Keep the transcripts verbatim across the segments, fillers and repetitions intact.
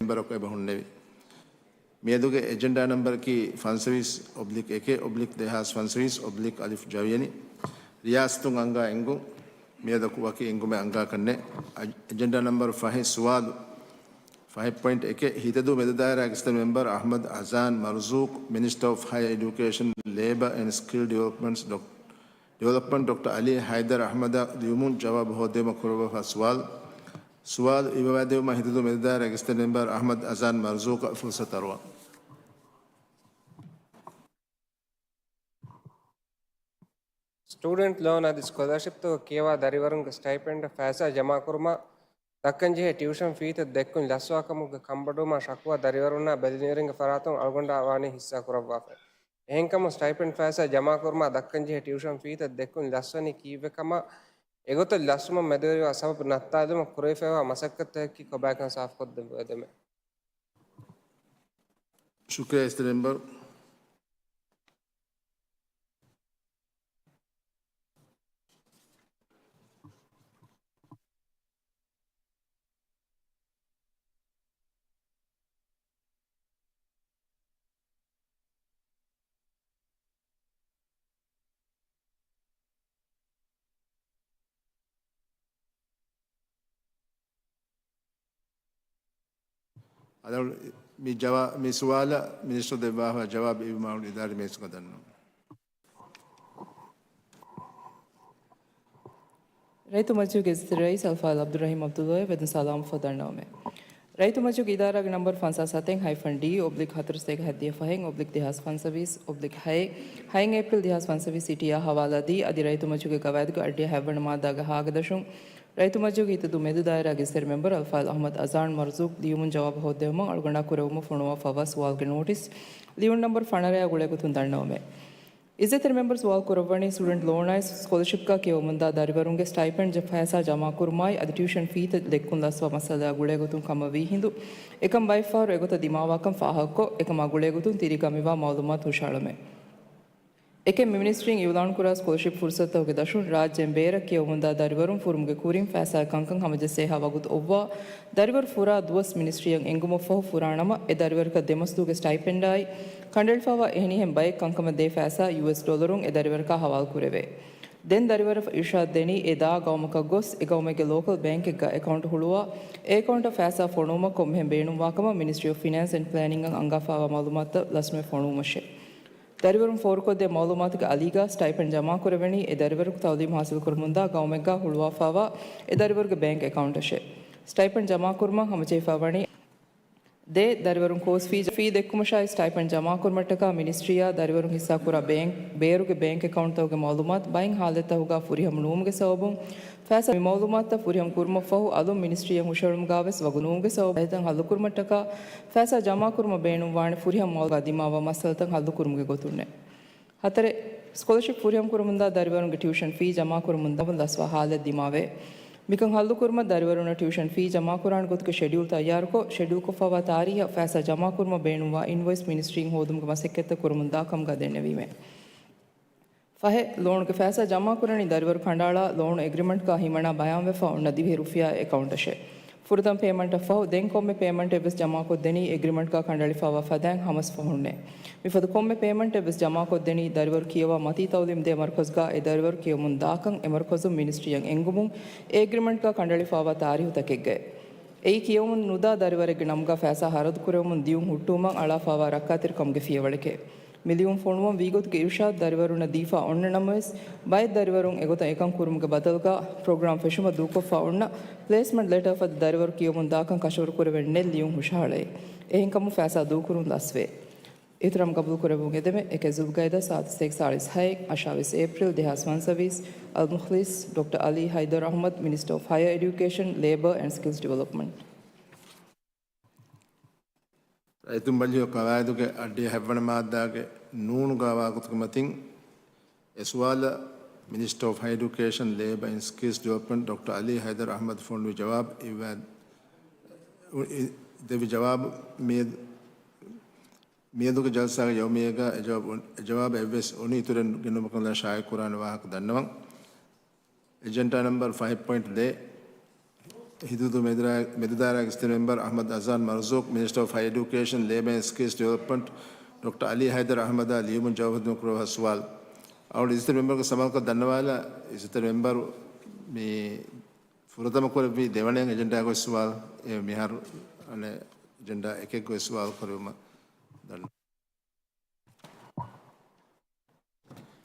މެމްބަރަކު އެބަ ހުންނެވި. މިއަދުގެ އެޖެންޑާ ނަމްބަރަކީ ފަންސަވީސް އޮބްލިކް އެކެއް އޮބްލިކް ދެހާސް ފަންސަވީސް އޮބްލިކް އަލިފް ޖަވިޔަނި. ރިޔާސަތުން އަންގާ އެންގުން. މިއަދަކު ވަކި އެންގުމެއް އަންގާކަށް ނެތް. އެޖެންޑާ ނަމްބަރު ފަހެއް ސުވާލު. ފަހެއް ޕޮއިންޓް އެކެއް، ހިތަދޫ މެދުދާއިރާގެ އިސްތަށި މެމްބަރު އަޙްމަދު އަޒާން މަރުޒޫޤް، މިނިސްޓަރ އޮފް ހަޔަރ އެޑިއުކޭޝަން، ލޭބަ އެންޑް ސްކިލް ޑިވެލޮޕްމަންޓްސް ޑޮކް-، ޑިވެލޮޕްމަންޓް ޑޮކްޓަރ އަލީ ހައިދަރު އަޙްމަދަށް ލިޔުމުން ޖަވާބު ހޯއްދެވުމަށް ކުރައްވާފަ ސުވާލު. ސުވާލު އިވަވާދެވުމަށް ހިތަދޫ މެދުދާއިރާގެ އިސްތަށި މެމްބަރު އަޙްމަދު އަޒާން މަރުޒޫޤަށް ފުރުސަތު އަރުވަން. ސްޓޫޑެންޓް ލޯން އަދި ސްކޮލަރޝިޕްތަކަށް ކިޔަވާ ދަރިވަރުންގެ ސްޓައިޕެންޑަށް ފައިސާ ޖަމާކުރުމަށް ދައްކަންޖެހޭ ޓިއުޝަން ފީތައް ދެއްކުން ލަސްވާކަމުގެ ކަންބޮޑުވުމާ ޝަކުވާ ދަރިވަރުންނާ ބެލެނިއަރިންގެ ފަރާތުން އަޅުގަނޑާ ވާނީ ހިއްސާ ކުރައްވާފައި. އެހެންކަމުން ސްޓައިޕެންޑް ފައިސާ ޖަމާކުރުމާ ދައްކަންޖެހޭ ޓިއުޝަން ފީތައް ދެއްކުން ލަސްވަނީ ކީއްވެކަމާ އެގޮތަށް ލަސްވުމަށް މެދުވެރިވާ ސަބަބު ނައްތާލުމަށް ކުރެވިފައިވާ މަސައްކަތްތަކަކީ ކޮބާކަން ސާފުކޮށްދެމެ. ޝުކުރިއްޔާ އިސްތަށި މެމްބަރު. އަދި މި ޖަވާ-، މި ސުވާލަށް މިނިސްޓަރު ދެއްވާފަ ޖަވާބު އިވުމާ އިދާރީ މީސްގަ ދަންނަވަން. ރައްޔިތު މަޖިލީހުގެ އިއްޒަތްތެރި ރައީސް އަލްފާޟިލް ޢަބްދުއްރަޙީމް ޢަބްދުﷲ ވެދުން ސަލާމަށްފަ ދަންނަވަމޭ. ރައްޔިތު މަޖިލީހުގެ އިދާރާގެ ނަންބަރު ފަންސާސް ހަތެއް ހައިފަން ޑީ އޮބްލިކް ހަތަރުސަތޭކަ ހަތްދިހަ ފަހެއް އޮބްލިކް ދެހާސް ފަންސަވީސް އޮބްލިކް ހައެއް، ހައެއް އޭޕްރީލް ދެހާސް ފަންސަވީސް ސިޓީއާ ހަވާލާދީ، އަދި ރައްޔިތު މަޖިލީހުގެ ގަވާއިދުގެ އައްޑިހަ ހަތްވަނަ މާއްދާގެ ހާގަދަށުން، ރައްޔިތު މަޖިލީހުގެ ހިތަދޫ މެދު ދާއިރާގެ އިސްތަށި މެމްބަރު އަލްފާޟިލް އަޙްމަދު އަޒާން މަރުޒޫޤް ލިޔުމުން ޖަވާބު ހޯއްދެވުމަށް އަޅުގަނޑާ ކުރެވުމަށް ފޮނުވާފައިވާ ސުވާލުގެ ނޯޓިސް ލިޔުން ނަންބަރު ފަނަރައާ ގުޅޭގޮތުން ދަންނަވަމޭ. އިއްޒަތްތެރި މެމްބަރު ސުވާލު ކުރައްވަނީ ސްޓޫޑެންޓް ލޯނާއި ސްކޮލަރޝިޕްގަ ކިޔަވަމުންދާ ދަރިވަރުންގެ ސްޓައިޕެންޑް ފައިސާ ޖަމާކުރުމާއި އަދި ޓިއުޝަން ފީތައް ދެއްކުން ލަސްވާ މައްސަލައާ ގުޅޭގޮތުން ކަމަށް ވީހިނދު، އެކަން ބައެއްފަހަރު އެގޮތަށް ދިމާވާކަން ފާހަގަކޮށް، އެކަމާ ގުޅޭގޮތުން ތިރީގަ މިވާ މައުލޫމާތު ހުށަހަޅަމޭ. އެކެއް މި މިނިސްޓްރީން އިއުލާންކުރާ ސްކޮލަރޝިޕް ފުރުސަތުތަކުގެ ދަށުން ރާއްޖޭން ބޭރަށް ކިޔަވަމުންދާ ދަރިވަރުން ފުރުމުގެ ކުރިން ފައިސާގެ ކަންކަން ހަމަޖައްސޭހާ ވަގުތު އޮއްވާ، ދަރިވަރު ފުރާ ދުވަސް މިނިސްޓްރީއަށް އެންގުމަށްފަހު ފުރާނަމަ، އެ ދަރިވަރަކަށް ދެ މަސްދުވަހުގެ ސްޓައިޕެންޑާއި، ކަނޑައެޅިފައިވާ އެހެނިހެން ބައެއް ކަންކަމަށް ދޭ ފައިސާ ޔޫއެސް ޑޮލަރުން އެ ދަރިވަރަކާ ހަވާލު ކުރެވޭ. ދެން ދަރިވަރަށް އިރުޝާދު ދެނީ އެ ދާ ގައުމަކަށް ގޮސް، އެ ގައުމެއްގެ ލޯކަލް ބޭންކެއްގަ އެކައުންޓް ހުޅުވާ، އެ އެކައުންޓަށް ފައިސާ ފޮނުވުމަށް ކޮންމެހެން ބޭނުންވާކަމަށް މިނިސްޓްރީ އޮފް ފިނޭންސް އެންޑް ޕްލޭނިންއަށް އަންގާފައިވާ މައުލޫމާތުތައް ލަސްވެ ފޮނުވުމަށެވެ. ދަރިވަރުން ފޯރުކޮށްދޭ މައުލޫމާތުގެ އަލީގަ ސްޓައިޕެންޑް ޖަމާކުރެވެނީ އެ ދަރިވަރަކު ތައުލީމް ހާސިލްކުރަމުންދާ ގައުމެއްގަ ހުޅުވާފައިވާ އެ ދަރިވަރުގެ ބޭންކް އެކައުންޓަށެވެ. ސްޓައިޕެންޑް ޖަމާކުރުމަށް ހަމަޖެހިފައިވަނީ ދޭ ދަރިވަރުން ކޯސް ފީ، ފީ ދެއްކުމަށާއި ސްޓައިޕެންޑް ޖަމާކުރުމަށްޓަކާ މިނިސްޓްރީއާ ދަރިވަރުން ހިއްސާކުރާ ބޭން، ބޭރުގެ ބޭންކް އެކައުންޓްތަކުގެ މައުލޫމާތު ބައެއް ހާލަތްތަކުގަ ފުރިހަމަ ނުވުމުގެ ސަބަބުން ފައިސާ މި މައުލޫމާތުތައް ފުރިހަމަ ކުރުމަށްފަހު އަލުން މިނިސްޓްރީއަށް ހުށަހެޅުމުގަވެސް ވަގުތު ނުވުމުގެ ސަބަބުން އެތަން ހައްލުކުރުމަށްޓަކާ ފައިސާ ޖަމާކުރުމަށް ބޭނުންވާނެ ފުރިހަމަ މައުލޫމާތުގަ ދިމާވާ މައްސަލަތައް ހައްލުކުރުމުގެ ގޮތުންނެވެ. ހަތަރެއް، ސްކޮލަރޝިޕް ފުރިހަމަކުރަމުންދާ ދަރިވަރުންގެ ޓިއުޝަން ފީ ޖަމާކުރަމުން ދަމުން ލަސްވާ ހާލަތް ދިމާވޭ. މިކަން ހައްލުކުރުމަށް ދަރިވަރުންނަށް ޓިއުޝަން ފީ ޖަމާކުރާނެ ގޮތުގެ ޝެޑިއުލްތައް ތައްޔާރުކޮށް، ޝެޑިއުލްކޮށްފައިވާ ތާރީހަށް ފައިސާ ޖަމާކުރުމަށް ބޭނުންވާ އިންވޮއިސް މިނިސްޓްރީން ހޯދުމުގެ މަސައްކަތްތައް ކުރަމުންދާ ކަމުގަ ދެންނެވީމޭ. ފަހެއް، ލޯނުގެ ފައިސާ ޖަމާކުރަނީ ދަރިވަރު ކަނޑައަޅާ، ލޯނު އެގްރިމަންޓްގަ ހިމަނާ ބަޔާންވެފަ އޮންނަ ދިވެހި ރުފިޔާ އެކައުންޓަށެވެ. ފުރަތަމަ ޕޭމަންޓަށްފަހު ދެން ކޮންމެ ޕޭމަންޓެއްވެސް ޖަމާކޮށްދެނީ އެގްރިމަންޓްގަ ކަނޑައެޅިފައިވާ ފަދައިން ހަމަސް ފަހުންނޭ. މިފަދަ ކޮންމެ ޕޭމަންޓެއްވެސް ޖަމާކޮށްދެނީ ދަރިވަރު ކިޔަވާ މަތީ ތައުލީމް ދޭ މަރުކަޒުގަ އެ ދަރިވަރު ކިޔަވަމުން ދާކަން އެ މަރުކަޒުން މިނިސްޓްރީއަށް އެންގުމުން އެ އެގްރިމަންޓްގަ ކަނޑައެޅިފައިވާ ތާރީހުތަކެއްގައެވެ. އެއީ ކިޔަވަމުން ނުދާ ދަރިވަރެއްގެ ނަމުގަ ފައިސާ ހަރަދުކުރެވެމުން ދިޔުން ހުއްޓުވުމަށް އަޅާފައިވާ ރައްކާތެރިކަމުގެ ފިޔަވަޅެކެވެ. މި ލިޔުން ފޮނުވަން ވީގޮތުގެ އިރުޝާދު ދަރިވަރުންނަށް ދީފަ އޮންނަ ނަމަވެސް، ބައެއް ދަރިވަރުން އެގޮތަށް އެކަން ކުރުމުގެ ބަދަލުގަ ޕްރޮގްރާމް ފެށުމަށް ދޫކޮށްފަ އޮންނަ ޕްލޭސްމަންޓް ލެޓާ ފަދަ ދަރިވަރު ކިޔަވަމުން ދާކަން ކަށަވަރު ކުރެވެން ނެތް ލިޔުން ހުށަހަޅައި. އެހެންކަމުން ފައިސާ ދޫކުރުން ލަސްވޭ. އިޙްތިރާމް ގަބޫލު ކުރެއްވުން އެދެމެ، އެކެއް ޒުލްގައިދާ ސާދަ ސަތޭކަ ސާޅީސް ހައެއް، އަށާވީސް އޭޕްރީލް ދެހާސް ފަންސަވީސް، އަލްމުޚްލިޞް ޑޮކްޓަރ އަލީ ހައިދަރު އަޙްމަދު، މިނިސްޓަރ އޮފް ހަޔަރ އެޑިއުކޭޝަން، ލޭބަ އެންޑް ސްކިލްސް ޑިވެލޮޕްމަންޓް. ރައްޔިތު މަޖިލީހުގެ ގަވާއިދުގެ އައްޑިހަ ހަތްވަނަ މާއްދާގެ ނޫނުގަ ވާގޮތުގެ މަތިން އެ ސުވާލަށް މިނިސްޓަރ އޮފް ހަޔަރ އެޑިއުކޭޝަން، ލޭބަ އެންޑް ސްކިލްސް ޑިވެލޮޕްމަންޓް ޑޮކްޓަރ އަލީ ހައިދަރު އަޙްމަދު ފޮނުވި ޖަވާބު އިވާ-، ދެއްވި ޖަވާބު މިއަދު މިއަދުގެ ޖަލްސާގެ ޔައުމިއްޔާގަ އެ ޖަވާބު، އެ ޖަވާބު އެއްވެސް އޮނި އިތުރެއް ގެނުމަކަށް ޝާއިޢުކުރާނެ ވާހަކަ ދަންނަވަން. އެޖެންޑާ ނަމްބަރު ފަހެއް ޕޮއިންޓް ދޭއް. ހިދުދު މެދުދާ-، މެދުދާއިރާގެ އިޒުތެރި މެމްބަރ އަޙްމަދު އަޒްހާން މަރުޒޫޤް، މިނިސްޓަރ އޮފް ހަޔަރ އެޑިއުކޭޝަން، ލޭބަ އެންޑް ސްކިލްސް ޑިވެލޮޕްމަންޓް، ޑޮކްޓަރ އަލީ ހައިދަރު އަޙްމަދާ ލިޔުމުން ޖަވާބު ދިނުމަށް ކުރެވޭ ސުވާލު. އަޅުގަނޑު އިޒުތެރި މެމްބަރުގެ ސަމާލުކަން ދަންނަވާލާ، އިޒުތެރި މެމްބަރު މި ފުރަތަމަ ކުރެއްވީ ދެވަނަ އެޖެންޑާގެ ސުވާލު. އެ މިހާރު އަނެއް އެޖެންޑާ އެކެއްގެ ސުވާލު ކުރެވުމަށް ދަންނަވަން.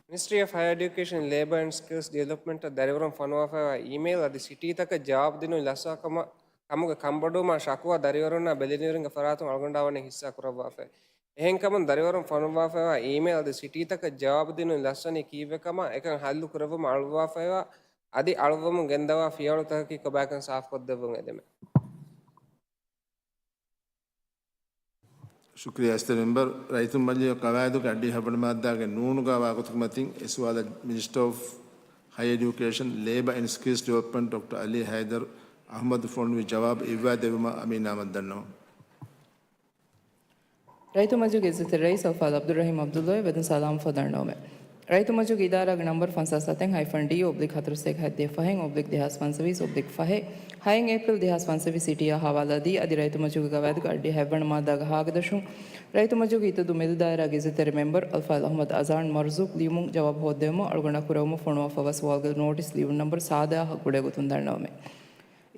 މިނިސްޓްރީ އޮފް ހަޔަރ އެޑިއުކޭޝަން، ލޭބަ އެންޑް ސްކިލްސް ޑިވެލޮޕްމަންޓަށް ދަރިވަރުން ފޮނުވާފައިވާ އީމެއިލް އަދި ސިޓީތަކަށް ޖަވާބު ދިނުން ލަސްވާ ކަމަށް، ކަމުގެ ކަންބޮޑުވުމާ ޝަކުވާ ދަރިވަރުންނާ ބެލެނިވެރިންގެ ފަރާތުން އަޅުގަނޑާ ވަނީ ހިއްސާ ކުރައްވާފައި. އެހެންކަމުން ދަރިވަރުން ފޮނުއްވާފައިވާ އީމެއިލް އަދި ސިޓީތަކަށް ޖަވާބު ދިނުން ލަސްވަނީ ކީއްވެ ކަމަށް އެކަން ހައްލު ކުރެއްވުމަށް އަޅުއްވާފައިވާ އަދި އަޅުއްވަމުން ގެންދަވާ ފިޔަވަޅުތަކަކީ ކޮބާކަން ސާފުކޮށްދެއްވުން އެދެމެ. ޝުކުރިއްޔާ އިޒުތެރި މެމްބަރު. ރައްޔިތުން މަޖިލީހުގެ ޤަވާއިދުގެ އައްޑިހަ ހަވަނަ މާއްދާގެ ނޫނުގަ ވާ ގޮތުގެ މަތިން އެ ސުވާލަށް މިނިސްޓަރ އޮފް ހަޔަރ އެޑިއުކޭޝަން، ލޭބަ އެންޑް ސްކިލްސް ޑިވެލޮޕްމަންޓް ޑޮކްޓަރ އަލީ ހައިދަރު އަޙްމަދު ފޮނުވި ޖަވާބު އިއްވާ ދެއްވުމަށް އަމީނާމަށް ދަންނަވަން. ރައްޔިތުން މަޖިލީހުގެ އިއްޒަތްތެރި ރައީސް އަލްފާޟިލް ޢަބްދުއްރަޙީމް ޢަބްދުﷲ ވެދުން ސަލާމް ފަދަންނަވަމެ. ރައްޔިތުން މަޖިލީހުގެ އިދާރާގެ ނަންބަރު ފަންސާސް ސަތެއް ހައިފަން ޑީ އޮބްލިކް ހަތަރު ސަތޭކަ ހަތްދިހަ ފަހެއް އޮބްލިކް ދެހާސް ފަންސަވީސް އޮބްލިކް ފަހެއް، ހައެއް އޭޕްރިލް ދެހާސް ފަންސަވީސް ސިޓީއާ ހަވާލާ ދީ، އަދި ރައްޔިތުން މަޖިލީހުގެ ގަވާއިދުގެ އައްޑިހަ ހަތްވަނަ މާއްދާގެ ހަ ގަދަށުން ރައްޔިތުން މަޖިލީހުގެ އިތުރު ދު މެދު ދާއިރާގެ އިއްޒަތްތެރި މެމްބަރު އަލްފާޟިލް އަޙްމަދު އަޒްހާން މަރުޒޫޤް ލިޔުމުން ޖަވާބު ހޯއްދެވުމަށް އަޅުގަނޑާ ކުރެވުމަށް ފޮނުވާފައިވާ ސުވާލުގެ ނޯޓިސް ލިޔުނު ނަންބަރު ސާދަ އަހަށް ގުޅޭ ގޮތުން ދަންނަވަމެ.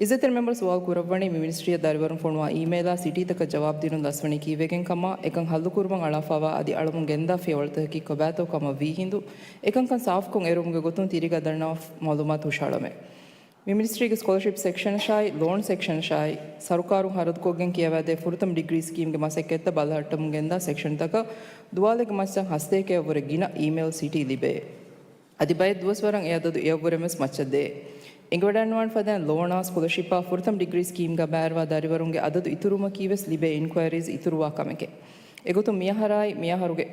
އިއްޒަތްތެރި މެމްބަރު ސުވާލު ކުރައްވަނީ، މި މިނިސްޓްރީއަށް ދަރިވަރުން ފޮނުވާ އީމެއިލާ ސިޓީތަކަށް ޖަވާބު ދިނުން ލަސްވަނީ ކީއްވެގެން ކަމަށް، އެކަން ހައްލުކުރުމަށް އަޅާފައިވާ އަދި އަޅަމުން ގެންދާ ފިޔަވަޅުތަކަކީ ކޮބާތޯ ކަމަށް ވީހިނދު، އެކަންކަން ސާފުކޮށް އެރުވުމުގެ ގޮތުން ތިރީގަ ދަންނަވާ މައުލޫމާތު ހުށަހަޅަމެ. މި މިނިސްޓްރީގެ ސްކޮލަޝިޕް ސެކްޝަނަށާއި، ލޯން ސެކްޝަނަށާއި، ސަރުކާރުން ހަރަދުކޮށްގެން ކިޔަވާދޭ ފުރަތަމަ ޑިގްރީ ސްކީމްގެ މަސައްކަތްތައް ބަލަހައްޓަމުން ގެންދާ ސެކްޝަންތަކަށް ދުވާލެއްގެ މައްޗަށް ހަސަތޭކައަށްވުރެ ގިނަ އީމެއިލް ސިޓީ ލިބޭ. އަދި ބައެއް ދުވަސްވަރަށް އެ އަދަދު އެއަށްވުރެ ވެސް މައްޗަށް ދޭ. އެނގިވަޑައިގަންނަވާން ފަދައިން ލޯނާ ސްކޮލަޝިޕާ ފުރަތަމަ ޑިގްރީ ސްކީމްގަ ބައިވެރިވާ ދަރިވަރުންގެ އަދަދު އިތުރުވުމަކީ ވެސް ލިބޭ އިންކުއައިރީޒް އިތުރުވާ ކަމެކޭ. އެގޮތުން މިއަހަރާއި މިއަހަރުގެ،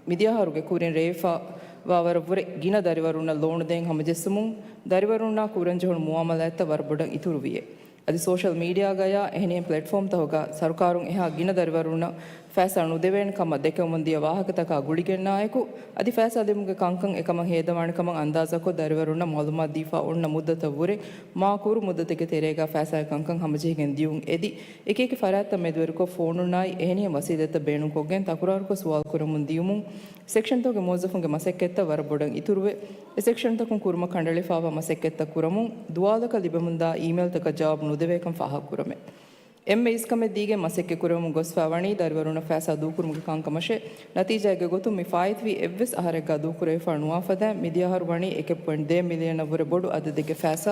މިދިޔަ އަހަރުގެ ކުރިން ރޭވިފައިވާ ވަރަށްވުރެ ގިނަ ދަރިވަރުންނަށް ލޯނު ދޭން ހަމަޖެއްސުމުން ދަރިވަރުންނާ ކުރަންޖެހުނު މުއާމަލާތްތައް ވަރަށް ބޮޑަށް އިތުރުވިއޭ. އަދި ސޯޝަލް މީޑިއާގަޔާ އެހެނިހެން ޕްލެޓްފޯމްތަކުގަ ސަރުކާރުން އެހާ ގިނަ ދަރިވަރުންނަށް ފައިސާ ނުދެވޭނެ ކަމަށް ދެކެވެމުން ދިޔަ ވާހަކަތަކާ ގުޅިގެންނާއެކު، އަދި ފައިސާ ދެމުމުގެ ކަންކަން އެކަމަށް ހޭދަވާނެ ކަމަށް އަންދާޒާކޮށް، ދަރިވަރުންނަށް މައުލޫމާތު ދީފަ އޮންނަ މުއްދަތަށް ވުރެ މާ ކުރު މުއްދަތެއްގެ ތެރޭގަ ފައިސާގެ ކަންކަން ހަމަޖެހިގެން ދިޔުން އެދި، އެކިއެކި ފަރާތްތައް މެދުވެރިކޮށް، ފޯނުންނާއި އެހެނިހެން ވަސީލަތްތައް ބޭނުންކޮށްގެން ތަކުރާރުކޮށް ސުވާލު ކުރަމުން ދިޔުމުން، ސެކްޝަންތަކުގެ މުވައްޒަފުންގެ މަސައްކަތްތައް ވަރަށް ބޮޑަށް އިތުރުވެ، އެ ސެކްޝަންތަކުން ކުރުމަށް ކަނޑައެޅިފައިވާ މަސައްކަތްތައް ކުރަމުން، ދުވާލަކަށް ލިބެމުންދާ އީމެއިލްތަކަށް ޖަވާބު ނުދެވޭކަން ފާހަގަކުރަމޭ. އެންމެ އިސްކަމެއް ދީގެން މަސައްކަތް ކުރެވެމުން ގޮސްފަ ވަނީ، ދަރިވަރުންނަށް ފައިސާ ދޫކުރުމުގެ ކަންކަމަށޭ. ނަތީޖާއެއްގެ ގޮތުން މި ފާއިތުވީ އެއްވެސް އަހަރެއްގަ ދޫކުރެވިފަ ނުވާ ފަދައިން، މިދިޔަ އަހަރު ވަނީ އެކެއް ޕޮއިންޓް ދޭއް މިލިއަނަށް ވުރެ ބޮޑު އަދަދެއްގެ ފައިސާ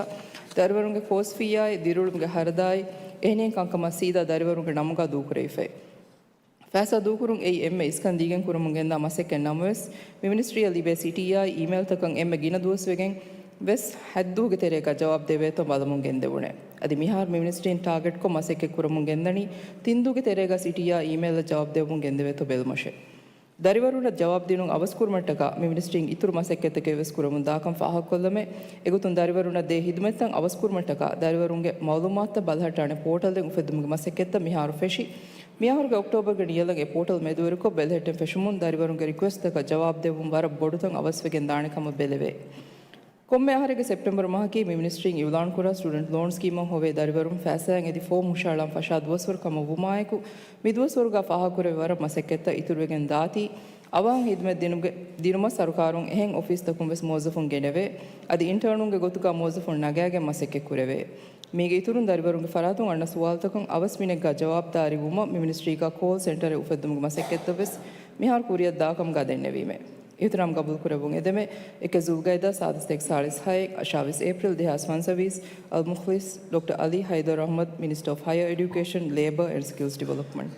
ދަރިވަރުންގެ ކޯސް ފީއާއި ދިރިއުޅުމުގެ ހަރަދާއި އެހެނިހެން ކަންކަމަށް ސީދާ ދަރިވަރުންގެ ނަމުގަ ދޫކުރެވިފައި. ފައިސާ ދޫކުރުން އެއީ އެންމެ އިސްކަން ދީގެން ކުރަމުން ގެންދާ މަސައްކަތް ނަމަވެސް، މި މިނިސްޓްރީއަށް ލިބޭ ސިޓީއާއި އީމެއިލްތަކަށް އެންމެ ގިނަ ދުވަސްވެގެން ވެސް ހަތްދުވަހުގެ ތެރޭގަ ޖަވާބު ދެވޭތޯ ބަލަމުން ގެންދެވުނެ. އަދި މިހާރު މި މިނިސްޓްރީން ޓާގެޓްކޮށް މަސައްކަތް ކުރަމުން ގެންދަނީ ތިންދުވަހުގެ ތެރޭގަ ސިޓީއާ އީމެއިލްއަށް ޖަވާބު ދެއްވުން ގެންދެވޭތޯ ބެލުމަށެ. ދަރިވަރުންނަށް ޖަވާބު ދިނުން އަވަސްކުރުމަށްޓަކާ މި މިނިސްޓްރީން އިތުރު މަސައްކަތްތަކެއް ވެސް ކުރަމުން ދާކަން ފާހަގަކޮށްލަމޭ. އެގޮތުން ދަރިވަރުންނަށް ދޭ ހިދުމަތްތައް އަވަސްކުރުމަށްޓަކާ ދަރިވަރުންގެ މައުލޫމާތުތައް ބަލަހައްޓާނެ ޕޯޓަލެއް އުފެއްދުމުގެ މަސައްކަތްތައް މިހާރު ފެށި، މިއަހަރުގެ އޮކްޓޯބަރުގެ ނިޔަލަށް އެ ޕޯޓަލް މެދުވެރިކޮށް، ބެލެހެއްޓެން ފެށުމުން ދަރިވަރުންގެ ރިކުއެސްޓްތަކަށް ޖަވާބު ދެއްވުން ވަރަށް ބޮޑުތަން އަވަސްވެގެން ދާނެ ކަމަށް ބެލެވޭ. ކޮންމެ އަހަރެއްގެ ސެޕްޓެމްބަރު މަހަކީ މި މިނިސްޓްރީން އިއުލާންކުރާ ސްޓޫޑެންޓް ލޯން ސްކީމަށް ހޮވޭ ދަރިވަރުން ފައިސާއިން އެދި ފޯމް ހުށަހަޅަން ފަށާ ދުވަސްވަރު ކަމަށް ވުމާއެކު، މި ދުވަސްވަރުގަ ފާހަގަކުރެވޭ ވަރަށް މަސައްކަތްތައް އިތުރުވެގެން ދާތީ، އަވަހަށް ހިދުމަތް ދިނުގެ-، ދިނުމަށް ސަރުކާރުން އެހެން އޮފީސްތަކުން ވެސް މުވައްޒަފުން ގެނެވޭ. އަދި އިންޓާނުންގެ ގޮތުގަ މުވައްޒަފުން ނަގާގެން މަސައްކަތް ކުރެވޭ. މީގެ އިތުރުން ދަރިވަރުންގެ ފަރާތުން އަންނަ ސުވާލުތަކަށް އަވަސް މިނެއްގަ ޖަވާބުދާރީ ވުމަށް މި މިނިސްޓްރީގަ ކޯލް ސެންޓަރެއް އުފެއްދުމުގެ މަސައްކަތްތައް ވެސް މިހާރު ކުރިއަށް ދާކަމުގަ ދެންނެވީމޭ. އިހުތިރާމް ގަބޫލުކުރެއްވުން އެދެމޭ. އެކެއް ޒުލްގައިދާ ސާދަ ސަތޭކަ ސާޅީސް ހައެއް، އަށާވީސް އޭޕްރިލް ދެހާސް ފަންސަވީސް، އަލް މުޚްލިޞް، ޑޮކްޓަރ އަލީ ހައިދަރު އަޙްމަދު، މިނިސްޓަރ އޮފް ހަޔަރ އެޑިއުކޭޝަން، ލޭބަ އެންޑް ސްކިލްސް ޑިވެލޮޕްމަންޓް.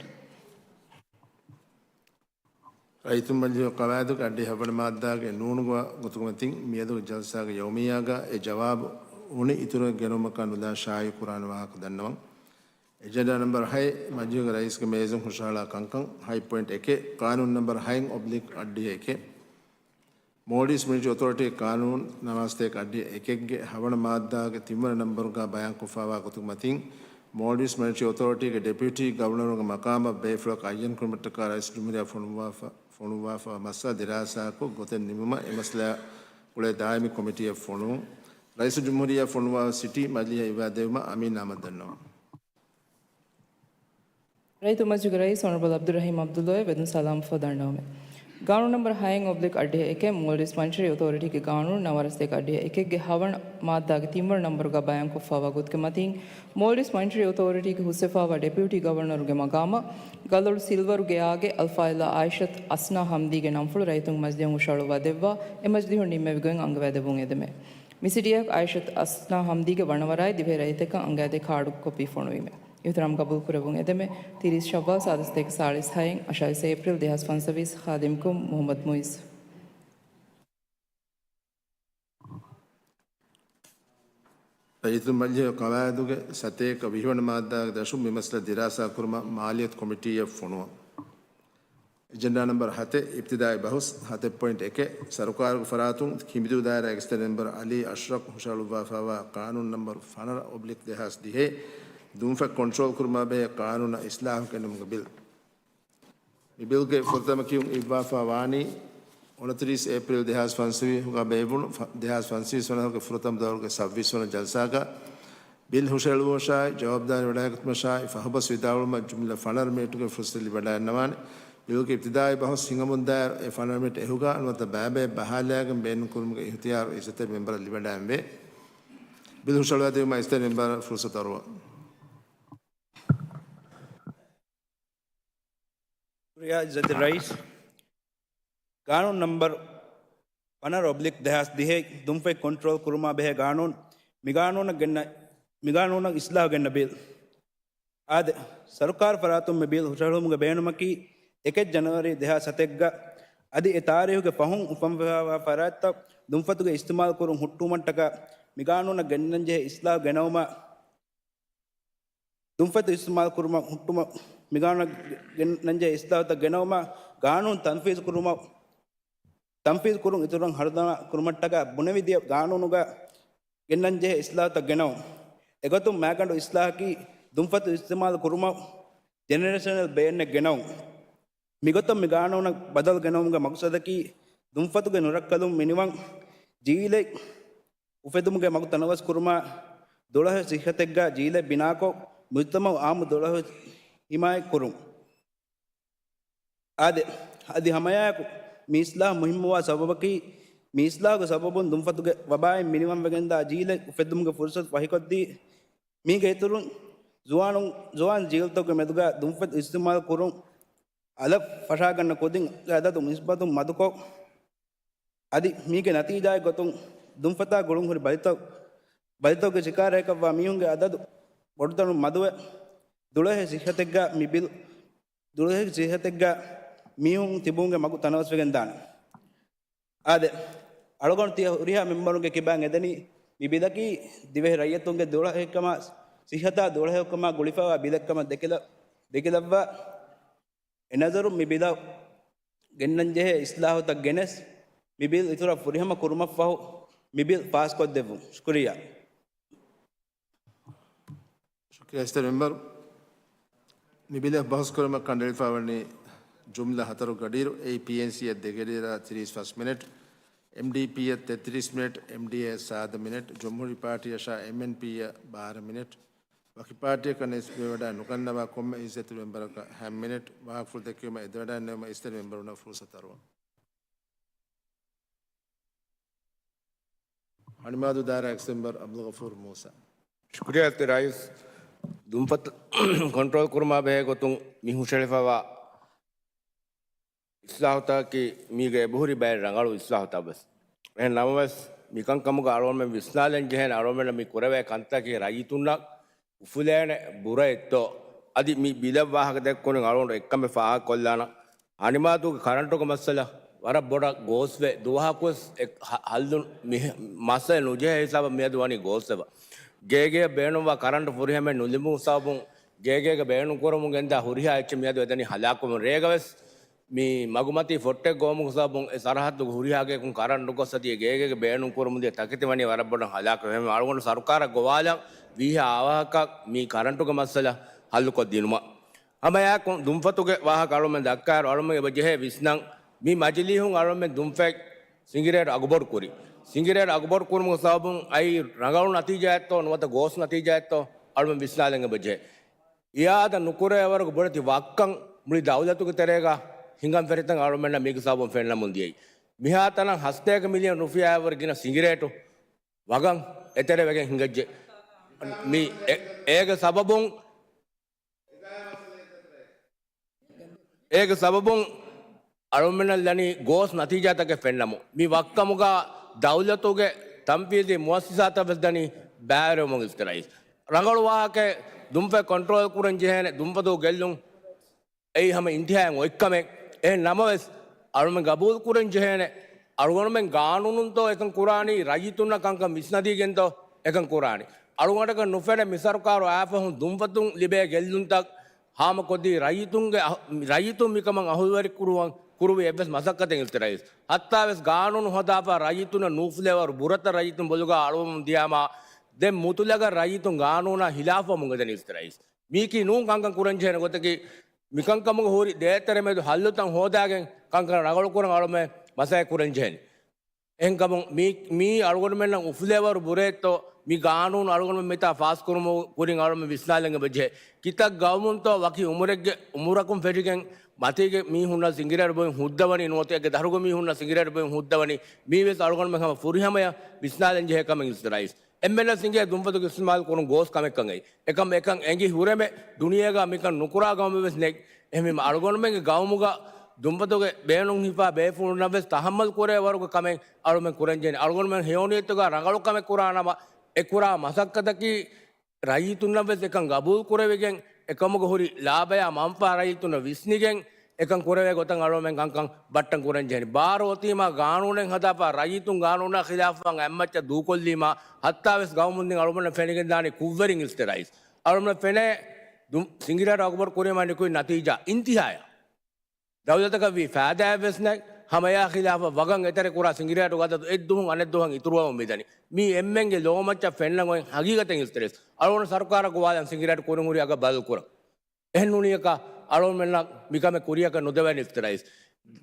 ރައްޔިތުން މަޖިލީހުގެ ޤަވާއިދުގެ އައްޑިހަ ހަވަނަ މާއްދާގެ ނޫނުގަ ގޮތުގެ މަތިން މިއަދުގެ ޖަލްސާގެ ޔައުމިއްޔާގަ އެ ޖަވާބު އުނި އިތުރެއް ގެނުމަކާ ނުލާ ޝާއިޢު ކުރާނެ ވާހަކަ ދަންނަވަން. އެޖެންޑާ ނަމްބަރު ހައެއް، މަޖިލީހުގެ ރައީސްގެ މޭޒުން ހުށަހަޅާ ކަންކަން. ހަތް ޕޮއިންޓް އެކެއް، ޤާނޫނު ނަމްބަރު ހައެއް އޮބްލިކް އައްޑިހަ އެކެއް. މޯލްޑިވްސް މިނިޓްރީ އޮތޯރިޓީގެ ޤާނޫނު ނަވާސްތޭކަ އައްޑިހަ އެކެއްގެ ހަވަނަ މާއްދާގެ ތިންވަނަ ނަމްބަރުގަ ބަޔާންކޮށްފައިވާ ގޮތުގެ މަތިން، މޯލްޑިވްސް މިނިޓްރީ އޮތޯރިޓީގެ ޑެޕިއުޓީ ގަވަރނަރުގެ މަޤާމަށް ބޭފުޅަކު އައްޔަންކުރުމަށްޓަކާ ރައީސުލްޖުމްހޫރިއްޔާ ފޮނުއްވާފަ-، ފޮނުއްވާފަ މައްސަލަ ދިރާސާކޮށް ގޮތެއް ނިމުމަށް އެ މައްސަލަ ގުޅޭ ދާއިމީ ކޮމިޓީއެއް ފޮނުވުން. ރައީސުލްޖުމްހޫރިއްޔާ ފޮނުވާ ސިޓީ މަޖިލީހަށް އިވާދެވުމަށް އަމީން އާމަދު ދަންނަވަން. ރައްޔިތުން މަޖިލީހުގެ ރައީސް އޮނަރަބަލް ޢަބްދުއްރަހީމް ޢަބްދުއްލާއަށް ވެދުން ސަލާމަތްވެ ދަންނަވަމެވެ. ގާނޫނު ނަންބަރު ހައެއް އޮބްލިކް އަށްޑިހަ އެކެއް، މޯލްޑިވްސް މަނިޓަރީ އޮތޯރިޓީގެ ގާނޫނު ނަވާރަސްތޭކަ އަށްޑިހަ އެކެއްގެ ހަވަނަ މާއްދާގެ ތިންވަނަ ނަންބަރުގަ ބަޔާންކޮށްފައިވާ ގޮތުގެ މަތިން، މޯލްޑިވްސް މަނިޓަރީ އޮތޯރިޓީގެ ހުސްވެފައިވާ ޑެޕިއުޓީ ގަވަރނަރުގެ މަގާމަށް ގަލޮޅު ސިލްވަރުގެ އާގެ އަލްފާޟިލާ އާއިޝަތު އަސްނާ ހަމްދީގެ ނަންފުޅު ރައްޔިތުންގެ މަޖިލީހުން ހުށަހަޅުއްވާ ދެއްވާ އެ މަޖިލީހުން ނިންމެވި ގޮތް އަންގަވާދެއްވުން އެދެމެވެ. މި ސިޓީއަކަށް އާއިޝަތު އަސްނާ ހަމްދީގެ ވަނަ ވަރާއި ދިވެހި ރައްޔިތަކަށް އަންގާދޭ ކާޑު ކޮޕީ ފޮނުވީމެވެ. އިޙްތިރާމް ގަބޫލުކުރެއްވުން އެދެމެވެ. ތިރީސް ޝައްވާލް ސާދަ ސަތޭކަ ސާޅީސް ހައެއް، އަށާވީސް އޭޕްރީލް ދެހާސް ފަންސަވީސް، ޚާދިމްކުރުން މުޙައްމަދު މުއިއްޒު. ރައްޔިތުން މަޖިލީހުގެ ޤަވާއިދުގެ ސަތޭކަ ވިހިވަނަ މާއްދާގެ ދަށުން މި މައްސަލަ ދިރާސާކުރުމަށް މާލިޔަތު ކޮމިޓީއަށް ފޮނުވަން. އެޖެންޑާ ނަންބަރު ހަތެއް، އިބްތިދާއީ ބަހުސް، ހަތެއް ޕޮއިންޓް އެކެއް، ސަރުކާރުގެ ފަރާތުން ޚިމްދޫ ދާއިރާގެ އެސްޓޭޓް މެމްބަރު ޢަލީ އަޝްރަފް ހުށަހަޅުއްވާފައިވާ ޤާނޫނު ނަންބަރު ފަނަރަ އޮބްލިކް ދެހާސް ދިހައެއް، ދުންފަތް ކޮންޓްރޯލް ކުރުމާ ބެހޭ ޤާނޫނަށް އިސްލާހު ގެންނުމުގެ ބިލް. މި ބިލްގެ ފުރަތަމަ ކިޔުން އިއްވާފައި ވާނީ އުނަތިރީސް އޭޕްރީލް ދެހާސް ފަންސަވީހުގަ ބޭއްވުނު ފަ-، ދެހާސް ފަންސަވީސް ވަނަ ސަލުގެ ފުރަތަމަ ދައުރުގެ ސައްބީސް ވަނަ ޖަލްސާގަ ބިލް ހުށަހެޅުއްވުމަށާއި، ޖަވާބުދާރީ ވަޑައިގަތުމަށާއި، ފަހުބަސް ވިދާޅުވުމަށް ޖުމްލަ ފަނަރަ މިނެޓުގެ ފުރުސަތު ލިބިވަޑައިގަންނަވާނެ. ބިލްގެ އިބްތިދާއީ ބަހުސް ހިނގަމުންދާއިރު، އެ ފަނަރަ މިނެޓް އެހުގަ ނުވަތަ ބައިބައެއް ބަހާލައިގެން ބޭނުންކުރުމުގެ އިހުތިޔާރު އިއްޒަތްތެރި މެމްބަރަށް ލިބިވަޑައިގެންވޭ. ބިލް ހުށަހަޅުވާދިނުމަށް އިއްޒަތްތެރި މެމްބަރަށް ފުރުސަތު އަރުވަން. ޝުކުރިއްޔާ އިއްޒަތްތެރި ރައީސް. ގާނޫނު ނަންބަރު ފަނަރަ އޮބްލިކް ދެހާސް ދިހައެއް، ދުންފަތް ކޮންޓްރޯލް ކުރުމާ ބެހޭ ގާނޫނު، މި ގާނޫނަށް ގެންނަ، މި ގާނޫނަށް އިސްލާހު ގެންނަ ބިލް. އާދެ، ސަރުކާރު ފަރާތުން މި ބިލް ހުށަހެޅުމުގެ ބޭނުމަކީ އެކެއް ޖަނަވަރީ ދެހާސް ސަތެއްގަ، އަދި އެ ތާރީހުގެ ފަހުން އުފަންވެފައިވާ ފަރާތްތައް ދުންފަތުގެ އިސްތިމާލު ކުރުން ހުއްޓުވުމަށްޓަކާ މި ގާނޫނަށް ގެންނަންޖެހޭ އިސްލާހު ގެނައުމަށް ދުންފަތު އިސްތިމާލު ކުރުމަށް ހުއްޓުމަށް މިގާނޫނަށް ގެންނަންޖެހޭ އިސްލާހުތައް ގެނައުމަށް، ގާނޫނު ތަންފީޒު ކުރުމަށް، ތަންފީޒު ކުރުން އިތުރަށް ހަރުދަނާ ކުރުމަށްޓަކާ ބުނެވިދިޔަ ގާނޫނުގަ ގެންނަންޖެހޭ އިސްލާހުތައް ގެނައުން. އެގޮތުން މާގަނޑު އިސްލާހަކީ ދުންފަތު އިސްތިމާލު ކުރުމަށް ޖެނެރޭޝަނަލް ބޭންއެއް ގެނައުން. މިގޮތަށް މި ގާނޫނަށް ބަދަލު ގެނައުމުގެ މަގުސަދަކީ، ދުންފަތުގެ ނުރައްކަލުން މިނިވަން ޖީލެއް އުފެދުމުގެ މަގު ތަނަވަސް ކުރުމާ، ދުޅަހެޔޮ ޞިއްޙަތެއްގަ ޖީލެއް ބިނާކޮށް، މުޖުތަމަޢު ޢާއްމު ދުޅަހެޔޮ ޙިމާޔަތް ކުރުން. އާދެ، އަދި ހަމައެއާއެކު މި އިސްލާހު މުހިއްމުވާ ސަބަބަކީ، މި އިސްލާހުގެ ސަބަބުން ދުންފަތުގެ ވަބާއިން މިނިވަންވެގެންދާ ޖީލެއް އުފެއްދުމުގެ ފުރުސަތު ފަހިކޮށްދީ، މީގެ އިތުރުން ޒުވާނުން، ޒުވާން ޖީލުތަކުގެ މެދުގަ ދުންފަތު އިސްތިޢުމާލު ކުރުން، އަލަށް ފަށާގަންނަ ކުދިންގެ އަދަދު ނިސްބަތުން މަދުކޮށް، އަދި މީގެ ނަތީޖާއެއް ގޮތުން ދުންފަތާ ގުޅުން ހުރި ބަލިތައް، ބަލިތަކުގެ ޝިކާރައަކަށްވާ މީހުންގެ އަދަދު ބޮޑުތަނުން މަދުވެ، ދުޅަހެޔޮ ޞިއްޙަތެއްގަ މި ބިލް، ދުޅަހެޔޮ ޞިއްޙަތެއްގަ މީހުން ތިބުމުގެ މަގު ތަނަވަސްވެގެންދާނެ. އާދެ، އަޅުގަނޑު ތިޔަ ހުރިހާ މެމްބަރުންގެ ކިބައިން އެދެނީ، މި ބިލަކީ ދިވެހި ރައްޔިތުންގެ ދުޅަހެޔޮކަމާ، ޞިއްޙަތާ ދުޅަހެޔޮކަމާ ގުޅިފައިވާ ބިލެއްކަމަށް ދެކިލަ-، ދެކިލައްވާ. އެ ނަޒަރުން މި ބިލަށް ގެންނަންޖެހޭ އިސްލާހުތައް ގެނެސް، މި ބިލް އިތުރަށް ފުރިހަމަ ކުރުމަށްފަހު، މި ބިލް ފާސްކޮށްދެއްވުން. ޝުކުރިއްޔާ. ޝުކުރިއްޔާ އިއްޒަތްތެރި މެމްބަރު. މި ބިލަށް ބަހުސް ކުރުމަށް ކަނޑައެޅިފައިވަނީ ޖުމްލަ ހަތަރު ގަޑިއިރު، އެއީ ޕީއެންސީއަށް ދެ ގަޑިއިރާ ތިރީސް ފަސް މިނެޓް، އެމްޑީޕީއަށް ތެއްތިރީސް މިނެޓް، އެމްޑީއޭއަށް ސާދަ މިނެޓް، ޖުމްހޫރީ ޕާޓީއަށާ އެމްއެންޕީއަށް ބާރަ މިނެޓް، ވަކި ޕާޓީއަކަށް ނެސް ބޭވަޑާ ނުގަންނަވާ ކޮންމެ އިއްޒަތްތެރި މެމްބަރަކަށް ހަ މިނެޓް. ވާހަކަފުޅު ދެއްކެވުމަށް އެދެވަޑައިގަންނަވުމަށް އިއްޒަތްތެރި މެމްބަރުންނަށް ފުރުސަތު އަރުވަން. ހަނިމާދޫ ދާއިރާ އެކްސް މެމްބަރު ޢަބްދުލްޣަފޫރު މޫސާ. ޝުކުރިއްޔާ ރައީސް. ދުންފަތު ކޮންޓްރޯލް ކުރުމާ ބެހޭ ގޮތުން މި ހުށަހެޅިފައިވާ އިސްލާހުތަކަކީ މީގަ އެބަހުރި ބައެއް ރަނގަޅު އިސްލާހުތައް ވެސް. އެހެން ނަމަވެސް، މިކަންކަމުގަ އަޅުގަނޑުމެން ވިސްނާލަން ޖެހޭނެ، އަޅުގަނޑުމެންނަށް މި ކުރެވޭ ކަންތަކީ ރައްޔިތުންނަށް އުފުލޭނެ ބުރައެއްތޯ، އަދި މި ބިލަށް ވާހަކަ ދެއްކުނިން އަޅުގަނޑު އެއްކަމެއް ފާހަގަކޮށްލާނަން. ހަނިމާދޫގެ ކަރަންޓުގެ މައްސަލަ ވަރަށް ބޮޑަށް ގޯސްވެ، ދުވަހަކުވެސް އެ ހަ-، ހައްލު މި މައްސަލަ ނުޖެހޭ ހިސާބަށް މިއަދު ވަނީ ގޯސްވެފަ. ގޭގޭ ބޭނުންވާ ކަރަންޓު ފުރިހަމައެއް ނުލިބުމު ސަބަބުން ގޭގޭގަ ބޭނުންކުރަމުން ގެންދާ ހުރިހާ އެއްޗެއް މިއަދު އެދަނީ ހަލާކުވުން. ރޭގަވެސް މި މަގުމަތީ ފޮއްޓެއް ގޮވުމުގެ ސަބަބުން އެ ސަރަހައްދުގެ ހުރިހާ ގެއަކުން ކަރަންޓު ގޮސް އަދި އެ ގޭގޭގެ ބޭނުންކުރަމުންދިޔަ ތަކެތި ވަނީ ވަރަށް ބޮޑަށް ހަލާކު. އެހެންވެ އަޅުގަނޑު ސަރުކާރަށް ގޮވާލަން ވީހާ އާވާހަކަ މި ކަރަންޓުގެ މައްސަލަ ހައްލުކޮށްދިނުމަށް. ހަމައެއާއެކު ދުންފަތުގެ ވާހަކަ އަޅުމެން ދައްކާއިރު އަޅުމެން އެބަ ޖެހޭ ވިސްނަން މި މަޖިލީހުން އަޅުމެން ދުންފަތް ސިނގިރޭޓު އަގުބޮޑު ކުރި. ސިނގިރޭޓް އަގުބޮޑު ކުރުމުގެ ސަބަބުން އައި ރަނގަޅު ނަތީޖާއެއްތޯ ނުވަތަ ގޯސް ނަތީޖާއެއްތޯ އަޅުމެން ވިސްނާލަން އެބަޖެހޭ. އިއާދަ ނުކުރޭ ވަރުގެ ބޮޑެތި ވައްކަން މުޅި ދައުލަތުގެ ތެރޭގަ ހިނގަން ފެށިތަން އަޅުމެންނަށް މީގެ ސަބަބުން ފެންނަމުން ދިޔައީ. މިހާތަނަށް ހަސަތޭކަ މިލިއަން ރުފިޔާއަށްވުރެ ގިނަ ސިނގިރޭޓު ވަގަން އެތެރެވެގެން ހިނގައްޖެ. މި އެ-، އޭގެ ސަބަބުން، އޭގެ ސަބަބުން އަޅުމެންނަށް ލަނީ ގޯސް ނަތީޖާތަކެއް ފެންނަމުން. މި ވައްކަމުގަ ދައުލަތުގެ ތަންފީޒީ މުއައްސަސާތައް ވެސް ދަނީ ބައިވެރިވަމުން އިލްތިރައީސް. ރަނގަޅު ވާހަކައެއް ދުންފަތް ކޮންޓްރޯލް ކުރަން ޖެހޭނެ ދުންފަތު ގެއްލުން އެއީ ހަމަ އިންތިހާއަށް އޮތްކަމެއް. އެހެން ނަމަވެސް، އަޅުމެން ގަބޫލު ކުރަން ޖެހޭނެ، އަޅުގަނޑުމެން ގާނޫނުންތޯ އެކަން ކުރާނީ، ރައްޔިތުންނަށް ކަންކަން ވިސްނަދީގެންތޯ އެކަން ކުރާނީ. އަޅުގަނޑަކަށް ނުފެނޭ މި ސަރުކާރު އާފަހުން ދުންފަތުން ލިބޭ ގެއްލުންތައް ހާމަކޮށްދީ، ރައްޔިތުންގެ އަހު-، ރައްޔިތުން މިކަމަށް އަހުލުވެރި ކުރުވަން ކުރުވި އެއްވެސް މަސައްކަތެއް އިލްތިރައީސް. ހައްތާވެސް ގާނޫނު ހަދާފަ ރައްޔިތުންނަށް ނޫފުލޭވަރު ބުރަތައް ރައްޔިތުން ބޮލުގަ އަޅުވަމުން ދިޔާމާ، ދެން މުތުލަގަށް ރައްޔިތުން ގާނޫނާ ހިލާފުވަމުން އެދެނީ އިލްތިރައީސް. މީކީ ނޫން ކަންކަން ކުރަންޖެހޭނެ ގޮތަކީ، މިކަންކަމުގަ ހުރި ދޭތެރެމެދު ހައްލުތައް ހޯދާގެން ކަންކަން ރަނގަޅުކުރަން އަޅުމެން މަސައްކަތް ކުރަންޖެހެނީ. އެހެންކަމުން މީ، މީ އަޅުގަނޑުމެންނަށް އުފުލޭވަރު ބުރޭތޯ، މި ގާނޫނު އަޅުގަނޑުމެން މިތާ ފާސްކުރުމު ކުރިން އަޅުމެން ވިސްނާލަން އެބަޖެހޭ. ކިތައް ގައުމުންތޯ ވަކި އުމުރެއްގެ، އުމުރަކުން ފެށިގެން މަތީގެ މީހުންނަށް ސިނގިރޭޓް ބޮއިން ހުއްދަވަނީ ނުވަތަ އޭގެ ދަށުގެ މީހުންނަށް ސިނގިރޭޓް ބޮއިން ހުއްދަވަނީ، މީވެސް އަޅުގަނޑުމެން ހަމަ ފުރިހަމަޔަށް ވިސްނާލަން ޖެހޭ ކަމެއް އިލްތިރައީސް. އެންމެންނަށް ސިނގޭ ދުންފަތުގެ އިސްތިމާލު ކުރުން ގޯސް ކަމެއްކަން އެއީ. އެކަމް އެކަން އެނގި ހުރެމެ ދުނިޔޭގަ މިކަން ނުކުރާ ގައުމެއް ވެސް ނެތް. އެހެންވީމަ އަޅުގަނޑުމެންގެ ގައުމުގަ ދުންފަތުގެ ބޭނުން ހިފާ ބޭފުޅުންނަށް ވެސް ތަހައްމަލް ކުރޭ ވަރުގެ ކަމެއް އަޅުމެން ކުރަންޖެހެނީ. އަޅުގަނޑުމެން ހެޔޮނިޔަތުގަ ރަނގަޅު ކަމެއް ކުރާ ނަމަ، އެ ކުރާ މަސައްކަތަކީ ރައްޔިތުންނަށް ވެސް އެކަން ގަބޫލު ކުރެވިގެން، އެކަމުގަ ހުރި ލާބަޔާ މަންފާ ރައްޔިތުންނަށް ވިސްނިގެން، އެކަން ކުރެވޭ ގޮތަށް އަޅުމެން ކަންކަން ބައްޓަން ކުރަން ޖެހެނީ. ބާރު އޮތީމާ ގާނޫނެއް ހަދާފަ ރައްޔިތުން ގާނޫނާ ޚިލާފަށް އެއްމައްޗަށް ދޫކޮށްލީމާ، ހައްތާވެސް ގައުމުން ދެން އަޅުމެންނަށް ފެނިގެން ދާނީ ކުށްވެރިން އިލްތިރައީސް. އަޅުމެން ފެނޭ ދު-، ސިނގިރޭޓް އަގުބޮޑު ކުރީމާ ނިކުތް ނަތީޖާ އިންތިހާޔަށް. ދައުލަތަކަށް ވީ ފައިދާއެއް ވެސް ނެތް. ހަމަ އެއާ ޚިލާފަށް ވަގަން އެތެރެ ކުރާ ސިނގިރޭޓުގެ އަދަދު އެއްދުވަހުން އަނެއްދުވަހަށް އިތުރުވަމުން މިދަނީ. މީ އެންމެންގެ ލޯމައްޗަށް ފެންނަން އޮތް ހަގީގަތެއް އިލްތިރައީސް. އަޅުގަނޑު ސަރުކާރަށް ގޮވާލަން ސިނގިރޭޓް ކުރިން ހުރި އަގަށް ބަދަލު ކުރަން. އެހެން ނޫނީއަކަށް އަޅުގަނޑުމެންނަށް މިކަމެއް ކުރިއަކަށް ނުދެވޭނެ އިލްތިރައީސް.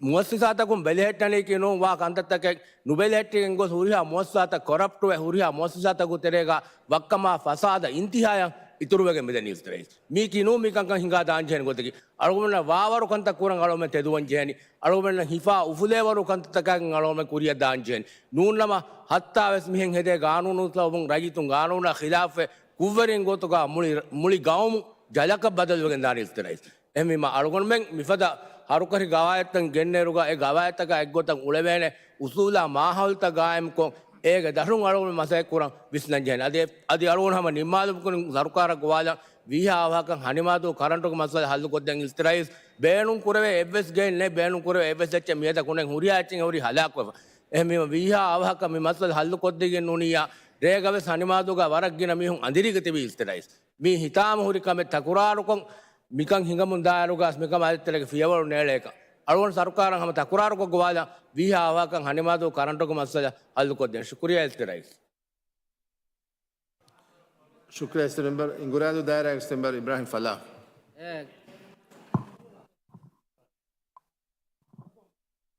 މުއައްސަސާތަކުން ބެލެހެއްޓަނީކީ ނޫން ވާ ކަންތައްތަކެއް ނުބެލެހެއްޓިގެން ގޮސް ހުރިހާ މުއައްސަސާތައް ކޮރަޕްޓުވެ ހުރިހާ މުއައްސަސާތަކުގެ ތެރޭގަ ވައްކަމާ ފަސާދަ އިންތިހާޔަށް އިތުރުވެގެން މިދަނީ އިލްތިރައީސް. މީކީ ނޫން މިކަންކަން ހިނގާ ދާންޖެހޭނެ ގޮތަކީ. އަޅުގަނޑުމެންނަށް ވާވަރު ކަންތައް ކުރަން އަޅުގަނޑުމެން ތެދުވަން ޖެހެނީ. އަޅުގަނޑުމެންނަށް ހިފާ އުފުލޭވަރު ކަންތައްތަކާގެން އަޅުގަނޑުމެން ކުރިއަށް ދާން ޖެހެނީ. ނޫންނަމަ ހައްތާވެސް މިހެން ހެދޭ ގާނޫނު ސަބަބުން ރައްޔިތުން ގާނޫނާ ޚިލާފުވެ ކުށްވެރިން ގޮތުގަ މުޅި، މުޅި ގައުމު ޖަލަކަށް ބަދަލުވެގެން ދާނީ އިލްތިރައީސް. އެހެންވީމަ އަޅުގަނޑުމެން މިފަދަ ހަރުކަށި ގަވާއިދުތައް ގެންނެރުގަ އެ ގަވާއިދުތަކާ އެއްގޮތަށް އުޅެވޭނެ އުސޫލާ މާހައުލުތައް ގާއިމްކޮށް، އޭގެ ދަށުން އަޅުގަނޑު މަސައްކަތް ކުރަން ވިސްނަން ޖެހޭނެ. އަދި، އަދި އަޅުގަނޑު ހަމަ ނިންމާލުމުގެ ސަރުކާރަށް ގޮވާލަން ވީހާ އަވަހަކަށް ހަނިމާދޫ ކަރަންޓުގެ މައްސަލަ ހައްލުކޮށްދޭން އިލްތިރައީސް. ބޭނުން ކުރެވޭ އެއްވެސް ގެއެއް ނެތް، ބޭނުން ކުރެވޭ އެއްވެސް އެއްޗެއް މިއަދަށް ކުރެން ހުރިހާ އެއްޗެއް ހުރީ ހަލާކުވެފަ. އެހެންވީމަ ވީހާ އަވަހަކަށް މި މައްސަލަ ހައްލުކޮށްދީގެން ނޫނިއްޔާ، ރޭގަ ވެސް ހަނިމާދޫގަ ވަރަށް ގިނަ މީހުން އަނދިރީގަ ތިބީ އިލްތިރައީސް. މީ ހިތާމަ ހުރި ކަމެއް ތަކުރާރުކޮށް، މިކަން ހިނގަމުން ދާއިރުގަސް މިކަމާ އަދި އެތެރޭގެ ފިޔަވަޅު ނޭޅޭކަށް އަޅުގަނޑު ސަރުކާރަށް ހަމަ ތަކުރާރުކޮށް ގޮވާލަން ވީހާ އަވަހަކަށް ހަނިމާދޫ ކަރަންޓުގެ މައްސަލަ ހައްލުކޮށްދޭން. ޝުކުރިއްޔާ އިލްތިރައީސް. ޝުކުރިއްޔާ އިއްޒަތްތެރި މެމްބަރ. އިނގުރާދޫ ދާއިރާގެ މެމްބަރ އިބްރާހިމް ފަލާހް. އެ.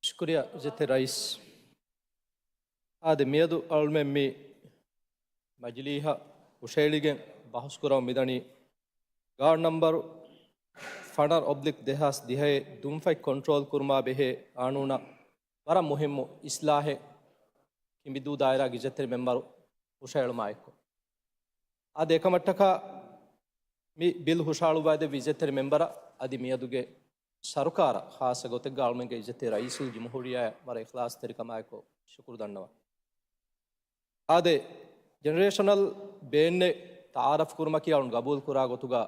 ޝުކުރިއްޔާ އިއްޒަތްތެރި ރައީސް. އާދެ، މިއަދު އަޅުމެން މި މަޖިލީހަށް ހުށައެޅިގެން ބަހުސްކުރަމުން މިދަނީ ގާޑް ނަމްބަރު ފަނަރަ އޮބްލިކް ދެހާސް ދިހައެއް ދުންފަތް ކޮންޓްރޯލް ކުރުމާ ބެހޭ ގާނޫނަށް ވަރަށް މުހިއްމު އިސްލާހެއް ކިނބިދޫ ދާއިރާގެ އިއްޒަތްތެރި މެމްބަރު ހުށައެޅުމާއެކު. އާދެ، އެކަމަށްޓަކާ މި ބިލް ހުށަހަޅުއްވައިދެއްވި އިއްޒަތްތެރި މެމްބަރަށް އަދި މިއަދުގެ ސަރުކާރަށް ޚާއްޞަ ގޮތެއްގަ އަޅުމެންގެ އިއްޒަތްތެރި ރައީސުލް ޖުމްހޫރިއްޔާއަށް ވަރަށް އިޚްލާޞްތެރިކަމާއެކު ޝުކުރު ދަންނަވަން. އާދެ، ޖެނެރޭޝަނަލް ބޭންޑެއް ތައާރަފް ކުރުމަކީ އަޅުން ގަބޫލު ކުރާ ގޮތުގަ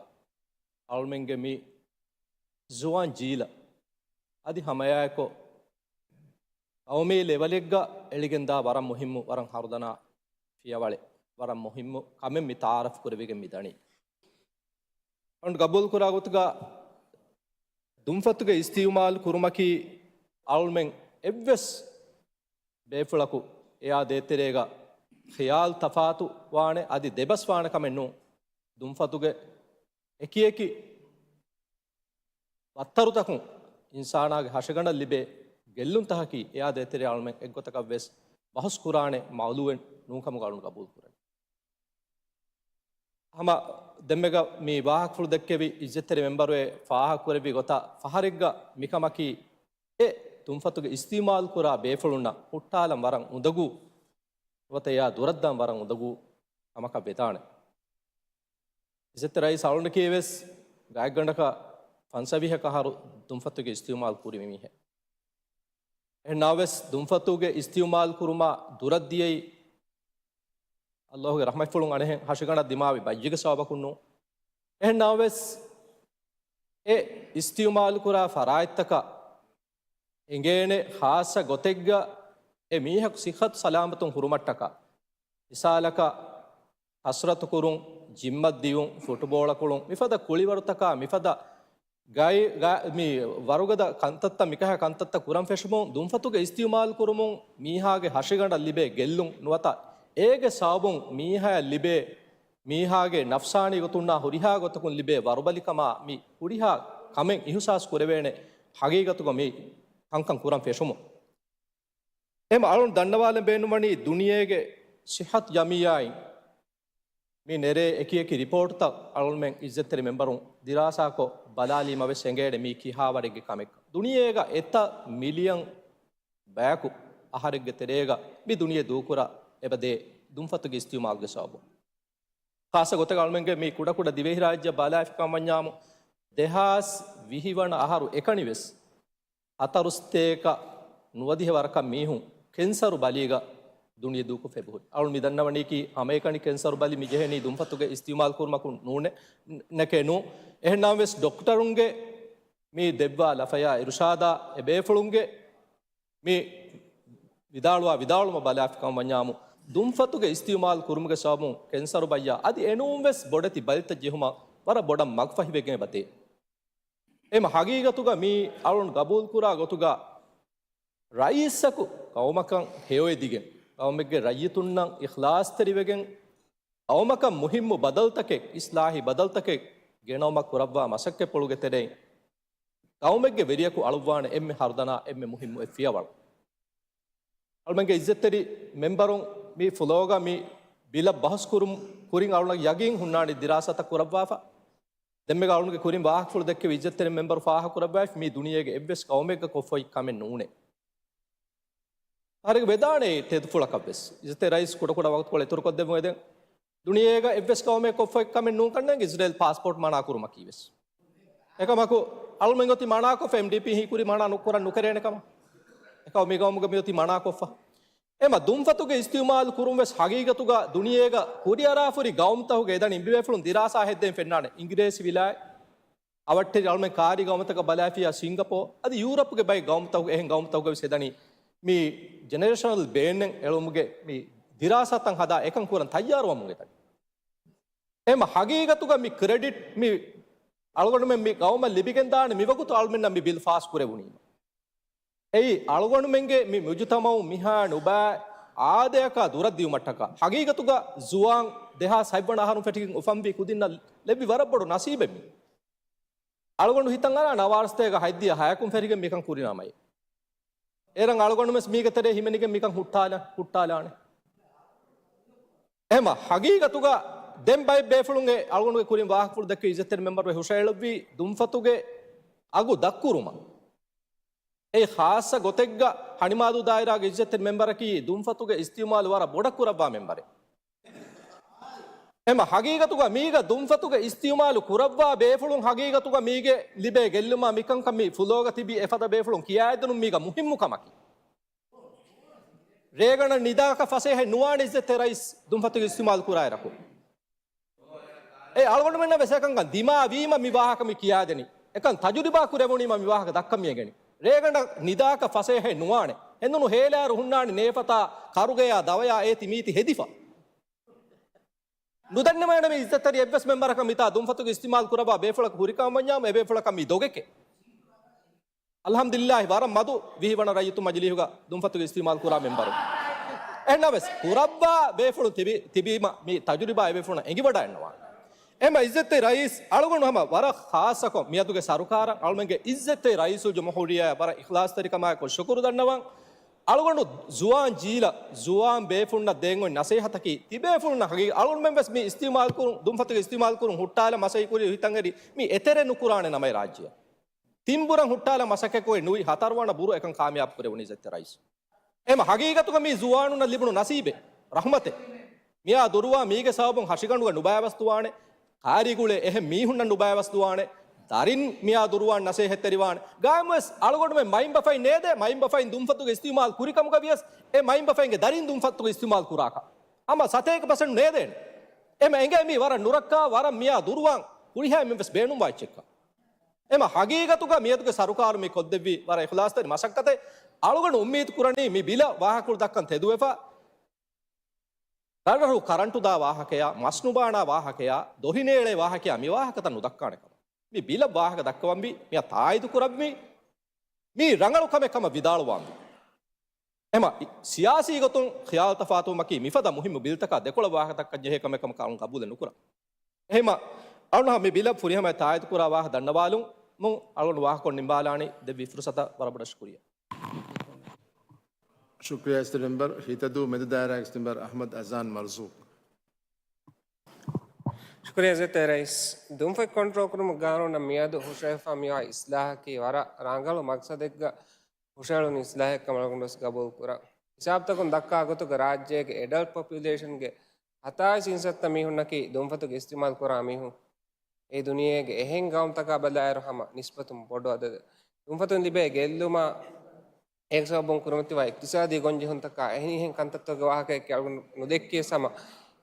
އަޅުމެންގެ މި ޒުވާން ޖީލަށް އަދި ހަމައެއާއެކު ޤައުމީ ލެވަލެއްގަ އެޅިގެންދާ ވަރަށް މުހިއްމު، ވަރަށް ހަރުދަނާ ފިޔަވަޅެއް، ވަރަށް މުހިއްމު ކަމެއް މި ތައާރަފް ކުރެވިގެން މިދަނީ. އަޅުން ގަބޫލު ކުރާ ގޮތުގަ ދުންފަތުގެ އިސްތިއުމާލު ކުރުމަކީ އަޅުމެން އެއްވެސް ބޭފުޅަކު އެއާ ދޭތެރޭގަ ޚިޔާލު ތަފާތު ވާނެ އަދި ދެބަސް ވާނެ ކަމެއް ނޫން. ދުންފަތުގެ އެކިއެކި ވައްތަރުތަކުން އިންސާނާގެ ހަށިގަނޑަށް ލިބޭ ގެއްލުންތަކަކީ އެއާ ދޭތެރޭ އަޅުމެން އެއްގޮތަކަށް ވެސް ބަހުސް ކުރާނެ މައުޟޫއެއް ނޫންކަމުގަ އަޅުން ގަބޫލު ކުރަނީ. ހަމަ ދެންމެގަ މި ވާހަކަފުޅު ދެއްކެވި އިއްޒަތްތެރި މެމްބަރު އެ ފާހަގަކުރެއްވި ގޮތަށް ފަހަރެއްގަ މިކަމަކީ އެ ދުންފަތުގެ އިސްތިއުމާލުކުރާ ބޭފުޅުންނަށް ހުއްޓާލަން ވަރަށް އުނދަގޫ ނުވަތަ އެއާ ދުރަށްދާން ވަރަށް އުނދަގޫ ކަމަކަށް ވެދާނެ. އިއްޒަތްތެރި ރައީސް އަޅުގަނޑަކީ ވެސް ގާތްގަނޑަކަށް ފަންސަވީހަކަށް އަހަރު ދުންފަތުގެ އިސްތިއުމާލު ކުރި މީހެއް. އެހެން ނަމަވެސް ދުންފަތުގެ އިސްތިއުމާލު ކުރުމާ ދުރަށްދިޔައީ ﷲ ގެ ރަޙްމަތްފުޅުން އަނެއްހެން ހަށިގަނޑަށް ދިމާވި ބައްޔެއްގެ ސަބަބަކުން ނޫން. އެހެން ނަމަވެސް އެ އިސްތިއުމާލުކުރާ ފަރާތްތަކަށް އެނގޭނެ ޚާއްޞަ ގޮތެއްގަ އެ މީހަކު ޞިއްޙަތު ސަލާމަތުން ހުރުމަށްޓަކާ، މިސާލަކަށް ކަސްރަތު ކުރުން، ޖިއްމަށް ދިޔުން، ފުޓުބޯޅަ ކުޅުން، މިފަދަ ކުޅިވަރުތަކާ، މިފަދަ ގައި-، ގަ-، މި ވަރުގަދަ ކަންތައްތައް، މިކަހަ ކަންތައްތައް ކުރަން ފެށުމުން، ދުންފަތުގެ އިސްތިއުމާލު ކުރުމުން މީހާގެ ހަށިގަނޑަށް ލިބޭ ގެއްލުން ނުވަތަ އޭގެ ސަބަބުން މީހާޔަށް ލިބޭ، މީހާގެ ނަފްސާނީ ގޮތުންނާ ހުރިހާ ގޮތަކުން ލިބޭ ވަރުބަލިކަމާ މި ހުރިހާ ކަމެއް އިހުސާސް ކުރެވޭނެ ހަގީގަތުގަ މި ކަންކަން ކުރަން ފެށުމުން. އެހެން އަޅުން ދަންނަވާލަން ބޭނުންވަނީ ދުނިޔޭގެ ޞިއްޙަތު ޖަމިއްޔާއިން މި ނެރޭ އެކި އެކި ރިޕޯޓްތައް އަޅުންމެން އިއްޒަތްތެރި މެމްބަރުން ދިރާސާކޮށް ބަލާލީމަވެސް އެނގޭނެ މީ ކިހާވަރެއްގެ ކަމެއްކަން. ދުނިޔޭގަ އެތައް މިލިއަން ބަޔަކު އަހަރެއްގެ ތެރޭގަ މި ދުނިޔެ ދޫކުރާ އެބަދޭ ދުންފަތުގެ އިސްތިއުމާލުގެ ސަބަބުން. ޚާއްޞަ ގޮތެއް އަޅުމެންގެ މި ކުޑަކުޑަ ދިވެހިރާއްޖެ ބަލާފިކަން ވަންޏާމު، ދެހާސް ވިހި ވަނަ އަހަރު އެކަނިވެސް ހަތަރުސަތޭކަ ނުވަދިހަ ވަރަކަށް މީހުން ކެންސަރު ބަލީގަ ދުނިޔެ ދޫކޮށް ފެބުހުރި. އަޅުން މި ދަންނަވަނީކީ ހަމައެކަނި ކެންސަރު ބަލި މި ޖެހެނީ ދުންފަތުގެ އިސްތިއުމާލު ކުރުމަކުން ނޫނެ، ނެކޭ ނޫ. އެހެންނަމަވެސް ޑޮކްޓަރުންގެ މި ދެއްވާ ލަފަޔާ އިރުޝާދާ އެބޭފުޅުންގެ މި ވިދާޅުވާ ވިދާޅުމަށް ބަލާފިކަން ވަންޏާމު، ދުންފަތުގެ އިސްތިއުމާލު ކުރުމުގެ ސަބަބުން ކެންސަރު ބައްޔާ އަދި އެނޫން ވެސް ބޮޑެތި ބަލިތައް ޖެހުމަށް ވަރަށް ބޮޑަށް މަގުފަހިވެގެން އެބަދޭ. އެމަ ހަގީގަތުގަ މީ އަޅުން ގަބޫލުކުރާ ގޮތުގަ ރައީސަކު ގައުމަކަށް ހެޔޮއެދިގެން، ގައުމެއްގެ ރައްޔިތުންނަށް އިޚްލާޞްތެރިވެގެން، ގައުމަކަށް މުހިއްމު ބަދަލުތަކެއް، އިޞްލާޙީ ބަދަލުތަކެއް ގެނައުމަށް ކުރައްވާ މަސައްކަތްޕުޅުގެ ތެރެއިން ގައުމެއްގެ ވެރިޔަކު އަޅުއްވާނެ އެންމެ ހަރުދަނާ، އެންމެ މުހިއްމު އެއް ފިޔަވަޅު. އަޅުމެންގެ އިއްޒަތްތެރި މެމްބަރުން މި ފުލޯގަ މި ބިލަށް ބަހުސް ކުރުން ކުރިން އަޅުނަށް ޔަގީން ހުންނާނީ ދިރާސާތައް ކުރައްވާފަ. ދެންމެގަ އަޅުންގެ ކުރިން ވާހަކަފުޅު ދެއްކެވި އިއްޒަތްތެރި މެމްބަރު ފާހަކުރައްވައިފި މީ ދުނިޔޭގެ އެއްވެސް ގައުމެއްގަ ކޮށްފައި ކަމެއް ނޫނޭ. ފަހަރެއްގަ ވެދާނެ ތެދުފުޅަކަށްވެސް. އިއްޒަތްތެރި ރައީސް ކުޑަކުޑަ ވަގުތުކޮޅެއް އިތުރުކޮށްދެއްވުން އެދެން. ދުނިޔޭގަ އެއްވެސް ގައުމެއް ކޮށްފައި ކަމެއް ނޫން ކަންނޭނގެ އިޒްރޭލް ޕާސްޕޯޓް މަނާ ކުރުމަކީ ވެސް. އެކަމަކު އަޅުމެން އޮތީ މަނާކޮށްފަ އެމްޑީޕީ ހީކުރީ މަނާ ނުކުރަން ނުކެރޭނެ ކަމަށް. އެކަމަކު މި ގައުމުގަ މި އޮތީ މަނާކޮށްފަ. އެމަ ދުންފަތުގެ އިސްތިއުމާލު ކުރުން ވެސް ހަގީގަތުގަ ދުނިޔޭގަ ކުރިއަރާފުރި ގައުމުތަހުގެ އެދަނީ މިބޭފުޅުން ދިރާސާ ހެއްދެން ފެންނާނެ. އިނގިރޭސި ވިލާތް، އަވަށްޓެރި އަޅުމެން ކާރި ގައުމުތަކަށް ބަލާފިޔާ ސިންގަޕޯ، އަދި ޔޫރަޕްގެ ބައެއް ގައުމުތަކުގެ، އެހެން ގައުމުތަކުގަ ވެސް އެދަނީ މި ޖެނެރޭޝަނަލް ބޭންނެއް އެޅުމުގެ މި ދިރާސާތައް ހަދާ އެކަން ކުރަން ތައްޔާރުވަމުން އެދަނީ. އެހެމަ ހަގީގަތުގަ މި ކްރެޑިޓް މި އަޅުގަނޑުމެން މި ގައުމަށް ލިބިގެންދާނެ މިވަގުތު އަޅުމެންނަށް މި ބިލް ފާސް ކުރެވުނީމަ. އެއީ އަޅުގަނޑުމެންގެ މި މުޖުތަމައު މިހާ ނުބައި އާދަޔަކާ ދުރަށް ދިޔުމަށްޓަކާ. ހަގީގަތުގަ ޒުވާން ދެހާސް ހަތްވަނަ އަހަރުން ފެށިގެން އުފަންވީ ކުދިންނަށް ލެއްވި ވަރަށް ބޮޑު ނަސީބެއް މީ. އަޅުގަނޑު ހިތަށް އަރާ ނަވާރަސަތޭކަ ހަތްދިހަ ހަޔަކުން ފެށިގެން މިކަން ކުރިނަމައި. އޭރަށް އަޅުގަނޑު ވެސް މީގެ ތެރޭ ހިމެނިގެން މިކަން ހުއްޓާލަ-، ހުއްޓާލާނެ. އެހެމަ ހަގީގަތުގަ ދެން ބައެއް ބޭފުޅުން އެ އަޅުގަނޑުގެ ކުރިން ވާހަކަފުޅު ދެއްކި އިއްޒަތްތެރި މެމްބަރު ހުށައެޅުއްވީ ދުންފަތުގެ އަގު ދަށްކުރުމަށް. އެއީ ޚާއްޞަ ގޮތެއްގަ ހަނިމާދޫ ދާއިރާގެ އިއްޒަތްތެރި މެމްބަރަކީ ދުންފަތުގެ އިސްތިއުމާލު ވަރަށް ބޮޑަށް ކުރައްވާ މެމްބަރެއް. އެމަ ހަގީގަތުގަ މީގަ ދުންފަތުގެ އިސްތިއުމާލު ކުރައްވާ ބޭފުޅުން ހަގީގަތުގަ މީގެ ލިބޭ ގެއްލުމާ މިކަންކަން މި ފުލޯގަ ތިބި އެފަދަ ބޭފުޅުން ކިޔާއެދުނުން މީގަ މުހިއްމު ކަމަކީ. ރޭގަނޑަށް ނިދާކަށް ފަސޭހައެއް ނުވާނެ އިއްޒަތްތެރި ރައީސް ދުންފަތުގެ އިސްތިއުމާލު ކުރާއިރަކު. އެ އަޅުގަނޑުމެންނަށް ވެސް އެކަންކަން ދިމާވީމަ މި ވާހަކަ މި ކިޔާދެނީ. އެކަން ތަޖުރިބާ ކުރެވުނީމަ މި ވާހަކަ ދައްކަން މިއެނގެނީ. ރޭގަނޑަށް ނިދާކަށް ފަސޭހައެއް ނުވާނެ. ހެނދުނު ހޭލާއިރު ހުންނާނެ ނޭފަތާ ކަރުގަޔާ ދަވަޔާ އޭތި މީތި ހެދިފަ. ނުދަންނަވަން މި އިއްޒަތްތެރި އެއްވެސް މެމްބަރަކަށް މިތާ ދުންފަތުގެ އިސްތިއުމާލު ކުރައްވާ ބޭފުޅަކު ހުރިކަމަށް ވަންޏާމު އެބޭފުޅަކަށް މީ ދޮގެކޭ. އަލްޙަމްދުލިއްލާހި ވަރަށް މަދު ވިހި ވަނަ ރައްޔިތު މަޖިލީހުގަ ދުންފަތުގެ އިސްތިއުމާލު ކުރާ މެމްބަރު. އެހެންނަމަވެސް ކުރައްވާ ބޭފުޅުން ތިބި-، ތިބީމަ މި ތަޖުރިބާ އެބޭފުޅުން އެނގިވަޑައެއްނުވާނެ. އެމަ އިއްޒަތްތެރި ރައީސް އަޅުގަނޑު ހަމަ ވަރަށް ޚާއްޞަކޮށް މިއަދުގެ ސަރުކާރަށް އަޅުމެންގެ އިއްޒަތްތެރި ރައީސުލްޖުމްހޫރިއްޔާއަށް ވަރަށް އިޚްލާޞްތެރިކަމާއެކު ޝުކުރު ދަންނަވަން. އަޅުގަނޑު ޒުވާން ޖީލަށް، ޒުވާން ބޭފުޅުންނަށް ދޭން އޮތް ނަސޭހަތަކީ، ތިބޭފުޅުންނަށް ހަގީ-، އަޅުގަނޑުމެން ވެސް މި އިސްތިއުމާލު ކުރުން، ދުންފަތުގެ އިސްތިއުމާލު ކުރުން ހުއްޓާލަ މަސައްކަތް ކުރި ހިތަށް އެރި މި އެތެރެ ނުކުރާނެ ނަމަ ރާއްޖެއަށް. ތިން ބުރަށް ހުއްޓާލަ މަސައްކަތް ކުރި ނުވި ހަތަރުވަނަ ބުރު އެކަން ކާމިޔާބު ކުރެވުނީ އިއްޒަތްތެރި ރައީސް. އެމަ ހަގީގަތުގަ މީ ޒުވާނުންނަށް ލިބުނު ނަސީބެއް، ރަޙްމަތެއް. މިއާ ދުރުވާ މީގެ ސަބަބުން ހަށިގަނޑުގަ ނުބައިވަސްދުވާނެ، ކާރިގުޅޭ އެހެން މީހުންނަށް ނުބައިވަސްދުވާނެ، ދަރިން މިއާ ދުރުވާން ނަސޭހަތްތެރިވާނެ. ގާއިމުވެސް އަޅުގަނޑުމެން މައިންބަފައިން ނޭދޭ، މައިންބަފައިން ދުންފަތުގެ އިސްތިއުމާލު ކުރިކަމުގަ ވިޔަސް، އެ މައިންބަފައިންގެ ދަރިން ދުންފަތުގެ އިސްތިއުމާލު ކުރާކަށް. ހަމަ ސަތޭކަ ޕަސެންޓް ނޭދޭނެ. އެމަ އެނގޭ މީ ވަރަށް ނުރައްކާ، ވަރަށް މިއާ ދުރުވާން ހުރިހާ އެންމެން ވެސް ބޭނުންވާ އެއްޗެއްކަން. އެމަ ހަގީގަތުގަ މިއަދުގެ ސަރުކާރު މި ކޮށްދެއްވީ ވަރަށް އިޚްލާޞްތެރި މަސައްކަތެއް. އަޅުގަނޑު އުއްމީދު ކުރަނީ މި ބިލަށް ވާހަކަފުޅު ދައްކަން ތެދުވެފަ، ރަށްރަށު ކަރަންޓު ދާ ވާހަކަޔާ، މަސް ނުބާނާ ވާހަކަޔާ، ދޮށިނޭޅޭ ވާހަކަޔާ މި ވާހަކަތައް ނުދައްކާނެ ކަމަށް. މި ބިލަށް ވާހަކަ ދައްކަވަންވީ، މިއަށް ތާއީދު ކުރަންވީ، މީ ރަނގަޅު ކަމެއް ކަމަށް ވިދާޅުވާންވީ. އެމަ ސިޔާސީ ގޮތުން ޚިޔާލު ތަފާތުވުމަކީ މިފަދަ މުހިއްމު ބިލްތަކާ ދެކޮޅަށް ވާހަކަ ދައްކަން ޖެހޭ ކަމެއް ކަމަކަށް އަޅުން ގަބޫލެއް ނުކުރަން. އެހެމަ އަޅުން މި ބިލަށް ފުރިހަމަޔަށް ތާއީދު ކުރާ ވާހަކަ ދަންނަވާލުމުން އަޅުން ވާހަކަ ނިންމާލާނީ. ދެއްވި ފުރުސަތަށް ވަރަށް ބޮޑަށް ޝުކުރިއްޔާ. ޝުކުރިއްޔާ އިއްޒަތްތެރި މެމްބަރު. ހިތަދޫ މެދު ދާއިރާގެ މެމްބަރު އަޙްމަދު އަޒާން މަރްޒޫޤް. ޝުކުރިއްޔާ އިއްޒަތްތެރި ރައީސް. ދުންފަތް ކޮންޓްރޯލް ކުރުމުގެ ގާނޫނަށް މިއަދު ހުށައެޅިފަ މިވާ އިސްލާހަކީ ވަރަށް ރަނގަޅު މަގްސަދެއްގަ ހުށައެޅުނު އިސްލާހެއް ކަމަށް އަޅުގަނޑު ވެސް ގަބޫލު ކުރަން. ހިސާބުތަކުން ދައްކާ ގޮތުގަ ރާއްޖޭގެ އެޑަލްޓް ޕޮޕިއުލޭޝަންގެ ހަތާވީސް އިންސައްތަ މީހުންނަކީ ދުންފަތުގެ އިސްތިއުމާލު ކުރާ މީހުން. އެ ދުނިޔޭގެ އެހެން ގައުމުތަކާ ބަލާއިރު ހަމަ ނިސްބަތުން ބޮޑު އަދަދެއް. ދުންފަތުން ލިބޭ ގެއްލުމާ، އޭގެ ސަބަބުން ކުރިމަތިވާ އިޤްތިޞާދީ ގޮންޖެހުންތަކާ އެހެނިހެން ކަންތައްތަކުގެ ވާހަކައެއް އަޅުގަނޑު ނުދެއްކިޔަސް ހަމަ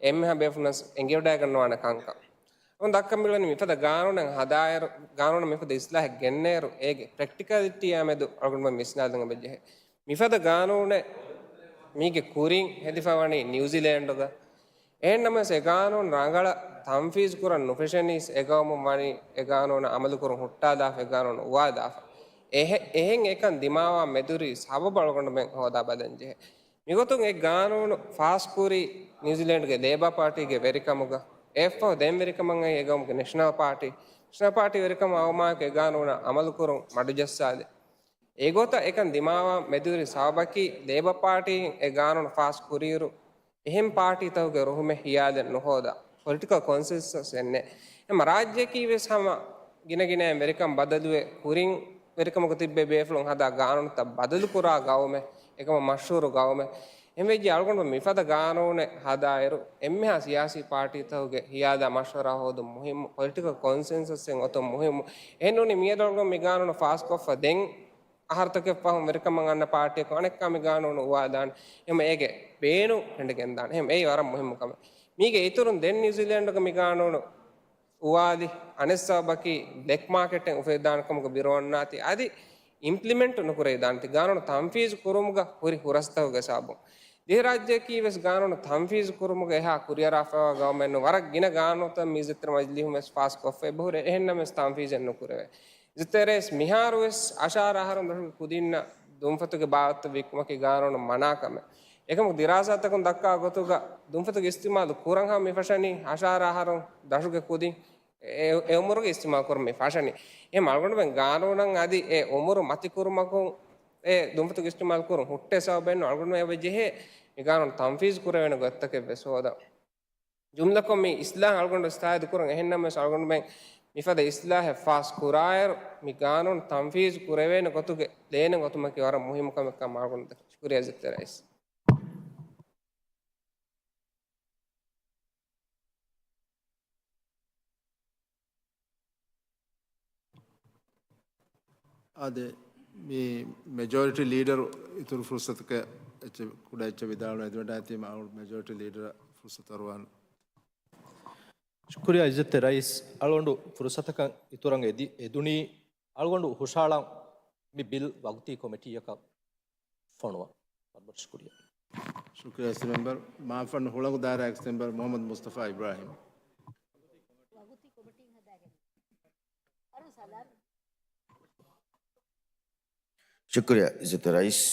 އެންމެހާ ބޭފުޅުންނަށް އެނގިވަޑައިގަންނަވާނެ ކަންކަން. އަޅުގަނޑު ދައްކަން މިއުޅެނީ މިފަދަ ގާނޫނެއް ހަދާއިރު، ގާނޫނަށް މިފަދަ އިސްލާހެއް ގެންނައިރު، އޭގެ ޕްރެކްޓިކަލިޓީއާ މެދު އަޅުގަނޑުމެން ވިސްނާލަން އެބަޖެހޭ. މިފަދަ ގާނޫނެއް މީގެ ކުރިން ހެދިފަ ވަނީ ނިއުޒީލޭންޑުގަ. އެހެންނަމަވެސް އެ ގާނޫނު ރަނގަޅަށް ތަންފީޒު ކުރަން ނުފެށެނީސް އެ ގައުމުން ވަނީ އެ ގާނޫނަށް އަމަލުކުރުން ހުއްޓާލާފަ އެ ގާނޫނު އުވާލާފަ. އެހެ-، އެހެން އެކަން ދިމާވާން މެދުވެރި ސަބަބު އަޅުގަނޑުމެން ހޯދާ ބަލަން ޖެހޭ. މިގޮތުން އެ ގާނޫނު ފާސްކުރީ ނިއުޒީލޭންޑްގެ ލޭބާ ޕާޓީގެ ވެރިކަމުގަ. އެއަށްފަހު ދެން ވެރިކަމަށް އައީ އެ ގައުމުގެ ނެޝަނަލް ޕާޓީ. ނެޝަނަލް ޕާޓީ ވެރިކަމަށް އައުމާއެކު އެ ގާނޫނަށް އަމަލުކުރުން މަޑުޖައްސާލި. އެގޮތަށް އެކަން ދިމާވާން މެދުވެރި ސަބަބަކީ ލޭބާ ޕާޓީން އެ ގާނޫނު ފާސް ކުރިއިރު އެހެން ޕާޓީތަކުގެ ރުހުމެއް ހިޔާލެއް ނުހޯދާ، ޕޮލިޓިކަލް ކޮންސެންސަސް އެއް ނެތް. އެމަ ރާއްޖެއަކީ ވެސް ހަމަ ގިނަގިނައިން ވެރިކަން ބަދަލުވެ ކުރިން ވެރިކަމަކު ތިއްބެވި ބޭފުޅުން ހަދާ ގާނޫނުތައް ބަދަލުކުރާ ގައުމެއް، އެކަމަށް މަޝްހޫރު ގައުމެއް. އެހެންވެއްޖެ އަޅުގަނޑު މިފަދަ ގާނޫނެއް ހަދާއިރު، އެންމެހާ ސިޔާސީ ޕާޓީތަކުގެ ހިޔާލާ މަޝްވަރާ ހޯދުން މުހިއްމު، ޕޮލިޓިކަލް ކޮންސެންސަސްއެއް އޮތުން މުހިއްމު. އެހެންނޫނީ މިއަދު އަޅުގަނޑު މި ގާނޫނު ފާސްކޮށްފަ ދެން އަހަރުތަކެއް ފަހުން ވެރިކަމަށް އަންނަ ޕާޓީއަކު އަނެއްކާ މި ގާނޫނު އުވާލާނެ. އެހެން އޭގެ ބޭނުން ކެނޑިގެންދާނެ. އެހެން އެއީ ވަރަށް މުހިއްމު ކަމެއް. މީގެ އިތުރުން ދެން ނިއުޒީލޭންޑުގަ މި ގާނޫނު އުވާލި އަނެއް ސަބަބަކީ ބްލެކް މާކެޓެއް އުފެދިދާނެ ކަމުގަ ބިރުވަންނާތީ އަދި އިމްޕްލިމެންޓް ނުކުރެވިދާނެތީ ގާނޫނު ތަންފީޒު ކުރުމުގަ ހުރި ހުރަސްތަކުގެ ސަބަބުން. ދިވެހިރާއްޖެއަކީ ވެސް ގާނޫނު ތަންފީޒު ކުރުމުގަ އެހާ ކުރިއަރާފައިވާ ގައުމެއް ނޫން. ވަރަށް ގިނަ ގާނޫނުތައް މި އިއްޒަތްތެރި މަޖިލީހުން ވެސް ފާސްކޮށްފަ އެބަހުރި. އެހެންނަމަވެސް ތަންފީޒެއް ނުކުރެވޭ. އިއްޒަތްތެރި ރައީސް މިހާރު ވެސް އަށާރަ އަހަރުން ދަށުގެ ކުދިންނަށް ދުންފަތުގެ ބާވަތު ވިއްކުމަކީ ގާނޫނު މަނާ ކަމެއް. އެކަމަކު ދިރާސާތަކުން ދައްކާ ގޮތުގަ ދުންފަތުގެ އިސްތިމާލު ކުރަން ހަމަ މި ފަށަނީ އަށާރަ އަހަރުން ދަށުގެ ކުދިން އެ، އެ އުމުރުގެ އިސްތިމާލު ކުރަން މި ފަށަނީ. އެހެން އަޅުގަނޑުމެން ގާނޫނަށް އަދި އެ އުމުރު މަތިކުރުމަކުން އެ ދުންފަތުގެ އިސްތިމާލު ކުރުން ހުއްޓޭ ސަބަބެއް ނޫން. އަޅުގަނޑުމެން އެބަ ޖެހޭ މި ގާނޫނު ތަންފީޒު ކުރެވޭނެ ގޮތްތަކެއް ވެސް ހޯދަން. ޖުމްލަކޮށް މި އިސްލާހް އަޅުގަނޑު އިސްތާއިދު ކުރަން. އެހެންނަމަވެސް އަޅުގަނޑުމެން މިފަދަ އިސްލާހެއް ފާސް ކުރާއިރު، މި ގާނޫނު ތަންފީޒު ކުރެވޭނެ ގޮތުގެ ލޭނެއް އޮތުމަކީ ވަރަށް މުހިއްމު ކަމެއް ކަމަށް އަޅުގަނޑު ދެކެން. ޝުކުރިއްޔާ އިއްޒަތްތެރި ރައީސް. އާދެ، މި މެޖޯރިޓީ ލީޑަރު އިތުރު ފުރުސަތަކަށް އެއްޗެއް ކުޑަ އެއްޗެއް ވިދާޅުވަން އެދިވަޑައިތީމަ، އަޅު މެޖޯރިޓީ ލީޑަރަށް ފުރުސަތު އަރުވާނަން. ޝުކުރިއްޔާ އިއްޒަތްތެރި ރައީސް. އަޅުގަނޑު ފުރުސަތަކަށް އިތުރަށް އެދި-، އެދުނީ. އަޅުގަނޑު ހުށަހަޅަން މި ބިލް ވަގުތީ ކޮމިޓީއަކަށް ފޮނުވަން. ވަރަށް ބޮޑަށް ޝުކުރިއްޔާ. ޝުކުރިއްޔާ އިސް މެމްބަރު. މާފަންނު ހުޅަނގު ދާއިރާގެ އިސް މެމްބަރު މުޙައްމަދު މުޞްޠަފާ އިބްރާހިމް. ޝުކުރިއްޔާ އިއްޒަތްތެރި ރައީސް.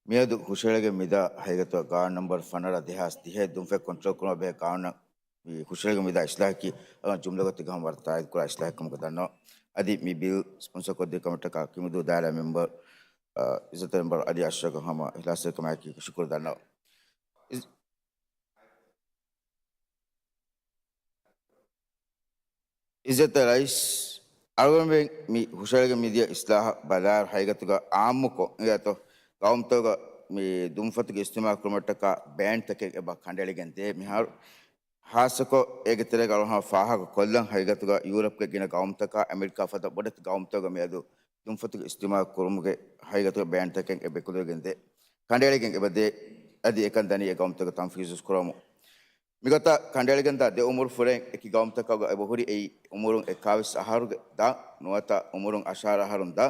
މިއަދު ހުށަހެޅިގެން މިދާ ހަގީގަތުގަ ގާނޫނު ނަންބަރު ފަނަރަ ދެހާސް ދިހައެއް ދުންފަތް ކޮންޓްރޯލް ކުރުމަށް ބެހޭ ގާނޫނަށް މި ހުށަހެޅިގެން މިދާ އިސްލާހަކީ، އަޅުގަނޑު ޖުމްލަ ގޮތެއްގަ ހަމަ ވަރަށް ތާއީދު ކުރާ އިސްލާހެއް ކަމަކަށް ދަންނަވަން. އަދި މި ބިލް ސްޕޮންސަރ ކޮށްދިން ކޮމިޓީއަކާ ކިމުދޫ ދާއިރާ މެމްބަރު އާ، އިއްޒަތްތެރި މެމްބަރު އަލީ އަޝްރަފަށް ހަމަ އިޚްލާޞްތެރިކަމާއެކީ ޝުކުރު ދަންނަވަން. އިއްޒަ-، އިއްޒަތްތެރި ރައީސް، އަޅުގަނޑުމެން މި ހުށަހެޅިގެން މިދިޔަ އިސްލާހަށް ބަލާއިރު ހަގީގަތުގަ އާއްމުކޮށް އިނގޭތޯ، ގައުމުތަކުގަ މި ދުންފަތުގެ އިސްތިޢުމާލު ކުރުމަށްޓަކާ ބޭންތަކެއް އެބަ ކަނޑައެޅިގެން ދޭ މިހާރު. ހާއްސަކޮށް އޭގެ ތެރޭގަ އަޅުގަނޑު ހަމަ ފާހަގަކޮށްލަން ހަގީގަތުގަ ޔޫރަޕްގެ ގިނަ ގައުމުތަކާ އެމެރިކާ ފަދަ ބޮޑެތި ގައުމުތަކުގަ މިއަދު ދުންފަތުގެ އިސްތިޢުމާލު ކުރުމުގެ ހަގީގަތުގަ ބޭންތަކެއް އެބަ އެކުލެވިގެން ދޭ، ކަނޑައެޅިގެން އެބަ ދޭ، އަދި އެކަން ދަނީ އެ ގައުމުތަކުގެ ތަންފީޒު ކުރަމުން. މިގޮތަށް ކަނޑައެޅިގެންދާ ދެ އުމުރު ފުރެން އެކި ގައުމުތަކުގަ އެބަހުރި އެއީ އުމުރުން އެކާވީސް އަހަރުގެ ދާ ނުވަތަ އުމުރުން އަށާރަ އަހަރުން ދާ.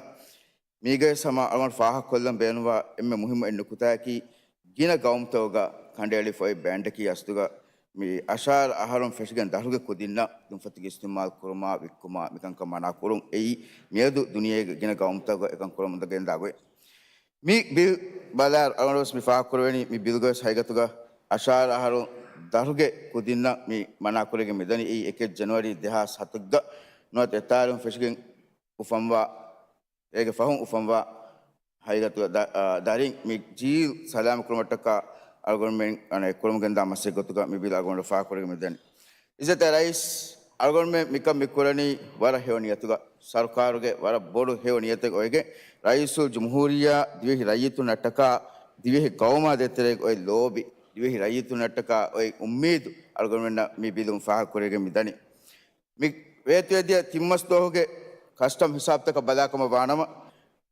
މީގައި ހަމަ އަޅުގަނޑު ފާހަގަކޮށްލަން ބޭނުންވާ އެންމެ މުހިއްމު އެއް ނުކުތާއަކީ، ގިނަ ގައުމުތަކުގަ ކަނޑައެޅިފައި ބޭންޑަކީ އަސްލުގަ މި އަށާރަ އަހަރުން ފެށިގެން ދަށުގެ ކުދިންނަށް ދުންފަތުގެ އިސްތިޢުމާލު ކުރުމާ، ވިއްކުމާ، މިކަންކަން މަނާ ކުރުން. އެއީ މިއަދު ދުނިޔޭގެ ގިނަ ގައުމުތަކުގަ އެކަން ކުރަމުން ގެންދާ ގޮތް. މި ބިލް ބަލާއިރު އަޅުގަނޑުވެސް މި ފާހަގަކުރެވެނީ، މި ބިލްގަވެސް ހަގީގަތުގަ އަށާރަ އަހަރު ދަށުގެ ކުދިންނަށް މި މަނާކުރެވިގެން މިދަނީ. އެއީ އެކެއް ޖަނަވަރީ ދެހާސް ހަތުގަ ނުވަތަ އެތާރިހުން ފެށިގެން އުފަންވާ، އޭގެ ފަހުން އުފަންވާ ހަގީގަތުގަ ދަ-، އާ، ދަރިން މި ޖީލް ސަލާމަތް ކުރުމަށްޓަކާ އަޅުގަނޑުމެން އަނެ ކުރަމުން ގެންދާ މަސައްކަތް ގޮތުގަ މި ބިލް އަޅުގަނޑު ފާހަގަކުރެވިގެން މިދަނީ. އިއްޒަތްތެރި ރައީސް، އަޅުގަނޑުމެން މިކަން މި ކުރަނީ ވަރަށް ހެޔޮ ނިޔަތުގަ، ސަރުކާރުގެ ވަރަށް ބޮޑު ހެޔޮ ނިޔަތެއް އޮވެގެން، ރައީސުލް ޖުމްހޫރިއްޔާ ދިވެހި ރައްޔިތުންނަށްޓަކާ، ދިވެހި ގައުމާ ދޭތެރޭގަ އޮތް ލޯބި، ދިވެހި ރައްޔިތުންނަށްޓަކާ އޮތް އުއްމީދު އަޅުގަނޑުމެންނަށް މި ބިލުން ފާހަގަކުރެވިގެން މިދަނީ. މި ވޭތުވެދިޔަ ތިން މަސް ދުވަހުގެ ކަސްޓަމް ހިސާބުތަކަށް ބަލާކަމަށް ވާނަމަ،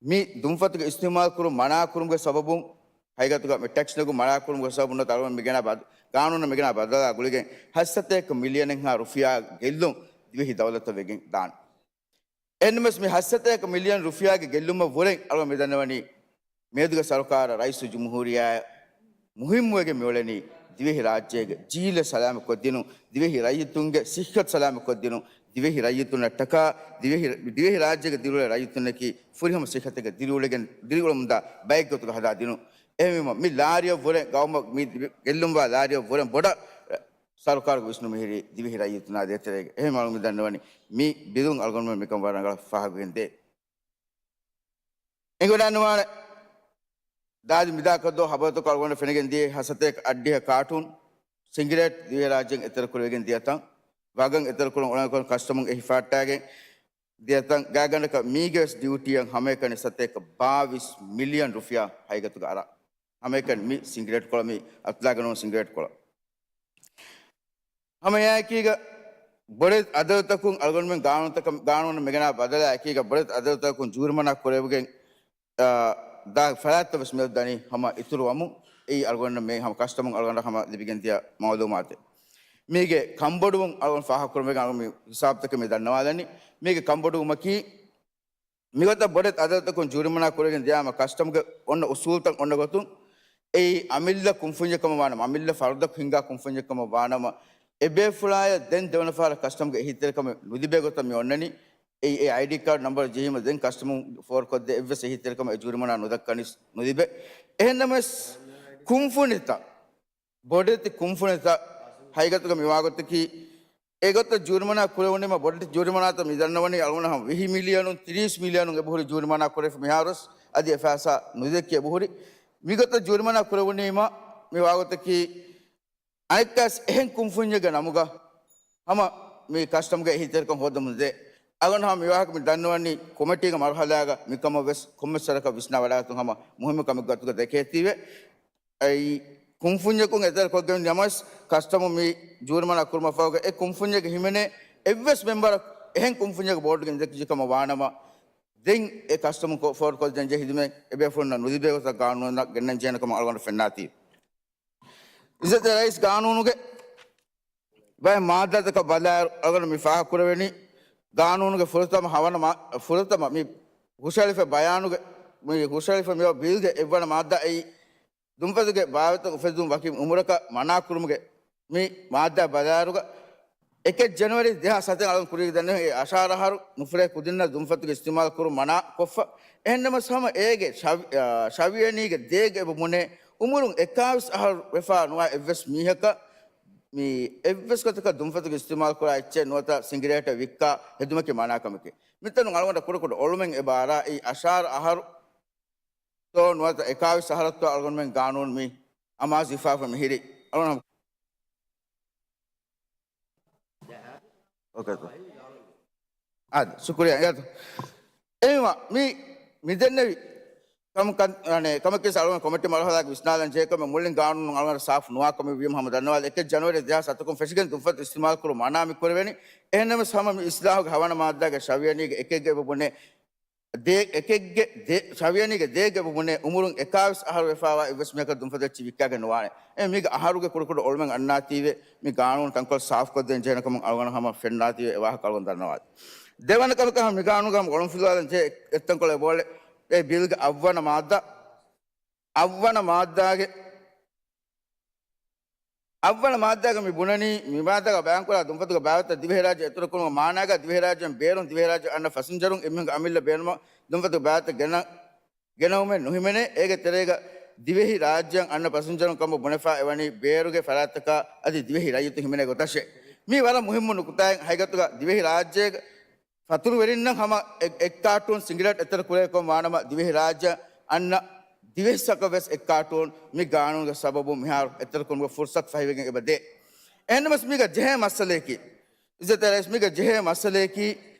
މި ދުންފަތުގެ އިސްތިޢުމާލު ކުރުން މަނާކުރުމުގެ ސަބަބުން، ހަގީގަތުގަ މި ޓެކްސް ނެގުން މަނާކުރުމުގެ ސަބަބުން ނުވަތަ އަޅުގަނޑު މިގެނާ ބަދ-، ގާނޫނަށް މިގެނާ ބަދަލާ ގުޅިގެން ހަތްސަތޭކަ މިލިއަނެއްހާ ރުފިޔާ ގެއްލުން ދިވެހި ދައުލަތަށް ވެގެން ދާނެ. އެހެންނަމަވެސް މި ހަތްސަތޭކަ މިލިއަން ރުފިޔާގެ ގެއްލުމަށް ވުރެން އަޅުގަނޑު މިދަންނަވަނީ، މިއަދުގެ ސަރުކާރަށް ރައީސުލް ޖުމްހޫރިއްޔާއަށް މުހިއްމުވެގެން މިއުޅެނީ ދިވެހި ރާއްޖޭގެ ޖީލެއް ސަލާމަތްކޮށްދިނުން، ދިވެހި ރައްޔިތުންގެ ސިއްހަތު ސަލާމަތްކޮށްދިނުން، ދިވެހި ރައްޔިތުންނަށްޓަކާ، ދިވެހި، ދިވެހި ރާއްޖޭގެ ދިރިއުޅޭ ރައްޔިތުންނަކީ ފުރިހަމަ ސިއްހަތެއްގެ ދިރިއުޅެގެން، ދިރިއުޅެމުންދާ ބައެއްގޮތުގަ ހަދާދިނުން. އެހެންވީމަ، މި ލާރިއަށްވުރެ ގައުމަށް މި ގެއްލުންވާ ލާރިއަށްވުރެ ބޮޑަށް ސަރުކާރުގެ ވިސްނުން މިހިރީ ދިވެހި ރައްޔިތުންނާ ދޭތެރޭގަ. އެހެންވީމަ އަޅުގަނޑު މިދަންނަވަނީ މި ބިލުން އަޅުގަނޑުމެން މިކަން ވަރަށް ރަނގަޅަށް ފާހަގަވެގެން ދޭ. އެނގިވަޑައިގަންނަވާނެ. ދާދި މިދާކަށްދޯ ހަބަރުތަކު އަޅުގަނޑަށް ފެނިގެން ދިޔަ ހަތްސަތޭކަ އަށްޑިހަ ކާޓޫން ސިނގިރޭޓް ދިވެހިރާއްޖޭން އެތެރެކުރެވިގެން ދިޔަތަން، ވަގަށް އެތެރެކުރަން އުޅެނިކޮށް ކަސްޓަމުން އެ ހިފާއްޓާގެން ދިޔަތަން، ގާތްގަނޑަކަށް މީގެވެސް ޑިއުޓީއަށް ހަމައެކަނި ސަތޭކަ ބާވީސް މިލިއަން ރުފިޔާ ހަގީގަތުގަ އަރާ. ހަމައެކަނި މި ސިނގިރޭޓްކޮޅަށް، މި އަތުލާގަންނަވާ ސިނގިރޭޓްކޮޅަށް. ހަމަ އެއާއެކީގަ ބޮޑެތި އަދަދުތަކުން އަޅުގަނޑުމެން ގާނޫނުތަކަށް، ގާނޫނަށް މިގެނާ ބަދަލާ އެކީގަ ބޮޑެތި އަދަދުތަކުން ޖޫރިމަނާ ކުރެވިގެން، އާ، ދާ ފަރާތްތައް ވެސް މިއަދު ދަނީ ހަމަ އިތުރުވަމުން. އެއީ އަޅުގަނޑަށް މި ހަމަ ކަސްޓަމުން އަޅުގަނޑަށް ހަމަ ލިބިގެން ދިޔަ މައުލޫމާތެއް. މީގެ ކަންބޮޑުވުން އަޅުގަނޑު ފާހަގަކުރުމެއް އަޅުގަނޑު މި ހިސާބުތަކެއް މި ދަންނަވާލަނީ. މީގެ ކަންބޮޑުވުމަކީ، މިގޮތަށް ބޮޑެތި އަދަދުތަކުން ޖޫރިމަނާ ކުރެވިގެން ދިޔާމަ ކަސްޓަމްގެ އޮންނަ އުސޫލްތައް އޮންނަ ގޮތުން، އެއީ އަމިއްލަ ކުންފުންޏެއް ކަމަށް ވާނަމަ، އަމިއްލަ ފަރުދަކު ހިންގާ ކުންފުންޏެއް ކަމަށް ވާނަމަ، އެބޭފުޅާޔަށް ދެން ދެވަނަ ފަހަރަށް ކަސްޓަމްގެ އެހީތެރިކަމެއް ނުލިބޭ ގޮތަށް މި އޮންނަނީ. އެއީ އެ އައިޑީ ކާޑް ނަންބަރު ޖެހީމަ ދެން ކަސްޓަމުން ފޯރުކޮށްދޭ އެއްވެސް އެހީތެރިކަމެއް އެ ޖޫރިމަނާ ނުދައްކަނީސް ނުލިބޭ. އެހެންނަމަވެސް، ކުންފުނިތައް، ބޮޑެތި ކުންފުނިތައް ހަގީގަތުގަ މިވާގޮތަކީ، އެގޮތަށް ޖޫރިމަނާ ކުރެވުނީމަ ބޮޑެތި ޖޫރިމަނާތައް މި ދަންނަވަނީ އަޅުގަނޑަށް ހަމަ ވިހި މިލިއަނުން ތިރީސް މިލިއަނުން އެބަހުރި ޖޫރިމަނާ ކުރެފަ މިހާރުވެސް އަދި އެ ފައިސާ ނުދެއްކި އެބަހުރި. މިގޮތަށް ޖޫރިމަނާ ކުރެވުނީމަ މިވާގޮތަކީ، އަނެއްކާސް އެހެން ކުންފުންޏެއްގެ ނަމުގަ ހަމަ މި ކަސްޓަމްގެ އެހީތެރިކަން ހޯދަމުން ދޭ. އަޅުގަނޑު ހަމަ މިވާހަކަ މި ދަންނަވަނީ ކޮމިޓީގެ މަރުހަލާގަ މިކަމަށް ވެސް ކޮންމެސް ވަރަކަށް ވިސްނާ ވަޑާގަތުން ހަމަ މުހިއްމު ކަމެއް ގޮތުގަ ދެކޭތީވެ. އެއީ ކުންފުންޏަކުން އެތެރެކޮށްގެން ނަމަވެސް ކަސްޓަމު މި ޖޫރިމަނާ ކުރުމަށްފަހުގަ އެ ކުންފުންޏެއްގެ ހިމެނޭ އެއްވެސް މެމްބަރަކު އެހެން ކުންފުންޏެއްގެ ބޯޑުގެ އިންދެކިޖެ ކަމަށް ވާނަމަ، ދެން އެ ކަސްޓަމު ކޮ-، ފޯރުކޮށްދޭން ޖެހޭ ހިދުމަތް އެބޭފުޅުންނަށް ނުލިބޭ ގޮތަށް ގާނޫނަށް ގެންނަން ޖެހޭނެ ކަމަށް އަޅުގަނޑަށް ފެންނާތީ. އިއްޒަތްތެރި ރައީސް، ގާނޫނުގެ ބައެއް މާއްދާތަކަށް ބަލާއިރު، އަޅުގަނޑު މި ފާހަގަކުރެވެނީ، ގާނޫނުގެ ފުރަތަމަ ހަވަނަ މާ-، ފުރަތަމަ މި ހުށަހެޅިފަ ބަޔާނުގެ، މި ހުށަހެޅިފަ މި ބިލްގެ އެއްވަނަ މާއްދާ އެއީ، ދުންފަތުގެ ބާވަތަށް އުފެދުން ވަކި އުމުރަކަށް މަނާކުރުމުގެ މި މާއްދާ ބަލާއިރުގަ، އެކެއް ޖަނަވަރީ ދެހާސް ހަތެއް އަޅުން ކުރީގެ ދަންނަވަނީ އަށާރަ އަހަރު ނުފުރޭ ކުދިންނަށް ދުންފަތުގެ އިސްތިމާލު ކުރުން މަނާ ކޮށްފަ. އެހެންނަމަސް ހަމަ އޭގެ ޝަވި-، އާ، ޝަވިޔަނީގެ ދޭގެ އެބަ ބުނޭ އުމުރުން އެކާވީސް އަހަރު ވެފާ ނުވާ އެއްވެސް މީހަކަށް މި އެއްވެސް ގޮތަކަށް ދުންފަތުގެ އިސްތިމާލު ކުރާ އެއްޗެއް ނުވަތަ ސިނގިރޭޓެއް ވިއްކާ ހެދުމަކީ މަނާ ކަމެކޭ. މިތަނުން އަޅުގަނޑަށް ކުޑަކުޑަ އޮޅުމެއް އެބަ އަރާ އެއީ އަށާރަ އަހަރު އަހަރަށްތޯ ނުވަތަ އެކާވީސް އަހަރަށްތޯ އަޅުގަނޑުމެން ގާނޫނު މި އަމާޒު ހިފާފަ މިހިރީ. އަޅުގަނޑު އޯކޭ. އާދެ، ޝުކުރިއްޔާ. އެހެންވީމަ، މި، މި ދެންނެވި ކަމަކަށް، އަނެ، ކަމަކީ އަޅުގަނޑު ކޮމިޓީ މަރުހަލާގެ ވިސްނާލަން ޖެހޭ ކަމެއް މުޅިން ގާނޫނު އަޅުގަނޑަށް ސާފު ނުވާ ކަމެއް ވީމަ ހަމަ ދަންނަވާލި. އެކެއް ޖަނުއަރީ ދެހާސް ސަތަކުން ފެށިގެން ދުންފަތު އިސްތިމާލް ކުރުން މަނާ މި ކުރެވެނީ. އެހެންނަމަވެސް ހަމަ މި އިސްލާހުގެ ހަވަނަ މާއްދާގެ ޝަވިޔަނީގެ އެކެއްގައި އެބަ ބުނޭ ދޭ، އެކެއްގެ ދޭ، ޝަވިޔަނީގެ ދޭގެ އެބަ ބުނޭ އުމުރުން އެކާވީސް އަހަރު ވެފާވާ އެއްވެސް މީހަކަށް ދުންފަތަށް އެއްޗެއް ވިއްކާގެން ނުވާނެ. އެ މީގެ އަހަރުގެ ކުޑަކުޑަ އޮޅުމެއް އަންނާތީވެ، މި ގާނޫނު ތަންކޮޅެއް ސާފުކޮށްދޭން ޖެހޭނެ ކަމަށް އަޅުގަނޑު ހަމަ ފެންނާތީވެ އެ ވާހަކަ އަޅުގަނޑު ދަންނަވާލި. ދެވަނަ ކަމަކަށް ހަމަ މި ގާނޫނުގަ ހަމަ އޮޅުންފިލުވާލަން ޖެހޭ އެއްތަންކޮޅެއް އެބައުޅޭ އެ ބިލްގެ އަށްވަނަ މާއްދާ، އަށްވަނަ މާއްދާގެ، އަށްވަނަ މާއްދާގަ މި ބުނަނީ، މި މާއްދާގަ ބަޔާންކުރާ ދުންފަތުގެ ބާވަތްތައް ދިވެހިރާއްޖެ އެތެރެކުރުމުގެ މާނާގަ ދިވެހިރާއްޖެއިން ބޭރުން ދިވެހިރާއްޖެ އަންނަ ފަސިންޖަރުން އެމީހުންގެ އަމިއްލަ ބޭނުމަށް ދުންފަތުގެ ބާވަތްތައް ގެނަ، ގެނައުމެއް ނުހިމެނޭ. އޭގެ ތެރޭގަ ދިވެހި ރާއްޖެއަށް އަންނަ ފަސިންޖަރުން ކަމަށް ބުނެފަ އެވަނީ ބޭރުގެ ފަރާތްތަކާ އަދި ދިވެހި ރައްޔިތުން ހިމެނޭ ގޮތަށޭ. މީ ވަރަށް މުހިއްމު ނުކުތާއެއް. ހަގީގަތުގަ ދިވެހި ރާއްޖޭގަ ފަތުރުވެރިންނަށް ހަމަ އެ، އެއްކާޓޫން ސިނގިރޭޓް އެތެރެ ކުރޭކޮށް ވާނަމަ، ދިވެހިރާއްޖެ އަންނަ ދިވެހިސަކަށް ވެސް އެއްކާޓޫން މި ގާނޫނުގެ ސަބަބުން މިހާރު އެތެރެކުރުމުގެ ފުރުސަތު ފަހިވެގެން އެބަދޭ. އެހެންނަމަވެސް މީގަ ޖެހޭ މައްސަލަޔަކީ، އިއްޒަތްތެރި ރައީސް، މީގަ ޖެހޭ މައްސަލަޔަކީ،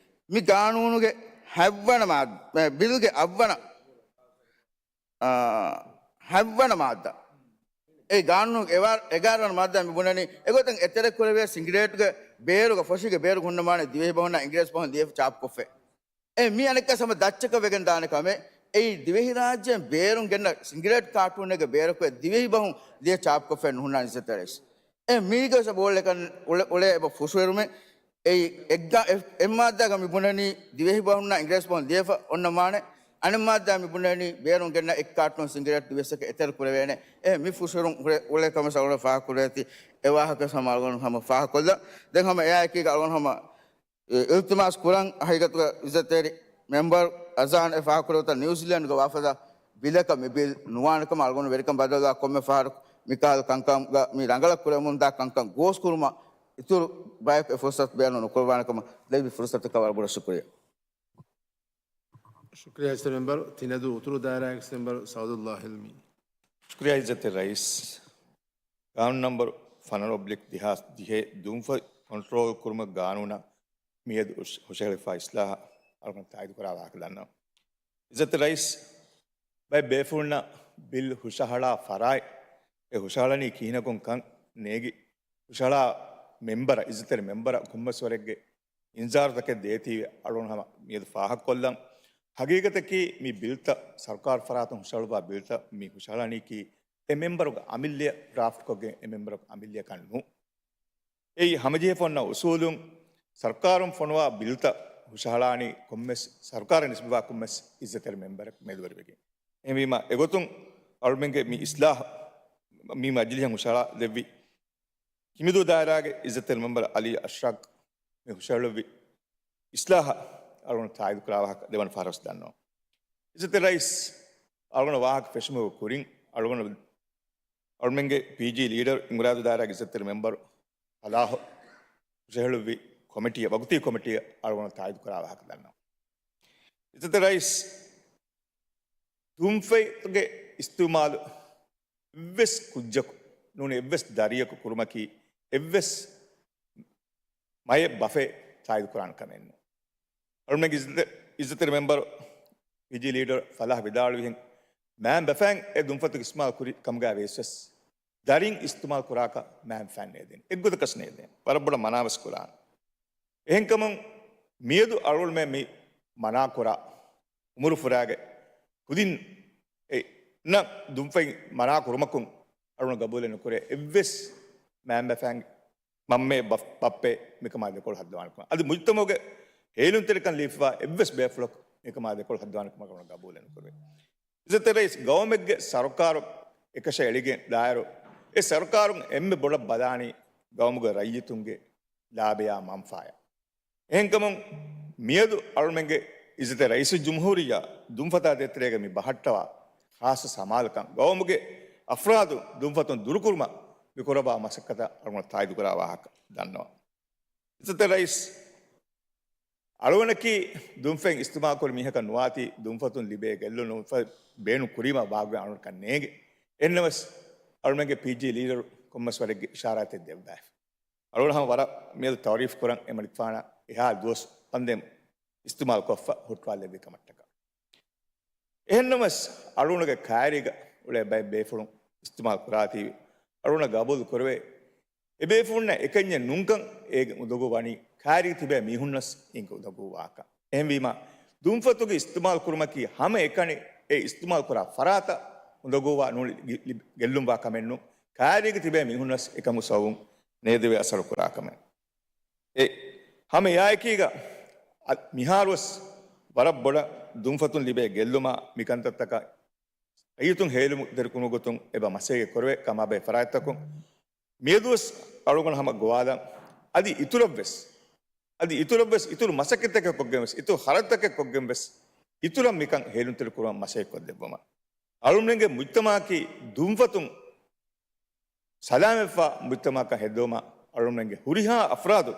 މި ގާނޫނުގެ ހަތްވަނަ މާ-، ބިލްގެ އަށްވަނަ އާ، ހަތްވަނަ މާއްދާ. އެ ގާނޫނުގެ އެވާ-، އެގާރަވަނަ މާއްދާ މި ބުނަނީ، އެގޮތަށް އެތެރެކުރެވޭ ސިނގިރޭޓުގެ ބޭރުގަ ފޮށީގެ ބޭރުގަ ހުންނަމާނެ ދިވެހި ބަހުންނާ އިނގިރޭސި ބަހުން ލިޔެފަ ޗާޕްކޮށްފަ. އެ މީ އަނެއްކާ ހަމަ ދައްޗަކަށް ވެގެން ދާނެ ކަމެއް. އެއީ ދިވެހިރާއްޖޭން ބޭރުން ގެންނަ ސިނގިރޭޓް ކާޓޫނެއްގެ ބޭރަކު ދިވެހި ބަހުން ލިޔެ ޗާޕްކޮށްފައެއް ނުހުންނާނެ އިއްޒަތްތެރި ރައީސް. އެ މީގަ ވެސް އެބަ އުޅޭ ކަން އުޅެ-، އުޅޭ އެބަ ފުށުއެރުމެއް. އެއީ އެއްގަ-، އެ-، އެއްމާއްދާގަ މި ބުނަނީ ދިވެހި ބަހުންނާ އިނގިރޭސި ބަހުން ލިޔެފަ އޮންނަމާނެ. އަނެއްމާއްދާ މި ބުނަނީ ބޭރުން ގެންނަ އެއްކާޓޫން ސިނގިރޭޓް ދިވެއްސަކަށް އެތެރެ ކުރެވޭނެ. އެ މި ފުށުއެރުން ހުރެ-، އުޅޭ ކަމަށް އަޅުގަނޑު ފާހަގަކުރެވޭތީ އެ ވާހަކަ ހަމަ އަޅުގަނޑު ހަމަ ފާހަގަކޮށްލަން. ދެން ހަމަ އެއާއެކީގަ އަޅުގަނޑު ހަމަ އި-، އިލްތިމާސް ކުރަން ހަގީގަތުގަ އިއްޒަތްތެރި މެމްބަރު އަޒާން އެ ފާހަގަކުރެވިތާ ނިއުޒީލޭންޑްގަ ވާފަދަ ބިލަކަށް މި ބިލް ނުވާނެ ކަމަށް އަޅުގަނޑު ވެރިކަން ބަދަލުވާ ކޮންމެ ފަހަރަކު މިކަހަލަ ކަންކަމުގަ މި ރަނގަޅަށް ކުރެވެމުންދާ ކަންކަން ގޯސްކުރުމަށް އިތުރު ބަޔަކު އެ ފުރުސަތު ބޭނުން ނުކުރައްވާނެ ކަމަށް ލެއްވި ފުރުސަތަކަށް ވަރަށް ބޮޑަށް ޝުކުރިއްޔާ. ޝުކުރިއްޔާ އިއްޒަތްތެރި މެމްބަރު. ތިނަދޫ އުތުރު ދާއިރާގެ އިއްޒަތްތެރި މެމްބަރު ސައުދުﷲ ހިލްމީ. ޝުކުރިއްޔާ އިއްޒަތްތެރި ރައީސް. ގާނޫނު ނަންބަރު ފަނަރަ އޮބްލިކް ދެހާސް ދިހަ ދުންފަތް ކޮންޓްރޯލް ކުރުމަށް ގާނޫނަށް މިއަދު ހުށ-، ހުށަހެޅިފާ އިސްލާހަށް އަޅުގަނޑު ތާއީދު ކުރާ ވާހަކަ ދަންނަވަން. އިއްޒަތްތެރި ރައީސް، ބައެއް ބޭފުޅުންނަށް ބިލް ހުށަހަޅާ ފަރާތް، އެ ހުށަހަޅަނީ ކިހިނަކުން ކަން ނޭގި، ހުށަހަޅާ މެމްބަރަށް، އިއްޒަތްތެރި މެމްބަރަށް ކޮންމެސް ވަރެއްގެ އިންޒާރުތަކެއް ދޭތީވެ އަޅުގަނޑު ހަމަ މިއަދު ފާހަގަކޮށްލަން. ހަގީގަތަކީ މި ބިލްތައް ސަރުކާރު ފަރާތުން ހުށަހަޅުވާ ބިލްތައް މި ހުށަހަޅަނީކީ އެ މެމްބަރުގެ އަމިއްލަޔަށް ޑްރާފްޓްކޮށްގެން އެ މެމްބަރުގެ އަމިއްލަޔަކަށް ނޫން. އެއީ ހަމަޖެހިފަ އޮންނަ އުސޫލުން ސަރުކާރުން ފޮނުވާ ބިލްތައް ހުށަހަޅާނީ ކޮންމެސް ސަރުކާރަށް ނިސްބަތްވާ ކޮންމެސް އިއްޒަތްތެރި މެމްބަރެއް މެދުވެރިވެގެން. އެހެންވީމަ އެގޮތުން އަޅުމެންގެ މި އިސްލާހް މި މަޖިލިހަށް ހުށަހަޅާ ދެއްވި ކިމިދޫ ދާއިރާގެ އިއްޒަތްތެރި މެމްބަރު އަލީ އަޝްރަފް މި ހުށަހެޅުއްވި އިސްލާހަށް އަޅުގަނޑު ތާއީދު ކުރާ ވާހަކަ ދެވަނަ ފަހަރަސް ދަންނަވަން. އިއްޒަތްތެރި ރައީސް، އަޅުގަނޑު ވާހަކަ ފެށުމުގެ ކުރިން އަޅުގަނޑު، އަޅުމެންގެ ޕީޖީ ލީޑަރު އިނގުރާދޫ ދާއިރާގެ އިއްޒަތްތެރި މެމްބަރު ފަލާހު ހުށަހެޅުއްވި ކޮމިޓީއަށް، ވަގުތީ ކޮމިޓީއަށް އަޅުގަނޑު ތާއީދު ކުރާ ވާހަކަ ދަންނަވަން. އިއްޒަތްތެރި ރައީސް، ދުންފަތުގެ އިސްތިޢުމާލު އެއްވެސް ކުއްޖަކު ނޫނީ އެއްވެސް ދަރިޔަކު ކުރުމަކީ އެއްވެސް މައެއް ބަފެއް ތާއީދު ކުރާނެ ކަމެއް ނޫން. އަޅުމެންގެ އިއްޒަތް-، އިއްޒަތްތެރި މެމްބަރު ޕީޖީ ލީޑަރު ފަލާހް ވިދާޅުވިހެން، މައިންބަފައިން އެ ދުންފަތުގެ އިސްތިޢުމާލު ކުރި ކަމުގައި ވިޔަސް ވެސް ދަރިން އިސްތިޢުމާލު ކުރާކަށް މައިންބަފައިން ނޭދޭނެ. އެއްގޮތަކަށް ނޭދޭނެ. ވަރަށް ބޮޑަށް މަނާވެސް ކުރާނެ. އެހެންކަމުން މިއަދު އަޅުގަނޑުމެން މި މަނާކުރާ އުމުރު ފުރާގެ ކުދިން އެ ނަ ދުންފަތް މަނާ ކުރުމަކުން އަޅުގަނޑު ގަބޫލެއް ނުކުރޭ. އެއްވެސް މައިންބަފައިން މަންމެ ބަ-، ބައްޕެ މިކަމާ ދެކޮޅު ހައްދަވާނެ ކަމަށް. އަދި މުޖުތަމަޢުގެ ހޭލުންތެރިކަން ލިޔެފައިވާ އެއްވެސް ބޭފުޅަކު މިކަމާ ދެކޮޅު ހައްދަވާނެ ކަމަށް ގަބޫލެއް ނުކުރޭ. އިއްޒަތްތެރި ރައީސް، ގައުމެއްގެ ސަރުކާރު އެކަށައި އެޅިގެން ދާއިރު، އެ ސަރުކާރުން އެންމެ ބޮޑަށް ބަލާނީ ގައުމުގެ ރައްޔިތުންގެ ލާބަޔާ މަންފާޔާ. އެހެންކަމުން މިއަދު އަޅުމެންގެ އިއްޒަތްތެރި ރައީސުލްޖުމްހޫރިއްޔާ ދުންފަތާ ދޭތެރޭގަ މި ބަހައްޓަވާ ޚާއްޞަ ސަމާލުކަން، ގައުމުގެ އަފްރާދު ދުންފަތުން ދުރުކުރުމަށް މި ކުރައްވާ މަސައްކަތަށް އަޅުގަނޑު ތާއީދުކުރާ ވާހަކަ ދަންނަވަން. އިއްޒަތްތެރި ރައީސް، އަޅުގަނޑަކީ ދުންފަތް އިސްތިމާލް ކުރި މީހަކަށް ނުވާތީ، ދުންފަތުން ލިބޭ ގެއްލުން ދުންފަތް ބޭނުން ކުރީމާ ބާއްވެ އަޅުގަނޑަކަށް ނޭނގެ. އެހެންނަމަވެސް އަޅުމެންގެ ޕީޖީ ލީޑަރު ކޮންމެސް ވަރެއްގެ އިޝާރާތެއް ދެއްވާފަ. އަޅުގަނޑު ހަމަ ވަރަށް މިއަދު ތައުރީފް ކުރަން އެ މަނިކުފާނާ އެހާ ދުވަސް ވަންދެން އިސްތިމާލް ކޮށްފަ ހުއްޓުވާލެއްވި ކަމަށްޓަކާ. އެހެންނަމަވެސް އަޅުގަނޑުގެ ކާއިރީގަ އުޅޭ ބައެއް ބޭފުޅުން އިސްތިމާލް ކުރާތީވެ އަޅުގަނޑަށް ގަބޫލު ކުރެވޭ. އެބޭފުޅުންނަށް އެކަންޏެއް ނޫންކަން އޭގެ އުނދަގޫ ވަނީ ކާރީ ތިބޭ މީހުންނަސް އިން އުނދަގޫ ވާކަން. އެހެންވީމާ، ދުންފަތުގެ އިސްތިމާލް ކުރުމަކީ ހަމަ އެކަނި އެ އިސްތިމާލް ކުރާ ފަރާތަށް އުނދަގޫވާ ނޫން ގި-، ގި-، ގެއްލުންވާ ކަމެއް ނޫން. ކާރީގެ ތިބޭ މީހުންނަސް އެކަމު ސަބަބުން ނޭދެވޭ އަސަރު ކުރާ ކަމެއް. އެ ހަމަ އެއާއެކީގަ އަ-، މިހާރުވެސް ވަރަށް ބޮޑަށް ދުންފަތުން ލިބޭ ގެއްލުމާ މިކަންތައްތަކަށް ރައްޔިތުން ހޭލުންތެރިކުރުމުގެ ގޮތުން އެބަ މަސައްކަތް ކުރެވޭ ކަމާބެހޭ ފަރާތްތަކުން މިއަދުވެސް އަޅުގަނޑު ހަމަ ގޮވާލަން. އަދި އިތުރަށްވެސް، އަދި އިތުރަށްވެސް އިތުރު މަސައްކަތްތަކެއް ކޮށްގެންވެސް، އިތުރު ހަރަދުތަކެއް ކޮށްގެންވެސް، އިތުރަށް މިކަން ހޭލުންތެރިކުރުމަށް މަސައްކަތް ކޮށްދެއްވުމަށް. އަޅުމެންގެ މުޖްތަމަޢަކީ ދުންފަތުން ސަލާމަތްވާ މުޖްތަމަޢަކަށް ހެއްދެވުމަށް އަޅުގަނޑުގެ ހުރިހާ އަފްރާދު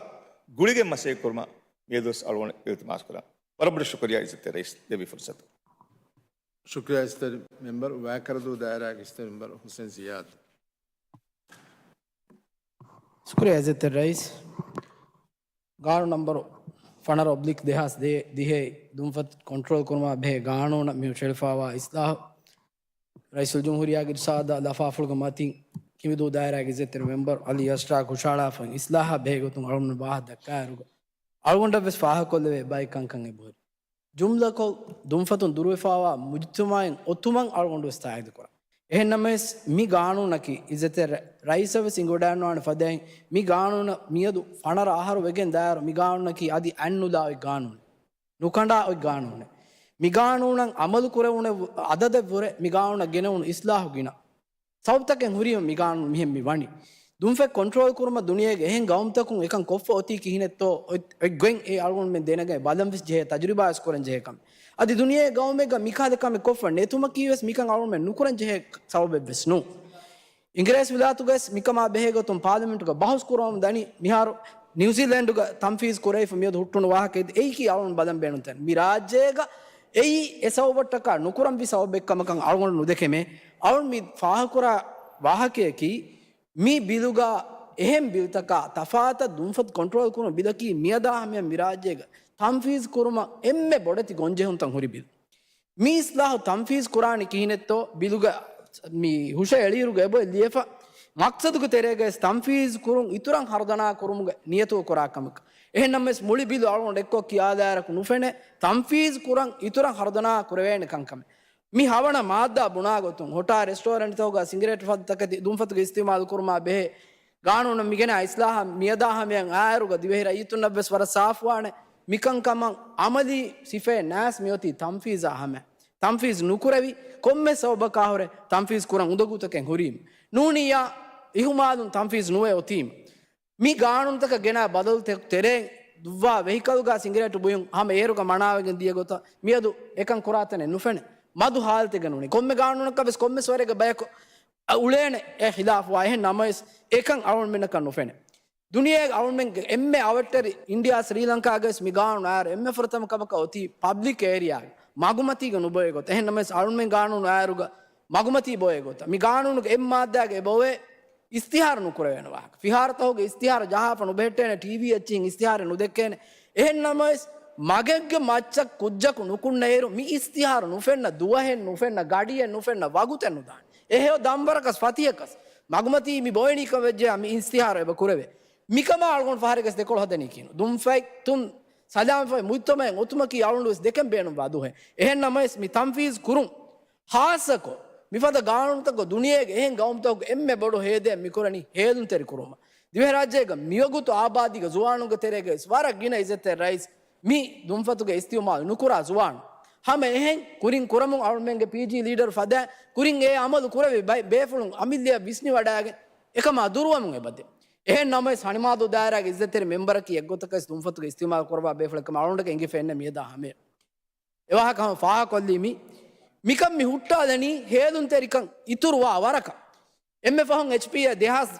ގުޅިގެން މަސައްކަތް ކުރުމަށް މިއަދުވެސް އަޅުގަނޑު އިލްތިމާސް ކުރަން. ވަރަށް ބޮޑަށް ޝުކުރިއްޔާ އިއްޒަތްތެރި ރައީސް ދެއްވި ފުރުސަތަށް. ޝުކުރިއްޔާ އިއްޒަތްތެރި މެމްބަރު، ވައިކަރަދޫ ދާއިރާގެ އިއްޒަތްތެރި މެމްބަރު ހުސެން ޒިޔާދު. ޝުކުރިއްޔާ އިއްޒަތްތެރި ރައީސް. ގާނޫނު ނަންބަރު ފަނަރަ އޮބްލިކް ދެހާސް ދިހައި ދުންފަތް ކޮންޓްރޯލް ކުރުމާ ބެހޭ ގާނޫނަށް މި ހުށަހެޅިފައިވާ އިސްލާހު، ރައީސުލްޖުމްހޫރިއްޔާގެ އިރުޝާދާ ލަފާފުޅުގެ މަތިން ކިނބިދޫ ދާއިރާގެ އިއްޒަތްތެރި މެމްބަރު އަލީ އަޝްރާގް ހުށަހަޅާފައި އިސްލާހާ ބެހޭ ގޮތުން އަޅުގަނޑު ވާހަކަ ދައްކާއިރުގަ، އަޅުގަނޑަށްވެސް ފާހަގަކޮށްލެވޭ ބައެއް ކަންކަން އެބަހުރި. ޖުމްލަކޮށް، ދުންފަތުން ދުރުވެފައިވާ މުޖުތަމަޢެއް އޮތުމަށް އަޅުގަނޑުވެސް ތާއީދުކުރަން. އެހެންނަމަވެސް، މި ގާނޫނަކީ އިއްޒަތްތެރި ރައީސަށްވެސް އިނގިވަޑައިގަންނަވާނެ ފަދައިން، މި ގާނޫނަށް މިއަދު ފަނަރަ އަހަރު ވެގެން ދާއިރު، މި ގާނޫނަކީ އަދި އަތްނުލާ އޮތް ގާނޫނެއް. ނުކަނޑާ އޮތް ގާނޫނެއް. މި ގާނޫނަށް އަމަލު ކުރެވުނު އަދަދަށްވުރެ މި ގާނޫނަށް ގެނެވުނު އިސްލާހު ގިނަ. ސަބަބުތަކެއް ހުރީމަ މި ގާނޫނު މިހެން މި ވަނީ. ދުންފަތް ކޮންޓްރޯލް ކުރުމަށް ދުނިޔޭގެ އެހެން ގައުމުތަކުން އެކަން ކޮށްފަ އޮތީ ކިހިނެއްތޯ އޮތް، އޮތް ގޮތް އެ އަޅުގަނޑުމެން ދެނެގަތް ބަލަން ވެސް ޖެހޭ، ތަޖުރިބާ ވެސް ކުރަން ޖެހޭ ކަމެއް. އަދި ދުނިޔޭގެ ގައުމެއްގަ މިކަހަލަ ކަމެއް ކޮށްފަ ނެތުމަކީ ވެސް މިކަން އަޅުގަނޑުމެން ނުކުރަން ޖެހޭ ސަބަބެއް ވެސް ނޫން. އިނގިރޭސި ވިލާތުގައި ވެސް މިކަމާ ބެހޭ ގޮތުން ޕާލިމެންޓުގަ ބަހުސް ކުރަމުން ދަނީ. މިހާރު ނިއުޒީލޭންޑުގަ ތަންފީޒް ކުރެވިފަ މިއަދު ހުއްޓުނު ވާހަކައެއް އެއީކީ އަޅުގަނޑު ބަލަން ބޭނުން ތަން. މި ރާއްޖޭގަ އެއީ އެ ސަބަބަށްޓަކާ ނުކުރަންވީ ސަބަބެއް ކަމަކަށް އަޅުގަނޑު ނުދެކެމޭ. އަޅުން މި ފާހަގަކުރާ ވާހަކަޔަކީ، މި ބިލުގަ އެހެން ބިލްތަކާ ތަފާތަށް ދުންފަތު ކޮންޓްރޯލް ކުރުން ބިލަކީ މިއަދާ ހަމަޔަށް މި ރާއްޖޭގަ ތަންފީޒް ކުރުމަށް އެންމެ ބޮޑެތި ގޮންޖެހުންތައް ހުރި ބިލް. މި އިސްލާހު ތަންފީޒް ކުރާނީ ކިހިނެއްތޯ ބިލުގަ މި ހުށަ އެޅިއިރުގަ އެބޮތް ލިޔެފަ، މަޤްޞަދުގެ ތެރޭގައި ތަންފީޒް ކުރުން އިތުރަށް ހަރުދަނާ ކުރުމުގެ ނިޔަތު ކުރާ ކަމަކަށް. އެހެންނަމަވެސް މުޅި ބިލު އަޅުގަނޑު އެއްކޮށް ކިޔާލާއިރަކު ނުފެނޭ، ތަންފީޒް ކުރަން އިތުރަށް ހަރުދަނާ ކުރެވޭނެ ކަންކަމެއް. މި ހަވަނަ މާއްދާ ބުނާ ގޮތުން، ހޮޓާ ރެސްޓޯރެންޓްތަކުގަ ސިނގިރޭޓް ފަދަ ތަކެތި ދުންފަތުގެ އިސްތިޢުމާލު ކުރުމާ ބެހޭ ގާނޫނަށް މިގެނާ އިސްލާހަށް މިއަދާ ހަމަޔަށް އާއިރުގަ ދިވެހި ރައްޔިތުންނަށްވެސް ވަރަށް ސާފުވާނެ. މިކަންކަމަށް އަމަލީ ސިފައެއް ނާސް މިއޮތީ ތަންފީޒާ ހަމަ. ތަންފީޒް ނުކުރެވި ކޮންމެ ސަބަބަކާހުރެ ތަންފީޒް ކުރަން އުނދަގޫތަކެއް ހުރީމަ. ނޫނިއްޔާ އިހުމާލުން ތަންފީޒް ނުވެ އޮތީމަ. މި ގާނޫނުތަކަށް ގެނާ ބަދަލުތައް ތެރޭން ދުއްވާ ވެހިކަލްގަ ސިނގިރޭޓު ބުއިން ހަމަ އޭރުގަ މަނާވެގެން ދިޔަ ގޮތަށް މިއަދު އެކަން ކުރާތަނެއް ނުފެނެ. މަދު ހާލަތެއްގަ ނޫނީ. ކޮންމެ ގާނޫނަކަށް ވެސް ކޮންމެސް ވަރެއްގަ ބަޔަކު އުޅޭނެ އެ ޚިލާފުވާ. އެހެން ނަމަވެސް އެކަން އަޅުގަނޑުމެންނަކަށް ނުފެނެ. ދުނިޔޭގެ އަޅުގަނޑުމެންގެ އެންމެ އަވަށްޓެރި އިންޑިއާ ސްރީލަންކާގަވެސް މި ގާނޫނު އާއިރު އެންމެ ފުރަތަމަ ކަމަކަށް އޮތީ ޕަބްލިކް އޭރިއާގެ މަގުމަތީގަ ނުބޮއެ ގޮތަށް. އެހެން ނަމަވެސް އަޅުގަނޑުމެން ގާނޫނު އާއިރުގަ މަގުމަތީ ބޮއެ ގޮތަށް. މި ގާނޫނުގެ އެއް މާއްދާގަ އެބައޮވޭ އިސްތިހާރަ ނުކުރެވޭނެ ވާހަކަ. ފިހާރަތަކުގެ އިސްތިހާރަ ޖަހާފަ ނުބެހެއްޓޭނެ، ޓީވީ އެއްޗިހިން އިސްތިހާރަ ނުދެއްކޭނެ. އެހެން ނަމަވެސް މަގެއްގެ މައްޗަށް ކުއްޖަކު ނުކުންނައިރު މި އިސްތިހާރަ ނުފެންނަ ދުވަހެއް ނުފެންނަ ގަޑިއެއް ނުފެންނަ ވަގުތެއް ނުދާނެ. އެހެޔޮ ދަންވަރަކަސް ފަތިހަކަސް މަގުމަތީ މި ބޮއެނީކަން ވެއްޖެޔާ މި އިސްތިހާރަ އެބަ ކުރެވޭ. މިކަމާ އަޅުގަނޑު ފަހަރެއްގަސް ދެކޮޅު ހަދަނީ ކީނު. ދުންފަތުން ސަލާމަތް މުޖްތަމަޢެއް އޮތުމަކީ އަޅުގަނޑުވެސް ދެކެން ބޭނުންވާ ދުވަހެއް. އެހެން ނަމަވެސް މި ތަންފީޒް ކުރުން ހާއްސަކޮށް، މިފަދަ ގާނޫނުތަކުގަ ދުނިޔޭގެ އެހެން ގައުމުތަކުގެ އެންމެ ބޮޑު ހޭދައެއް މިކުރަނީ ހޭލުންތެރިކުރުމަށް. ދިވެހިރާއްޖޭގަ މިވަގުތު އާބާދީގެ ޒުވާނުންގެ ތެރޭގައި ވެސް ވަރަށް ގިނަ އިއްޒަތްތެރި ރައީސް މި ދުންފަތުގެ އިސްތިޢުމާލު ނުކުރާ ޒުވާނު. ހަމަ އެހެން ކުރިން ކުރަމުން އަޅުމެންގެ ޕީޖީ ލީޑަރު ފަދަ ކުރިން އެ އަމަލު ކުރެވި ބައި-، ބޭފުޅުން އަމިއްލަޔަށް ވިސްނިވަޑައިގެން އެކަމާ ދުރުވަމުން އެބަދޭ. އެހެން ނަމަވެސް ހަނިމާދޫ ދާއިރާގެ އިއްޒަތްތެރި މެމްބަރަކީ އެއްގޮތަކަސް ދުންފަތުގެ އިސްތިޢުމާލު ކުރައްވާ ބޭފުޅެއް ކަމަށް އަޅުގަނޑަކަށް އެނގިފަ އެންނަ މިއަދާ ހަމަޔަށް. އެވާހަކަ ހަމަ ފާހަގަކޮށްލީ މި، މިކަން މި ހުއްޓާލަނީ ހޭލުންތެރިކަން އިތުރުވާ ވަރަކަށް. އެންމެ ފަހުން އެޗްޕީއޭ ދެހާސް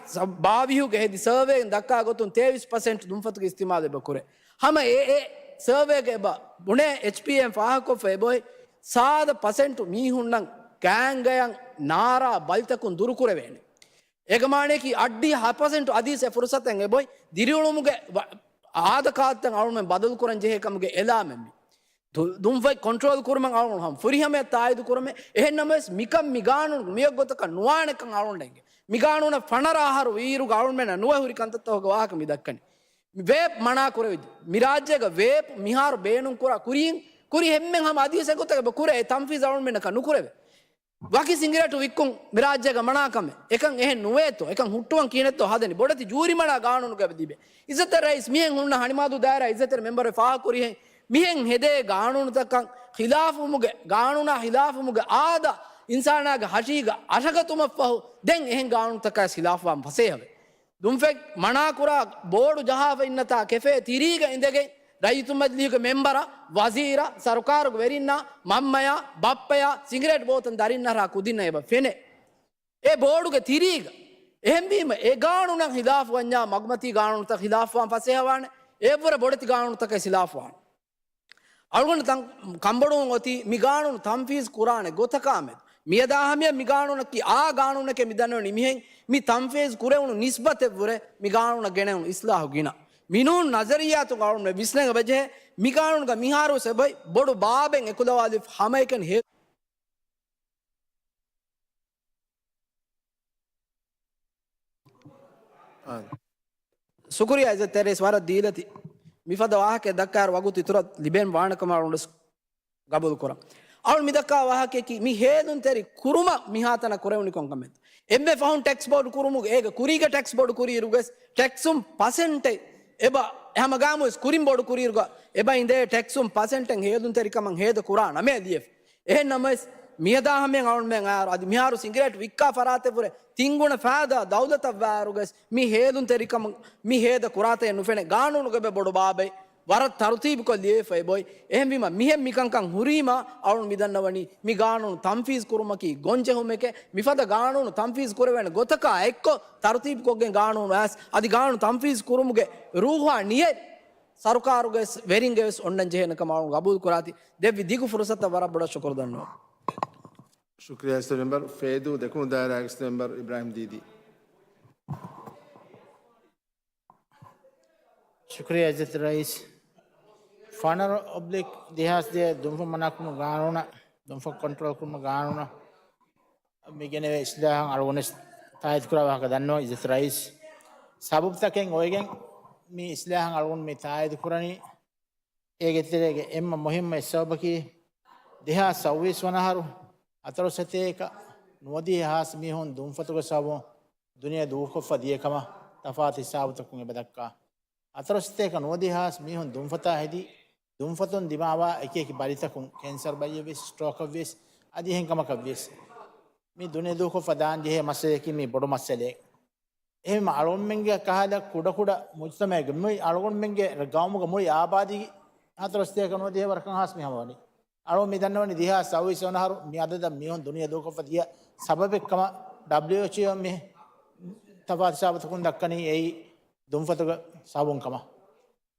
ބާވީހުގެ ހެދި ސަރވޭއިން ދައްކާ ގޮތުން ތޭވީސް ޕަސެންޓް ދުންފަތުގެ އިސްތިޢުމާލު އެބަ ކުރޭ. ހަމަ އެ، އެ ސަރވޭގަ އެބަ ބުނޭ، އެޗްޕީއޭއިން ފާހަގަކޮށްފަ އެބައޮތް ސާދަ ޕަސެންޓު މީހުންނަށް ގާނގަޔަށް ނާރާ ބަލިތަކުން ދުރުކުރެވޭނެ. އޭގެ މާނަޔަކީ އައްޑިހަ ޕަސެންޓު އަދިސް އެ ފުރުސަތެއް އެބޮތް ދިރިއުޅުމުގެ ވަ-، އާދަކާދަތައް އަޅުމެން ބަދަލުކުރަން ޖެހޭ ކަމުގެ އެލާމެއް މި. ދު-، ދުންފަތް ކޮންޓްރޯލް ކުރުމަށް އަޅުގަނޑު ހަމަ ފުރިހަމަޔަށް ތާއީދު ކުރަމެ. އެހެން ނަމަވެސް މިކަން މި ގާނޫނު މިއޮތް ގޮތަކަށް ނުވާނެކަން އަޅުގަނޑަށް އެނގޭ. މި ގާނޫނަށް ފަނަރަ އަހަރު ވީއިރުގަ އަޅުމެންނަށް ނުވެ ހުރި ކަންތައްތަކުގެ ވާހަކަ މި ދައްކަނީ. ވޭޕް މަނާ ކުރެވިއްޖެ. މި ރާއްޖޭގަ ވޭޕް މިހާރު ބޭނުން ކުރާ ކުރިން، ކުރި ހެންމެން ހަމަ އަދިވެސް އެގޮތަށް އެބަ ކުރޭ، އެ ތަންފީޒް އަޅުމެންނަކަށް ނުކުރެވޭ. ވަކި ސިނގިރޭޓު ވިއްކުން މި ރާއްޖޭގަ މަނާ ކަމެއް. އެކަން އެހެން ނުވޭތޯ. އެކަން ހުއްޓުވަން ކިހިނެއްތޯ ހަދަނީ. ބޮޑެތި ޖޫރި މަނާ ގާނޫނުގަ ލިބޭ. އިއްޒަތްތެރި ރައީސް މިހެން ހުންނަ ހަނިމާދޫ ދާއިރާ އިއްޒަތްތެރި މެމްބަރު ފާހަގަކުރިހެން މިހެން ހެދޭ ގާނޫނުތަކަށް ޚިލާފުވުމުގެ، ގާނޫނާ ޚިލާފުވުމުގެ އާދަ، އިންސާނާގެ ހަށީގަ އަށަގަތުމަށްފަހު ދެން އެހެން ގާނޫނުތަކާ ޚިލާފުވާން ފަސޭހަވޭ. ދުންފަތް މަނާކުރާ ބޯޑު ޖަހާފަ އިންނަތާ ކެފޭ ތިރީގަ އިނދެގެން ރައްޔިތު މަޖިލީހުގެ މެމްބަރަށް، ވަޒީރަށް، ސަރުކާރުގެ ވެރިންނާ، މަންމަޔާ، ބައްޕަޔާ، ސިނގިރޭޓް ބޯތަން ދަރިންނަށާ ކުދިންނަށް އެބަ ފެނޭ. އެ ބޯޑުގެ ތިރީގަ. އެހެންވީމަ، އެ ގާނޫނަށް ޚިލާފު ވަންޏާ މަގުމަތީ ގާނޫނުތައް ޚިލާފުވާން ފަސޭހަވާނެ. އެއަށްވުރެ ބޮޑެތި ގާނޫނުތަކަށް ޚިލާފުވާނެ. އަޅުގަނޑު ތަން ކަންބޮޑުވުން އޮތީ މި ގާނޫނު ތަންފީޒް ކުރާނެ ގޮތަކާމެދު. މިއަދާ ހަމަޔަށް މި ގާނޫނަކީ އާ ގާނޫނެކޭ މި ދަންނަވަނީ މިހެން މި ތަންފީޒް ކުރެވުނު ނިސްބަތެއްވުރެ މި ގާނޫނަށް ގެނެވުނު އިސްލާހު ގިނަ. މިނޫން ނަޒަރިއްޔާތު ގާނޫނު ވިސްނެގަ ވެޖެހޭ. މި ގާނޫނުގަ މިހާރުވެސް އެބައި ބޮޑު ބާބެއް އެކުލަވާލިފަ ހަމައެކަނި ހޭ ޝުކުރިއްޔާ އިއްޒަތްތެރި ރައީސް ވަރަށް ދީލަތި. މިފަދަ ވާހަކައެއް ދައްކާއިރު ވަގުތު އިތުރަށް ލިބެން ވާނެކަމަށް އަޅުގަނޑު ގަބޫލު ކުރަން. އަޅު މި ދައްކާ ވާހަކައަކީ މި ހޭލުންތެރި ކުރުމަށް މިހާތަނަށް ކުރެވުނީ ކޮން ކަމެއް. އެންމެ ފަހުން ޓެކްސް ބޮޑު ކުރުމުގެ އޭގެ ކުރީގެ ޓެކްސް ބޮޑު ކުރިއިރުގެސް ޓެކްސުން ޕަސެންޓެއް އެބަ ހަމަގާމުވެސް ކުރިން ބޮޑު ކުރިއިރުގަ އެބަ އިނދޭ ޓެކްސުން ޕަސެންޓެއް ހޭލުންތެރިކަމަށް ހޭދަ ކުރާ ނަމޭ ލިޔެފަ. އެހެން ނަމަވެސް، މިއަދާ ހަމަޔަށް އަޅުންމެން އައިއިރު އަދި މިހާރު ސިނގިރޭޓް ވިއްކާ ފަރާތެއްވުރެ ތިންގުނަ ފައިދާ ދައުލަތަށް ވާއިރުގަސް މި ހޭލުންތެރިކަމުން މި ހޭދަ ކުރާތައެއް ނުފެނޭ. ގާނޫނުގެ ބޮޑު ބާބެއް ވަރަށް ތަރުތީބުކޮށް ލިޔެފައި ބޮތް. އެހެންވީމަ މިހެން މިކަންކަން ހުރީމަ އަޅުން މިދަންނަވަނީ މި ގާނޫނު ތަންފީޒް ކުރުމަކީ ގޮންޖެހުމެކޭ. މިފަދަ ގާނޫނު ތަންފީޒް ކުރެވޭނެ ގޮތަކާ އެއްކޮށް ތަރުތީބުކޮށްގެން ގާނޫނު އައިސް އަދި ގާނޫނު ތަންފީޒް ކުރުމުގެ ރޫހާ ނިޔަތް ސަރުކާރުގެ ވެރިންގެވެސް އޮންނަން ޖެހޭނެ ކަމަށް އަޅުން ގަބޫލު ކުރާތީ. ދެއްވި ދިގު ފުރުސަތަށް ވަރަށް ބޮޑަށް ޝުކުރު ދަންނަވަން. ޝުކުރިއްޔާ އިސް މެމްބަރު. ފޭދޫ ދެކުނު ދާއިރާގެ އިސް މެމްބަރު އިބްރާހިމް ދީދީ. ޝުކުރިއްޔާ އިއްޒަތް ރައީސް. ފަނަރަ އޮބްލިކް ދެހާސް ދޭއް ދުންފަތް މަނާކުރުމުގެ ގާނޫނަށް، ދުންފަތް ކޮންޓްރޯލް ކުރުމުގެ ގާނޫނަށް މި ގެނެވޭ އިސްލާހަށް އަޅުގަނޑު ތާއީދު ކުރާ ވާހަކަ ދަންނަވަން އިއްޒަތް ރައީސް. ސަބަބުތަކެއް އޮވެގެން މި އިސްލާހަށް އަޅުގަނޑު މި ތާއީދު ކުރަނީ. އޭގެ ތެރޭގެ އެންމެ މުހިއްމު އެއް ސަބަބަކީ، ދެހާސް ސައުވީސް ވަނަ އަހަރު ހަތަރު ސަތޭކަ ނުވަދިހަ ހާސް މީހުން ދުންފަތުގެ ސަބަބުން ދުނިޔެ ދޫކޮށްފަ ދިޔަ ކަމަށް ތަފާތު ހިސާބުތަކުން އެބަ ދައްކާ. ހަތަރު ސަތޭކަ ނުވަދިހަ ހާސް މީހުން ދުންފަތާ ހެދި، ދުންފަތުން ދިމާވާ އެކި އެކި ބަލިތަކުން، ކެންސަރު ބަލިއެއް ވިޔަސް، ސްޓްރޯކަށް ވިޔަސް، އަދި އެހެން ކަމަކަށް ވިޔަސް، މި ދުނިޔެ ދޫކޮށްފަ ދާން ޖެހޭ މައްސަލައަކީ މީ ބޮޑު މައްސަލައެއް. އެހެންވީމަ އަޅުގަނޑުމެންގެ ކަހަލަ ކުޑަކުޑަ މުޖުތަމައެއްގެ މުޅި އަޅުގަނޑުމެންގެ ގައުމުގެ މުޅި އާބާދީ ހަތަރު ސަތޭކަ ނުވަދިހަ ވަރަކަށް ހާސް މި ހަމަވަނީ. އަޅުގަނޑު މި ދަންނަވަނީ ދެހާސް ސައުވީސް ވަނަ އަހަރު މި އަދަދަށް މީހުން ދުނިޔެ ދޫކޮށްފަ ދިޔަ ސަބަބެއް ކަމަށް ޑަބްލިއުއެޗްއޯ މި ތަފާތު ހިސާބުތަކުން ދައްކަނީ އެއީ ދުންފަތުގެ ސަބަބުން ކަމަށް.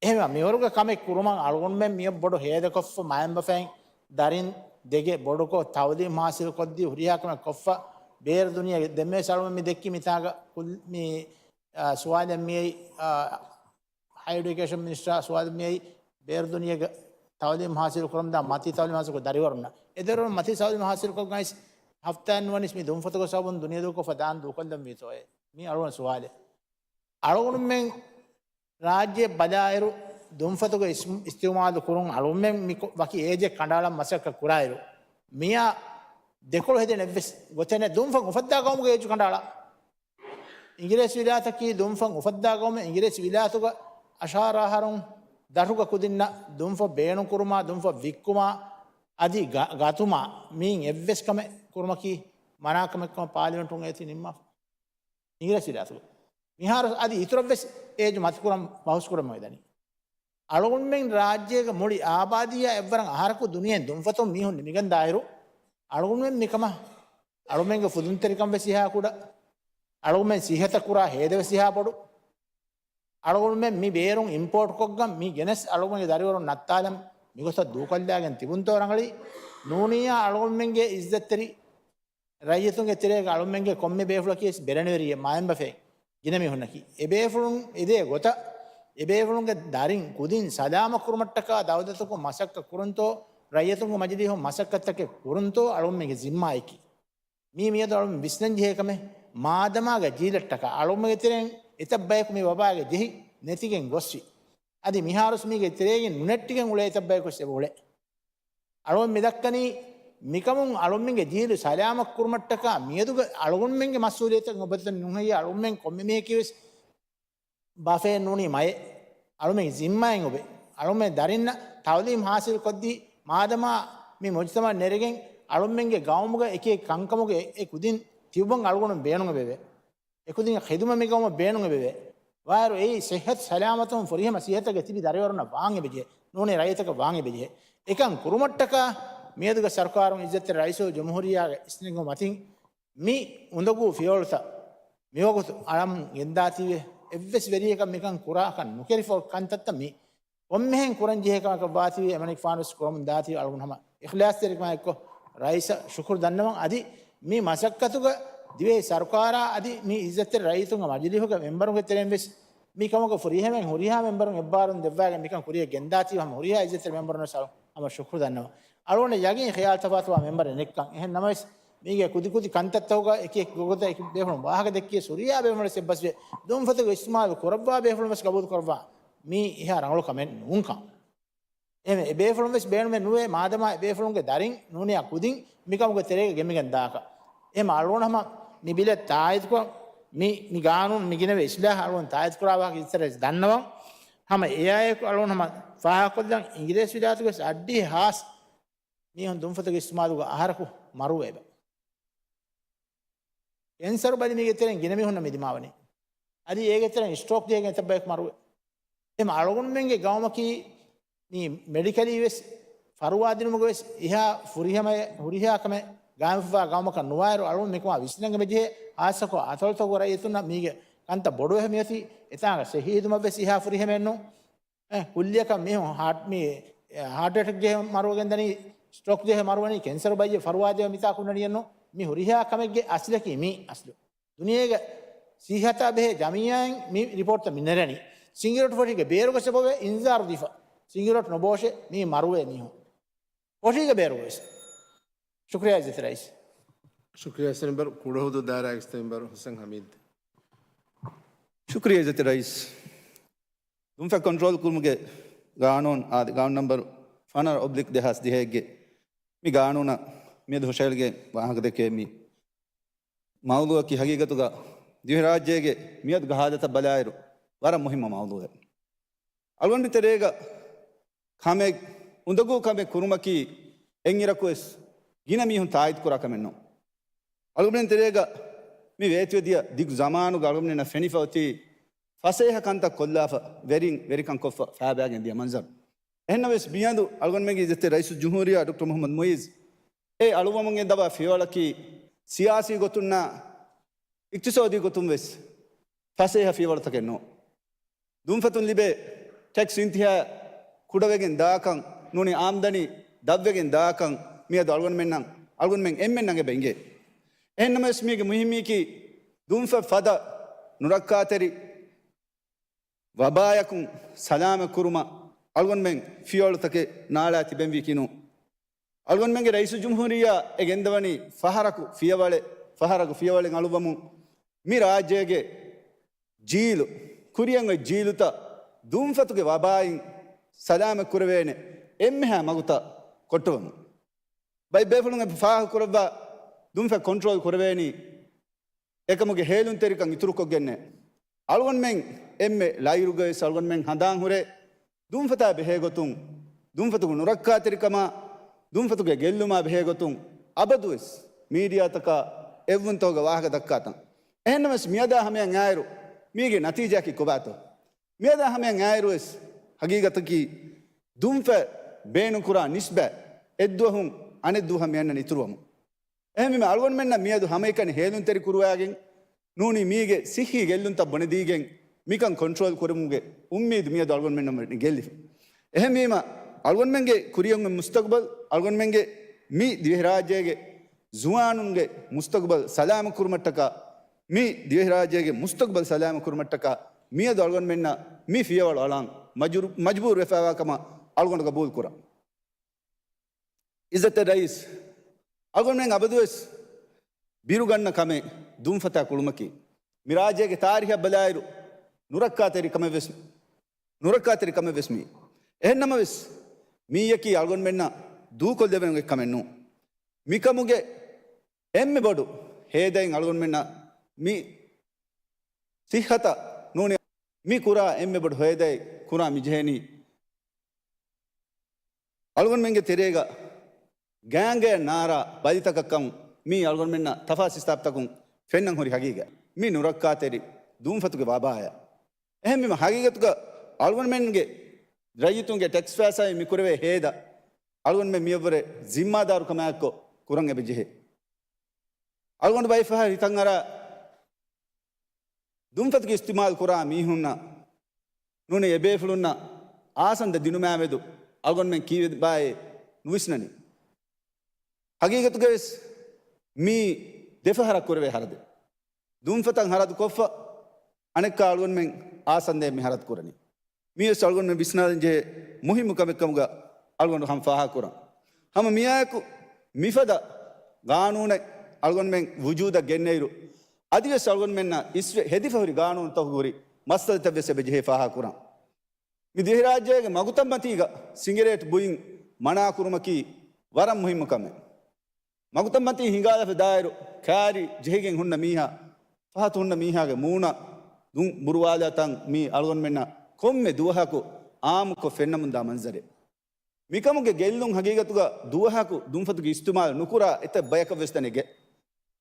އެހެންވެ، މިވަރުގެ ކަމެއް ކުރުމަށް އަޅުގަނޑުމެން މިއޮއް ބޮޑު ހޭދަކޮށްފަ މައިންބަފައިން ދަރިން ދެގެ ބޮޑުކޮށް ތައުލީމް ހާސިލް ކޮށްދީ ހުރިހާ ކަމެއް ކޮށްފަ ބޭރު ދުނިޔޭގެ ދެންމެވެސް އަޅުގަނޑު މި ދެއްކި މިތާގަ ކުލް-، މި، އާ، ސުވާލެއް މިއައީ، އާ، ހަޔަރ އެޑިއުކޭޝަން މިނިސްޓަރ ސުވާލެއް މިއައީ ބޭރު ދުނިޔޭގެ ތައުލީމް ހާސިލް ކުރަމުންދާ މަތި ތައުލީމް ހާސިލް ކޮށް ދަރިވަރުންނަށް. އެ ދަރިވަރުން މަތި ތައުލީމް ހާސިލް ކޮށްގައިސް ހަފްތާއެއް ނުވަނީސް މި ދުންފަތުގެ ސަބަބުން ދުނިޔެ ދޫކޮށްފަ ދާން ދޫކޮށްލަން ވީތޯއޭ؟ މީ އަޅުގަނޑު ސުވާލެއް. އަޅުގަނޑުމެން ރާއްޖެ ބަލާއިރު، ދުންފަތުގެ އިސް-، އިސްތިޢުމާލު ކުރުން އަޅުމެން މި ކޮ-، ވަކި އޭޖެއް ކަނޑައަޅަން މަސައްކަތް ކުރާއިރު، މިއާ ދެކޮޅު ހެދޭނެ އެއްވެސް ގޮތެއް ނެތް. ދުންފަތް އުފައްދާ ގައުމުގެ އޭޖު ކަނޑައަޅާ. އިނގިރޭސި ވިލާތަކީ ދުންފަތް އުފައްދާ ގައުމެއް. އިނގިރޭސި ވިލާތުގަ އަށާރަ އަހަރުން ދަށުގަ ކުދިންނަށް ދުންފަތް ބޭނުންކުރުމާ، ދުންފަތް ވިއްކުމާ، އަދި ގަ-، ގަތުމާ، މިއިން އެއްވެސް ކަމެއް ކުރުމަކީ މަނާކަމެއްކަމަށް ޕާލިމެންޓުން އޭތި ނިންމާފަ. އިނގިރޭސި ވިލާތުގަ. މިހާރު އަދި އިތުރަށްވެސް އޭޖު މަތިކުރަން ބަހުސްކުރަން އޮވެދަނީ. އަޅުގަނޑުމެން ރާއްޖޭގެ މުޅި އާބާދީއާ އެއްވަރަށް އަހަރަކު ދުނިޔެއިން ދުންފަތުން މީހުން ނިމިގެންދާއިރު، އަޅުގަނޑުމެން މިކަމަށް، އަޅުމެންގެ ފުދުންތެރިކަން ވެސް އެހާ ކުޑަ، އަޅުގަނޑުމެން ސިއްހަތަށް ކުރާ ހޭދަ ވެސް އެހާ ބޮޑު. އަޅުގަނޑުމެން މި ބޭރުން އިމްޕޯޓް ކޮށްގަން މި ގެނެސް އަޅުގަނޑުގެ ދަރިވަރުން ނައްތާލަން މިގޮތަށް ދޫކޮށްލާގެން ތިބުންތޯ ރަނގަޅީ؟ ނޫނިއްޔާ އަޅުގަނޑުމެންގެ އިއްޒަތްތެރި ރައްޔިތުންގެ ތެރޭގަ އަޅުމެންގެ ކޮންމެ ބޭފުޅަކީ ވެސް ބެލެނިވެރިއެއް، މައިންބަފައިން ގިނަ މީހުންނަކީ. އެބޭފުޅުން އެދޭ ގޮތަށް އެބޭފުޅުންގެ ދަރިން ކުދިން ސަލާމަތް ކުރުމަށްޓަކާ ދައުލަތަކުން މަސައްކަތް ކުރުންތޯ، ރައްޔިތުންގެ މަޖިލީހުން މަސައްކަތްތަކެއް ކުރުންތޯ އަޅުމެންގެ ޒިންމާއަކީ. މީ މިއަދު އަޅުމެން ވިސްނަން ޖެހޭ ކަމެއް. މާދަމާގަ ޖީލަށްޓަކާ އަޅުމެންގެ ތެރެއިން އެތައް ބަޔަކު މި ވަބާގަ ޖެހި ނެތިގެން ގޮސްފި. އަދި މިހާރުސް މީގެ ތެރޭގެ ނުނެއްޓިގެން އުޅޭ އެތައް ބަޔަކު ވެސް އެބަ އުޅޭ. އަޅުން މިދައްކަނީ މިކަމުން އަޅުމެންގެ ޖީލު ސަލާމަތް ކުރުމަށްޓަކާ މިއަދުގެ އަޅުގަނޑުމެންގެ މަސްއޫލިއްޔަތަށް އޮބަދުތަން ނުހައްޔާ އަޅުމެން ކޮންމެ މީހަކީ ވެސް ބަފައެއް ނޫނީ މައެއް. އަޅުމެން ޒިންމާއިން އޮބެ. އަޅުމެން ދަރިންނަށް ތައުލީމް ހާސިލް ކޮށްދީ މާދަމާ މި މުޖްތަމައަށް ނެރެގެން އަޅުމެންގެ ގައުމުގަ އެކި އެކި ކަންކަމުގެ އެ ކުދިން ތިބުމަށް އަޅުގަނޑު ބޭނުން އެބެވޭ. އެކުދިން ޚިދުމަ މި ގައުމަށް ބޭނުން އެބެވޭ. ވާއިރު އެއީ ސިއްހަތު ސަލާމަތުން ފުރިހަމަ ސިއްހަތަކަށް ތިބި ދަރިވަރުންނަށް ވާން އެބަޖެހޭ. ނޫނީ ރައްޔިތަކަށް ވާން އެބަޖެހޭ. އެކަން ކުރުމަށްޓަކާ މިއަދުގެ ސަރުކާރުން އިއްޒަތްތެރި ރައީސުލްޖުމްހޫރިއްޔާގެ އިސްނެންގުމަށް މަތިން މި އުނދަގޫ ފިޔަވަޅުތައް މިވަގުތު އަޅަމުން ގެންދާތީވެ. އެއްވެސް ވެރިޔަކަށް މިކަން ކުރާކަށް ނުކެރިފަ ކަންތައްތައް މި ކޮންމެހެން ކުރަން ޖެހޭ ކަމަކަށް ވާތީވެ. އެމަނިކުފާނު ވެސް ކުރަމުން ދާތީ އަޅުގަނޑު ހަމަ އިޚްލާޞްތެރިކަމާ އެއްކޮށް ރައީސަށް ޝުކުރު ދަންނަވަން. އަދި މި މަސައްކަތުގަ ދިވެހި ސަރުކާރާ އަދި މި އިއްޒަތްތެރި ރައްޔިތުންގެ މަޖިލީހުގެ މެމްބަރުންގެ ތެރެއިން ވެސް މި ކަމުގަ ފުރިހަމައިން ހުރިހާ މެމްބަރުން އެއްބާރުން ދެއްވާގެން މިކަން ކުރިއަށް ގެންދާތީ ހަމަ ހުރިހާ އިއްޒަތްތެރި މެމްބަރުން ވެސް ހަމަ ޝުކުރު ދަންނަވަން. އަޅުގަނޑަށް ޔަގީން ޚިޔާލު ތަފާތުވާ މެމްބަރެއް ނެތްކަން. އެހެން ނަމަވެސް މީގެ ކުދި ކުދި ކަންތައްތަކުގަ އެކި އެކި ގޮތަށް އެކި ބޭފުޅުން ވާހަކަ ދެއްކިޔަސް ހުރިހާ ބޭފުޅުން ވެސް އެއްބަސްވޭ. ދުންފަތުގެ އިސްތިމާލު ކުރައްވާ ބޭފުޅުން ވެސް ގަބޫލު ކުރައްވާ. މީ އެހާ ރަނގަޅު ކަމެއް ނޫންކަން. އެހެން އެބޭފުޅުން ވެސް ބޭނުމެއް ނުވޭ، މާދަމާ އެބޭފުޅުންގެ ދަރިން ނޫނިއްޔާ ކުދިން މިކަމުގެ ތެރޭގަ ގެންމިގެން ދާކަށް. އެހެން އަޅުގަނޑު ހަމަ މި ބިލަށް ތާއީދުކޮށް، މި، މި ގާނޫނު މި ގިނަވޭ އިސްލާހް އަޅުގަނޑު ތާއީދުކުރާ ވާހަކަ އިތުރަށް ދަންނަވަން. ހަމަ އެއާއެކު އަޅުގަނޑު ހަމަ ފާހަގަކޮށްލަން، އިނގިރޭސި ވިލާތުގެ ވެސް އައްޑިހަ ހާސް މީހުން ދުންފަތުގެ އިސްތިމާލުގަ އަހަރަކު މަރުވޭ އެބަ. ކެންސަރު ބަލި މީގެ ތެރެއިން ގިނަ މީހުންނަށް މި ދިމާވަނީ. އަދި އޭގެ ތެރެއިން ސްޓްރޯކް ޖެހިގެން އެތައް ބަޔަކު މަރުވޭ. އެހެން އަޅުގަނޑުމެންގެ ގައުމަކީ މި މެޑިކަލީ ވެސް ފަރުވާ ދިނުމުގެ ވެސް އެހާ ފުރިހަމަ، ހުރިހާ ކަމެއް ގާއިމްފަވާ ގައުމަކަށް ނުވާއިރު އަޅުގަނޑު މިކަމާ ވިސްނަން އެބަޖެހޭ. ހާއްސަކޮށް އަތޮޅުތަކުގެ ރައްޔިތުންނަށް މީގެ ކަންތައް ބޮޑުވެފަ މިއޮތީ. އެތާނގަ ސެހި ހިދުމަތް ވެސް އެހާ ފުރިހަމައެއް ނޫން. އެ، ކުއްލިއަކަށް މީހުން ހާޓް، މި، އެ، ހާޓް އެޓެކް ޖެހި މަރުވެގެން ދަނީ، ސްޓްރޯކް ޖެހި މަރުވަނީ، ކެންސަރު ބައްޔެއް ފަރުވާ ދޭ މިތާ ކުންނަނީއެއްނު. މި ހުރިހާ ކަމެއްގެ އަސްލަކީ މީ އަސްލު. ދުނިޔޭގެ ސިއްހަތާ ބެހޭ ޖަމިއްޔާއިން މި ރިޕޯޓްތައް މި ނެރެނީ. ސިނގިރޯޓް ފޮށީގެ ބޭރުގަ އެބަވޭ އިންޒާރު ދީފަ. ސިނގިރޯޓް ނޮބޯށޭ މީ މަރުވޭ މީހުން. ފޮށީގެ ބޭރުގަ ވެސް. ޝުކުރިއްޔާ އިއްޒަތް ރައީސް. ޝުކުރިއްޔާ ސެނިބަރު ކުޑަހުދު ދާއިރާގެ ސްޓޭމްބަރު ހުސެން ހަމީދު. ޝުކުރިއްޔާ އިއްޒަތް ރައީސް. ދުންފަތް ކޮންޓްރޯލް ކުރުމުގެ ގާނޫނު އާދެ، ގާނޫނު ނަމްބަރު ފަނަރަ އޮބްލިކް ދެހާސް ދިހައެއްގެ މި ގާނޫނަށް މިއަދު ހުށަހެޅިގެން ވާހަކަ ދެކޭ މި މައުޟޫއަކީ ހަގީގަތުގަ ދިވެހިރާއްޖޭގެ މިއަދުގެ ހާލަތަށް ބަލާއިރު ވަރަށް މުހިއްމު މައުޟޫއެއް. އަޅުގަނޑު ތެރޭގަ ކަމެއް، އުނދަގޫ ކަމެއް ކުރުމަކީ އެއްއިރަކު ވެސް ގިނަ މީހުން ތާއީދު ކުރާ ކަމެއް ނޫން. އަޅުގަނޑުމެން ތެރޭގަ މި ވޭތުވެދިޔަ ދިގު ޒަމާނުގަ އަޅުގަނޑުމެންނަށް ފެނިފަ އޮތީ ފަސޭހަ ކަންތައް ކޮށްލާފަ، ވެރިން ވެރިކަން ކޮށްފަ ފައިބައިގެން ދިޔަ މަންޒަރު. އެހެންނަމަވެސް މިއަދު އަޅުގަނޑުމެންގެ އިއްޒަތްތެރި ރައީސުލްޖުމްހޫރިއްޔާ ޑޮކްޓަރ މުޙައްމަދު މުޢިއްޒު އެ އަޅުވަމުން ގެންދަވާ ފިޔަވަޅަކީ ސިޔާސީ ގޮތުންނާ އިޤްތިޞާދީ ގޮތުން ވެސް ފަސޭހަ ފިޔަވަޅުތަކެއް ނޫން. ދުންފަތުން ލިބޭ ޓެކްސް އިންތިހާ ކުޑަވެގެން ދާކަން ނޫނީ އާމްދަނީ ދަށްވެގެން ދާކަން މިއަދު އަޅުގަނޑުމެންނަށް، އަޅުގަނޑުމެން އެންމެންނަށް އެބަ އިނގޭ. އެހެންނަމަވެސް މީގެ މުހިއްމީކީ ދުންފަތް ފަދަ ނުރައްކާތެރި ވަބާޔަކުން ސަލާމަތް ކުރުމަށް އަޅުގަނޑުމެން ފިޔަވަޅުތަކެއް ނާޅާ ތިބެންވީކީ ނޫން. އަޅުގަނޑުމެންގެ ރައީސުލްޖުމްހޫރިއްޔާ އެ ގެންދަވަނީ ފަހަރަކު ފިޔަވަޅެއް، ފަހަރަކު ފިޔަވަޅެއް އަޅުއްވަމުން މި ރާއްޖޭގެ ޖީލު، ކުރިއަށް އޮތް ޖީލުތައް ދުންފަތުގެ ވަބާއިން ސަލާމަތް ކުރެވޭނެ އެންމެހާ މަގުތައް ކޮށްޓަވަމުން. ބައެއް ބޭފުޅުން އެ ފާހަގަ ކުރައްވާ ދުންފަތް ކޮންޓްރޯލް ކުރެވޭނީ އެކަމުގެ ހޭލުންތެރިކަން އިތުރުކޮށްގެންނޭ. އަޅުގަނޑުމެން އެންމެ ލައިރުގަވެސް އަޅުގަނޑުމެން ހަނދާން ހުރޭ ދުންފަތާ ބެހޭގޮތުން، ދުންފަތުގެ ނުރައްކާތެރިކަމާ، ދުންފަތުގެ ގެއްލުމާ ބެހޭގޮތުން އަބަދުވެސް މީޑިއާތަކާ އެއްވުންތަކުގެ ވާހަކަ ދައްކާތަން. އެހެންނަމަވެސް މިއަދާ ހަމަޔަށް އާއިރު މީގެ ނަތީޖާއަކީ ކޮބާތޯ؟ މިއަދާ ހަމަޔަށް އާއިރުވެސް ހަގީގަތަކީ ދުންފަތް ބޭނުންކުރާ ނިސްބަތް އެއްދުވަހުން އަނެއްދުވަހަށް މިއަންނަނީ އިތުރުވަމުން. އެހެންވީމަ އަޅުގަނޑުމެންނަށް މިއަދު ހަމައެކަނި ހޭލުންތެރި ކުރުވާގެން ނޫނީ މީގެ ސިއްހީ ގެއްލުންތައް ބުނެދީގެން މިކަން ކޮންޓްރޯލް ކުރުމުގެ އުއްމީދު މިއަދު އަޅުގަނޑުމެންނަށް ގެއްލިފަ. އެހެންވީމަ، އަޅުގަނޑުމެންގެ ކުރިއަށް މުސްތަގުބަލް، އަޅުގަނޑުމެންގެ މި ދިވެހިރާއްޖޭގެ ޒުވާނުންގެ މުސްތަގުބަލް ސަލާމަތް ކުރުމަށްޓަކާ، މި ދިވެހިރާއްޖޭގެ މުސްތަގުބަލް ސަލާމަތް ކުރުމަށްޓަކާ މިއަދު އަޅުގަނޑުމެންނަށް މި ފިޔަވަޅު އަޅާން މަޖުރު-، މަޖުބޫރު ވެފައިވާ ކަމަށް އަޅުގަނޑު ގަބޫލު ކުރަން. އިއްޒަތްތެރި ރައީސް، އަޅުގަނޑުމެން އަބަދުވެސް ބިރުގަންނަ ކަމެއް ދުންފަތާ ކުޅުމަކީ، މި ރާއްޖޭގެ ތާރީހަށް ބަލާއިރު، ނުރައްކާތެރި ކަމެއް ވެސް، ނުރައްކާތެރި ކަމެއް ވެސް މީ. އެހެން ނަމަވެސް، މީއަކީ އަޅުގަނޑުމެންނަށް ދޫކޮށްލެވޭނެ ކަމެއް ނޫން. މިކަމުގެ އެންމެ ބޮޑު ހޭދައިން އަޅުގަނޑުމެންނަށް މި ސިއްހަތަށް ނޫނީ، މި ކުރާ އެންމެ ބޮޑު ހޭދައެއް ކުރާ މި ޖެހެނީ، އަޅުގަނޑުމެންގެ ތެރޭގަ ގާނގަޔަށް ނާރާ ބަލިތަކަށްކަމުން މީ އަޅުގަނޑުމެންނަށް ތަފާސް ހިސާބުތަކުން ފެންނަން ހުރި ހަގީގަތް. މި ނުރައްކާތެރި ދުންފަތުގެ ވަބާޔަށް. އެހެންވީމަ، ހަގީގަތުގަ އަޅުގަނޑުމެންގެ ރައްޔިތުންގެ ޓެކްސް ފައިސާއިން މި ކުރެވޭ ހޭދަ އަޅުގަނޑުމެން މިއަށްވުރެ ޒިންމާދާރުކަމާއެއްކޮށް ކުރަން އެބަޖެހޭ. އަޅުގަނޑު ބައެއްފަހަރު ހިތަށްއަރާ، ދުންފަތުގެ އިސްތިމާލު ކުރާ މީހުންނަށް ނޫނީ އެބޭފުޅުންނަށް އާސަންދެ ދިނުމާމެދު އަޅުގަނޑުމެން ކީއްވެބާއޭ ނުވިސްނަނީ. ހަގީގަތުގަވެސް މީ ދެފަހަރަށް ކުރެވޭ ހަރަދެއް. ދުންފަތަށް ހަރަދު ކޮށްފަ، އަނެއްކާ އަޅުގަނޑުމެން އާސަންދެ މި ހަރަދު ކުރަނީ. މިވެސް އަޅުގަނޑުމެން ވިސްނާލަން ޖެހޭ މުހިއްމު ކަމެއް ކަމުގަ އަޅުގަނޑު ހަމަ ފާހަގަކުރަން. ހަމަ މިއާއެކު މިފަދަ ގާނޫނެއް އަޅުގަނޑުމެން ވުޖޫދަށް ގެންނައިރު، އަދިވެސް އަޅުގަނޑުމެންނަށް އިސްވެ ހެދިފަ ހުރި ގާނޫނުތަކުގެ ހުރި މައްސަލަތައްވެސް އެބަ ޖެހޭ ފާހަގަކުރަން. މި ދިވެހިރާއްޖޭގެ މަގުތައްމަތީގަ ސިނގިރޭޓް ބުއިން މަނާކުރުމަކީ ވަރަށް މުހިއްމު ކަމެއް. މަގުތައްމަތީ ހިނގާލަފަ ދާއިރު، ކާރި ޖެހިގެން ހުންނަ މީހާ، ފަހަތު ހުންނަ މީހާގެ މޫނަށް ދުން ބުރުވާލާތަން މީ އަޅުގަނޑުމެންނަށް ކޮންމެ ދުވަހަކު އާއްމުކޮށް ފެންނަމުންދާ މަންޒަރެއް. މިކަމުގެ ގެއްލުން ހަގީގަތުގަ ދުވަހަކު ދުންފަތުގެ އިސްތިމާލު ނުކުރާ އެތައް ބަޔަކަށްވެސް ދަނެގެ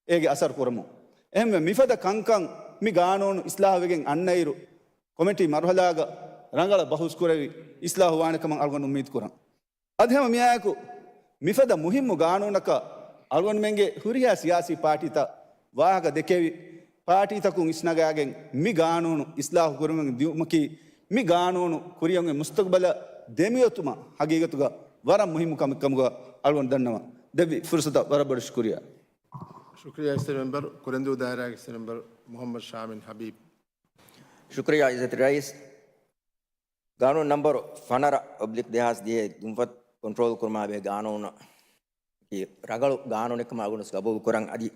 އޭގެ އަސަރު ކުރަމުން. އެހެންވެ، މިފަދަ ކަންކަން މި ގާނޫނު އިސްލާހުވެގެން އަންނައިރު، ކޮމިޓީ މަރުހަލާގަ ރަނގަޅަށް ބަހުސް ކުރެވި އިސްލާހު ވާނެ ކަމަށް އަޅުގަނޑު އުއްމީދު ކުރަން. އަދި ހަމަ މިއާއެކު މިފަދަ މުހިއްމު ގާނޫނަކަށް އަޅުގަނޑުމެންގެ ހުރިހާ ސިޔާސީ ޕާޓީތައް ވާހަކަ ދެކެވި، ޕާޓީތަކުން އިސްނަގާގެން މި ގާނޫނު އިސްލާހު ކުރަމުން ދިއުމަކީ، މި ގާނޫނު ކުރިއަށް މުސްތަގުބަލަށް ދެމިއޮތުމަށް ހަގީގަތުގަ ވަރަށް މުހިއްމު ކަމެއް ކަމުގަ އަޅުގަނޑު ދަންނަވަން. ދެއްވި ފުރުސަތަށް ވަރަށް ބޮޑަށް ޝުކުރިއްޔާ. ޝުކުރިއްޔާ އިސްތަށި މެމްބަރު، ކުރެންދޫ ދާއިރާގެ އިސްތަށި މެމްބަރު މުހައްމަދު ޝާމިން ހަބީބް. ޝުކުރިއްޔާ އިއްޒަތް ރައީސް. ގާނޫނު ނަންބަރު ފަނަރަ އޮބްލިކް ދެހާސް ދިހައި ދުންފަތް ކޮންޓްރޯލް ކުރުމާ ބެހޭ ގާނޫނަކީ ރަނގަޅު ގާނޫނެއްކަމަށް އަޅުގަނޑު ގަބޫލު ކުރަން. އަދި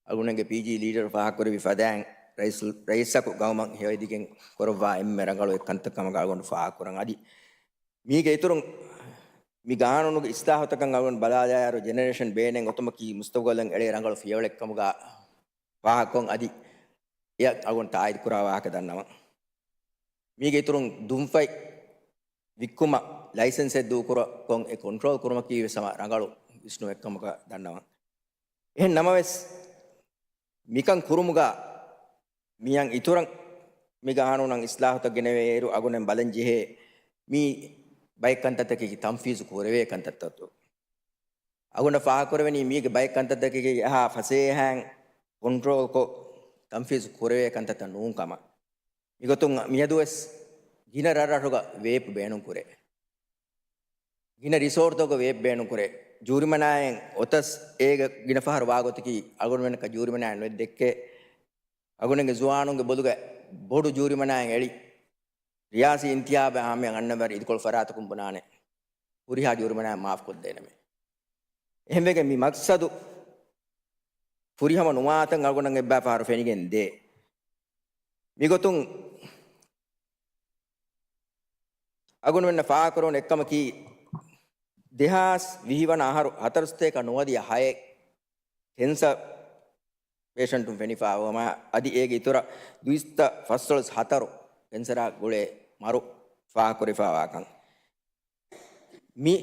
އަޅުގަނޑުގެ ޕީޖީ ލީޑަރު ފާހަގަކުރެއްވި ފަދައިން ރައީސް، ރައީސަކު ގައުމަށް ހެޔޮއެދިގެން ކުރައްވާ އެންމެ ރަނގަޅު އެއް ކަންތައް ކަމަށް އަޅުގަނޑު ފާހަގަކުރަން. އަދި މީގެ އިތުރުން މި ގާނޫނުގެ އިސްލާހުތަކަށް އަޅުގަނޑު ބަލާލާއިރު، ޖެނެރޭޝަން ބޭނެއް އޮތުމަކީ މުސްތަގުބަލަށް އެޅޭ ރަނގަޅު ފިޔަވަޅެއް ކަމުގަ ފާހަގަކޮށް، އަދި އެއަށް އަޅުގަނޑު ތާއީދު ކުރާ ވާހަކަ ދަންނަވަން. މީގެ އިތުރުން ދުންފަތް ވިއްކުމަށް ލައިސަންސެއް ދޫކުރުކޮށް އެ ކޮންޓްރޯލް ކުރުމަކީ ވެސް ހަމަ ރަނގަޅު ވިސްނުމެއް ކަމަކަށް ދަންނަވަން. އެހެން ނަމަވެސް، މިކަން ކުރުމުގަ މިއަށް އިތުރަށް މި ގާނޫނަށް އިސްލާހުތައް ގެނެވޭއިރު، އަޅުގަނޑުމެން ބަލަން ޖެހޭ މީ ބައެއް ކަންތައްތަކަކީ ތަންފީޒު ކުރެވޭ ކަންތައްތައް. އަޅުގަނޑަށް ފާހަގަކުރެވެނީ މީގެ ބައެއް ކަންތައްތަކަކީ އެހާ ފަސޭހައިން ކޮންޓްރޯލްކޮށް ތަންފީޒު ކުރެވޭ ކަންތައްތައް ނޫން ކަމަށް. މިގޮތުން މިއަދުވެސް ގިނަ ރަށްރަށުގަ ވޭޕް ބޭނުންކުރޭ. ގިނަ ރިސޯޓްތަކުގަ ވޭޕް ބޭނުންކުރޭ. ޖޫރިމަނާއެއް އޮތަސް އޭގަ ގިނަ ފަހަރު ވާގޮތަކީ އަޅުގަނޑުމެންނަކަށް ޖޫރިމަނާއެއް ނުދެއްކޭ. އަޅުގަނޑުގެ ޒުވާނުންގެ ބޮލުގަ ބޮޑު ޖޫރިމަނާއެއް އެޅި. ރިޔާސީ އިންތިހާބެއް ހަމަޔަށް އަންނަ ވަރަށް އިދިކޮޅު ފަރާތަކުން ބުނާނެ ހުރިހާ ޖޫރިމަނާއެއް މާފުކޮށްދޭނަމޭ. އެހެންވެގެން މި މަގްސަދު ފުރިހަމަ ނުވާތަން އަޅުގަނޑަށް އެއްބައި ފަހަރު ފެނިގެން ދޭ. މިގޮތުން އަޅުގަނޑުމެންނަށް ފާހަގަކުރެވުނު އެއްކަމަކީ، ދެހާސް ވިހި ވަނަ އަހަރު ހަތަރު ސަތޭކަ ނުވަދިހަ ހައެއް ކެންސަރ ޕޭޝަންޓުން ފެނިފާވުމާ، އަދި އޭގެ އިތުރަށް ދުއިސައްތަ ފަސްދޮޅަސް ހަތަރު ކެންސަރާ ގުޅޭ މަރު ފާހަގަކުރެވިފާވާކަން. މި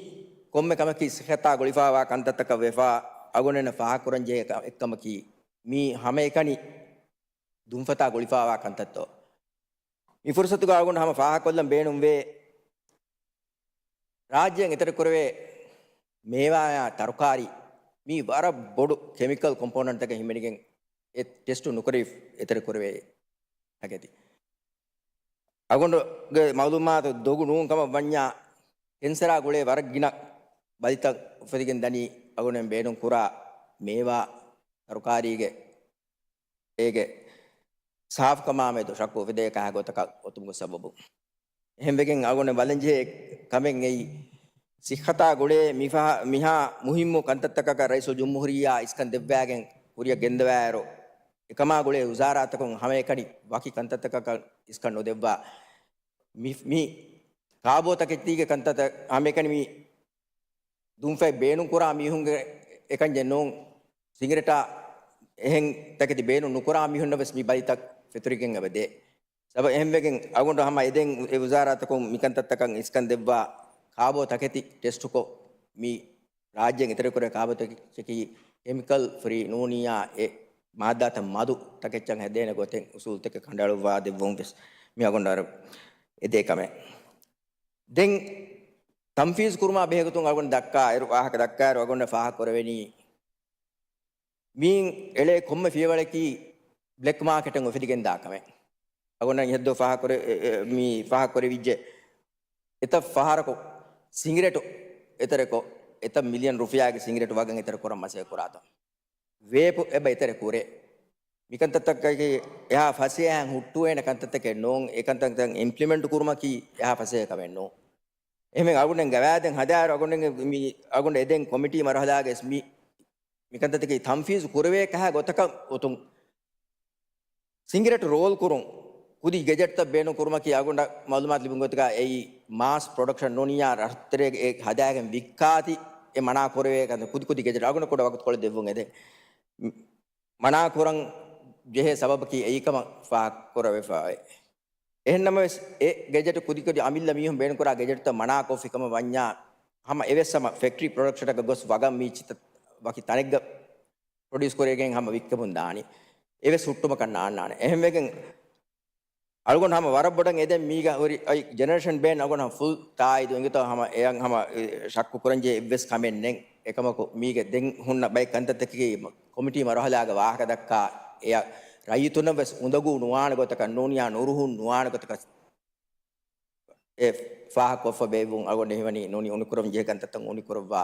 ކޮންމެ ކަމަކީ ސިއްހަތާ ގުޅިފާވާ ކަންތައްތަކަށް ވެފާ، އަޅުގަނޑުމެންނަށް ފާހަގަކުރަންޖެހޭ ކަ-، އެއްކަމަކީ، މީ ހަމައެކަނި ދުންފަތާ ގުޅިފާވާ ކަންތައްތޯ؟ މި ފުރުސަތުގަ އަޅުގަނޑު ހަމަ ފާހަގަކޮށްލަން ބޭނުންވޭ، ރާއްޖޭން އެތެރެކުރެވޭ މޭވާޔާ ތަރުކާރީ މީ ވަރަށް ބޮޑު ކެމިކަލް ކޮމްޕޯނެންޓްތަކެއް ހިމެނިގެން އެ ޓެސްޓު ނުކުރެވި އެތެރެކުރެވޭ ތަކެތި. އަގުނޑުގެ މައުލޫމާތު ދޮގު ނޫން ކަމަށް ވަންޏާ، ކެންސަރާ ގުޅޭ ވަރަށް ގިނަ ބަލިތައް އުފެދިގެން ދަނީ އަގުނޑުމެން ބޭނުން ކުރާ މޭވާ، ތަރުކާރީގެ އޭގެ ސާފުކަމާ މެދު ޝައްކު އުފެދޭ ކަހަ ގޮތަކަށް އޮތުމުގެ ސަބަބު. އެހެންވެގެން އަގުނޑު ބަލަންޖެހޭ ކަމެއް އެއީ، ސިއްހަތާ ގުޅޭ މިފަހަ-، މިހާ މުހިއްމު ކަންތައްތަކަކަށް ރައީސުލްޖުމްހޫރިއްޔާ އިސްކަން ދެއްވާގެން ކުރިއަށް ގެންދަވާއިރު، އެކަމާ ގުޅޭ ވުޒާރާތަކުން ހަމައެކަނި ވަކި ކަންތައްތަކަކަށް އިސްކަން ނުދެއްވާ، މި، މި ކާބޯ ތަކެތީގެ ކަންތައްތައް ހަމައެކަނި މި ދުންފަތް ބޭނުންކުރާ މީހުންގެ އެކަންޏެއް ނޫން، ސިނގިރޭޓާ އެހެން ތަކެތި ބޭނުން ނުކުރާ މީހުންނަށް ވެސް މި ބަލިތައް ފެތުރިގެން އެބަދޭ. ސަބަ އެހެންވެގެން އަގުނޑު ހަމަ އެދެން އެ ވުޒާރާތަކުން މިކަންތައްތަކަށް އިސްކަން ދެއްވާ ކާބޯ ތަކެތި ޓެސްޓުކޮށް، މި ރާއްޖޭން އެތެރެކުރޭ ކާބޯ ތަކެތި ކެމިކަލް ފްރީ ނޫނިއްޔާ އެ މާއްދާތައް މަދު ތަކެއްޗަށް ހެދޭނެ ގޮތެއް އުސޫލުތަކެއް ކަނޑައެޅުއްވާ ދެއްވުން ވެސް މި އަގުނޑަށް އެދޭ ކަމެއް. ދެން ތަންފީޒު ކުރުމާ ބެހޭގޮތުން އަގުނޑު ދައްކާ އިރު، ވާހަކަ ދައްކާ އިރު އަގުނޑަށް ފާހަގަ ކުރެވެނީ، މީން އެޅޭ ކޮންމެ ފިޔަވަޅަކީ ބްލެކް މާކެޓުން އުފެދިގެންދާ ކަމެއް. އަގުނޑަށް ހެއްދޯ ފާހަގަ ކުރެ-، އެ، އެ، މީ ފާހަގަ ކުރެވިއްޖެ. އެތައް ފަހަރަކު ސިނގިރޭޓު އެތެރެކޮށް، އެތައް މިލިއަން ރުފިޔާގެ ސިނގިރޭޓު ވަގަށް އެތެރެ ކުރަން މަސައްކަތް ކުރާތަން. ވޭޕު އެބަ އެތެރެ ކުރޭ. މިކަންތައްތަކަކީ އެހާ ފަސޭހައިން ހުއްޓުވޭނެ ކަންތައްތަކެއް ނޫން. އެކަންތައްތައް އިމްޕްލިމެންޓް ކުރުމަކީ އެހާ ފަސޭހަ ކަމެއް ނޫން. އެހެން އަގުނޑެން ގަވާއިދެއް ހަދާއިރު އަގުނޑެން މި އަގުނޑު އެދެން ކޮމިޓީ މަރުހަލާގެ މި، މިކަންތައްތަކީ ތަންފީޒު ކުރެވޭ ކަހާ ގޮތަކަށް އޮތުން. ސިނގިރޭޓު ރޯލް ކުރުން ކުދި ގެޖެޓްތައް ބޭނުން ކުރުމަކީ އަގުނޑަށް މައުލޫމާތު ލިބުން ގޮތަކަށް އެއީ މާސް ޕްރޮޑަކްޝަން ނޫނިއްޔާ ރަށްތެރޭގަ އެ ހަދާގެން ވިއްކާތި އެ މަނާ ކުރެވޭ ކަން ކުދި ކުދި ގެޖެޓް އަގުނޑަށް ކުޑަ ވަގުތުކޮޅެއް ދެއްވުން އެދެން. މަނާ ކުރަން ޖެހޭ ސަބަބަކީ އެއީ ކަމަށް ފާހަގަ ކުރެވިފައި. އެހެންނަމަވެސް، އެ ގެޖެޓް ކުދިކުދި އަމިއްލަ މީހުން ބޭނުންކުރާ ގެޖެޓްތައް މަނާކޮށްފި ކަމަށް ވަންޏާ، ހަމަ އެވެސް ހަމަ ފެކްޓްރީ ޕްރޮޑަކްޝަނަކަށް ގޮސް ވަގަށް މީ ޗިތައް ވަކި ތަނެއްގަ ޕްރޮޑިއުސް ކުރެވިގެން ހަމަ ވިއްކަމުން ދާނީ. އެވެސް ހުއްޓުމަކަށް ނާންނާނެ. އެހެންވެގެން އަޅުގަނޑު ހަމަ ވަރަށް ބޮޑަށް އެދެން މީގަ ހުރި އައި ޖެނެރޭޝަން ބޭން އަޅުގަނޑު ހަމަ ފުލް ތާއީދު އިނގިތޯ ހަމަ އެއަށް ހަމަ އެ، ޝައްކު ކުރަންޖެހޭ އެއްވެސް ކަމެއް ނެތް. އެކަމަކު މީގެ ދެން ހުންނަ ބައެއް ކަންތައްތަކަކީ ކޮމިޓީ މަރުހަލާގަ ވާހަކަ ދައްކާ އެއަށް ރައްޔިތުންނަށް ވެސް އުނދަގޫ ނުވާނެ ގޮތަކަށް ނޫނިއްޔާ ނުރުހުން ނުވާނެ ގޮތަކަށް އެ ފާހަގަކޮށްފަ ބޭއްވުން އަޅުގަނޑު ހީވަނީ ނޫނީ އުނިކުރަން ޖެހޭ ކަންތައްތައް އުނިކުރައްވާ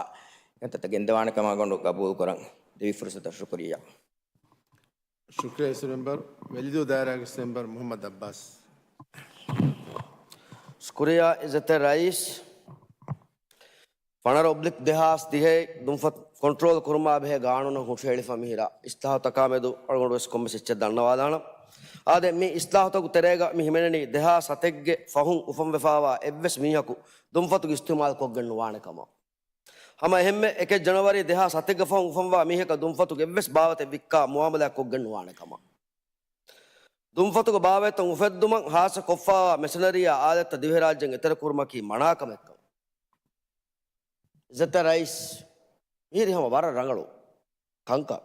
ކަންތައްތައް ގެންދަވާނެ ކަމަށް އަޅުގަނޑު ގަބޫލު ކުރަން ދެވި ފުރުސަތަށް ޝުކުރިއްޔާ. ޝުކުރިއްޔާ އިސް މެމްބަރު. ވެލިދޫ ދާއިރާގެ އިސް މެމްބަރު މުޙައްމަދު ޢައްބާސް. ޝުކުރިއްޔާ އިއްޒަތްތެރި ރައީސް. ފަނަރަ އޮބްލިކް ދެހާސް ދިހައި ދުންފަތު ކޮންޓްރޯލް ކުރުމާ ބެހޭ ގާނޫނަށް ހުށަހެޅިފަ މިހިރަ އިސްލާހުތަކާ މެދު އަޅުގަނޑު ވެސް ކޮންމެސް އެއްޗެއް ދަންނަވާލާނަން. އާދެ، މި އިސްލާހުތަކު ތެރޭގަ މި ހިމެނެނީ ދެހާސް ސަތެއްގެ ފަހުން އުފަންވެފާވާ އެއްވެސް މީހަކު ދުންފަތުގެ އިސްތިޢުމާލު ކޮށްގެން ނުވާނެ ކަމަށް. ހަމަ އެހެންމެ އެކެއް ޖަނަވަރީ ދެހާސް ސަތެއްގެ ފަހުން އުފަންވާ މީހަކަށް ދުންފަތުގެ އެއްވެސް ބާވަތެއް ވިއްކާ މުއާމަލާތް ކޮށްގެން ނުވާނެ ކަމަށް. ދުންފަތުގެ ބާވަތްތައް އުފެއްދުމަށް ހާއްސަ ކޮށްފާވާ މެޝިނަރީއާ އާލަތްތައް ދިވެހިރާއްޖޭން އެތެރެކުރުމަކީ މަނާކަމެއްކަން. އިއްޒަތްތެރި ރައީސް، މިހިރީ ހަމަ ވަރަށް ރަނގަޅު ކަންކަން.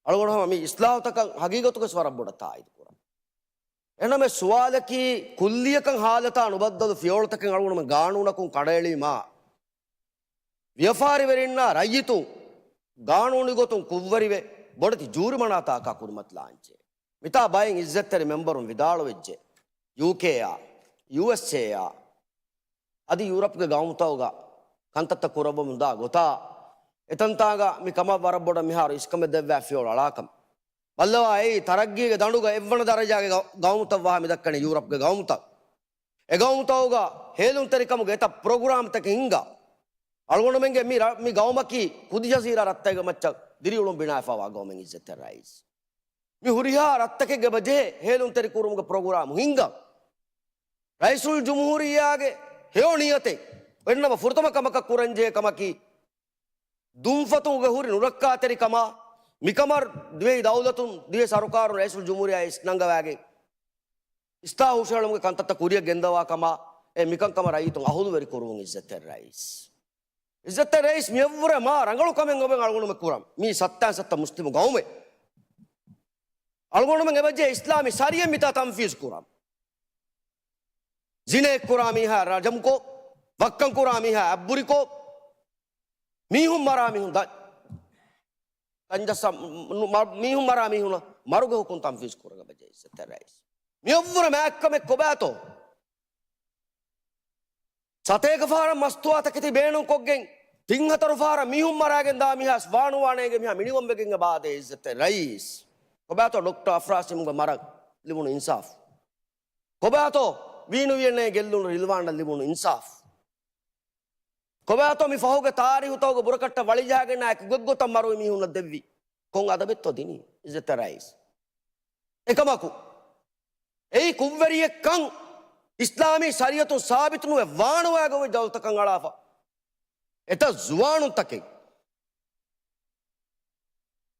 އަޅުގަނޑު ހަމަ މި އިސްލާހުތަކަށް ހަގީގަތުގަސް ވަރަށް ބޮޑަށް ތާއީދު ކުރަން. އެހެންނަމަ ސުވާލަކީ، ކުއްލިއަކަށް ހާލަތާ ނުބައްދަލު ފިޔަވަޅުތަކެއް އަޅުގަނޑުމެން ގާނޫނަކުން ކަނޑައެޅީމާ، ވިޔަފާރިވެރިންނާ ރައްޔިތުން ގާނޫނީ ގޮތުން ކުށްވެރިވެ، ބޮޑެތި ޖޫރިމަނާތަކާ ކުރިމަތިލާންޖެހޭ. މިތާ ބައެއް އިއްޒަތްތެރި މެމްބަރުން ވިދާޅުވެއްޖެ، ޔޫކޭއާ، ޔޫއެސްއޭއާ، އަދި ޔޫރަޕްގެ ގައުމުތަކުގަ ކަންތައްތައް ކުރައްވަމުންދާ ގޮތާ، އެތަންތާނގަ މި ކަމަށް ވަރަށް ބޮޑަށް މިހާރު އިސްކަމެއް ދެއްވާ ފިޔަވަޅު އަޅާކަމަށް. ބައްލަވާ، އެއީ ތަރައްގީގެ ދަނޑުގަ އެއްވަނަ ދަރަޖާގެ ގަ-، ގައުމުތައް ވާހަ މިދައްކަނީ ޔޫރަޕްގެ ގައުމުތައް. އެ ގައުމުތަކުގަ ހޭލުންތެރިކަމުގެ އެތައް ޕްރޮގްރާމްތަކެއް ހިންގާ. އަޅުގަނޑުމެންގެ މި ރަ-، މި ގައުމަކީ ކުދި ޖަޒީރާ ރަށްތަކެއްގެ މައްޗަށް ދިރިއުޅުން ބިނާވެފައިވާ ގައުމެއް އިއްޒަތްތެރި ރައީސް. މި ހުރިހާ ރަށްތަކެއްގެ ބަޖެހޭ ހޭލުންތެރިކުރުމުގެ ޕްރޮގްރާމް ހިންގަން. ރައީސުލްޖުމްހޫރިއްޔާގެ ހެޔޮ ނިޔަތެއް އެންނަމަ ފުރަތަމަ ކަމަކަށް ކުރަންޖެހޭ ކަމަކީ، ދުންފަތުގެ ހުރި ނުރައްކާތެރިކަމާ، މިކަމަށް ދިވެހި ދައުލަތުން، ދިވެހި ސަރުކާރުން ރައީސުލްޖުމްހޫރިއްޔާ އިސްނަންގަވާގެން، އިސްލާހު ހުށަހެޅުމުގެ ކަންތައްތައް ކުރިއަށް ގެންދަވާ ކަމާ، އެ މިކަންކަމަށް ރައްޔިތުން އަހުލުވެރި ކުރުވުން އިއްޒަތްތެރި ރައީސް. އިއްޒަތްތެރި ރައީސް، މިއަށްވުރެ މާ ރަނގަޅު ކަމެއް އޮވެން އަޅުގަނޑުމެން ކުރަން. މީ ސައްތައިން ސައްތަ މުސްލިމު ގައުމެއް. އަޅުގަނޑުމެން އެބަޖެހޭ އިސްލާމީ ޝަރީއަތް މިތާ ތަންފީޒު ކުރަން. ޒިނޭއްކުރާ މީހާ ރަޖަމްކޮށް، ވައްކަންކުރާ މީހާ އަތްބުރިކޮށް، މީހުން މަރާ މީހުން ދަ-، ކަންޖައްސާ މ-، މ-، މީހުން މަރާ މީހުނަށް މަރުގެ ހުކުމް ތަންފީޒު ކުރަން އެބަޖެހޭ އިއްޒަތްތެރި ރައީސް. މިއަށްވުރެ މާތްކަމެއް ކޮބާތޯ؟ ސަތޭކަ ފަހަރަށް މަސްތުވާތަކެތި ބޭނުންކޮށްގެން، ތިން ހަތަރު ފަހަރަށް މީހުން މަރާގެން ދާ މީހާސް ވާނުވާނޭގެ މީހާ މިނިވަންވެގެން އެބަ އާދޭ އިއްޒަތްތެރި ރައީސް. ކޮބާތޯ ޑޮކްޓަރ އަފްރާޝީމްގެ މަރަށް ލިބުނު އިންސާފު؟ ކޮބާތޯ ވީނުވިޔަންނޭ ގެއްލުނު ރިލްވާނަށް ލިބުނު އިންސާފު؟ ކޮބާތޯ މި ފަހުގެ ތާރީހުތަކުގެ ބުރަކަށްޓަށް ވަޅިޖަހާގެންނާ އެކު ގޮތްގޮތަށް މަރުވި މީހުންނަށް ދެއްވި ކޮން އަދަބެއްތޯ ދިނީ އިއްޒަތްތެރި ރައީސް؟ އެކަމަކު، އެއީ ކުށްވެރިއެއްކަން އިސްލާމީ ޝަރީއަތުން ސާބިތުނުވެ ވާނުވާގޮވެ ޖަލުތަކަށް އަޅާފަ. އެތައް ޒުވާނުންތަކެއް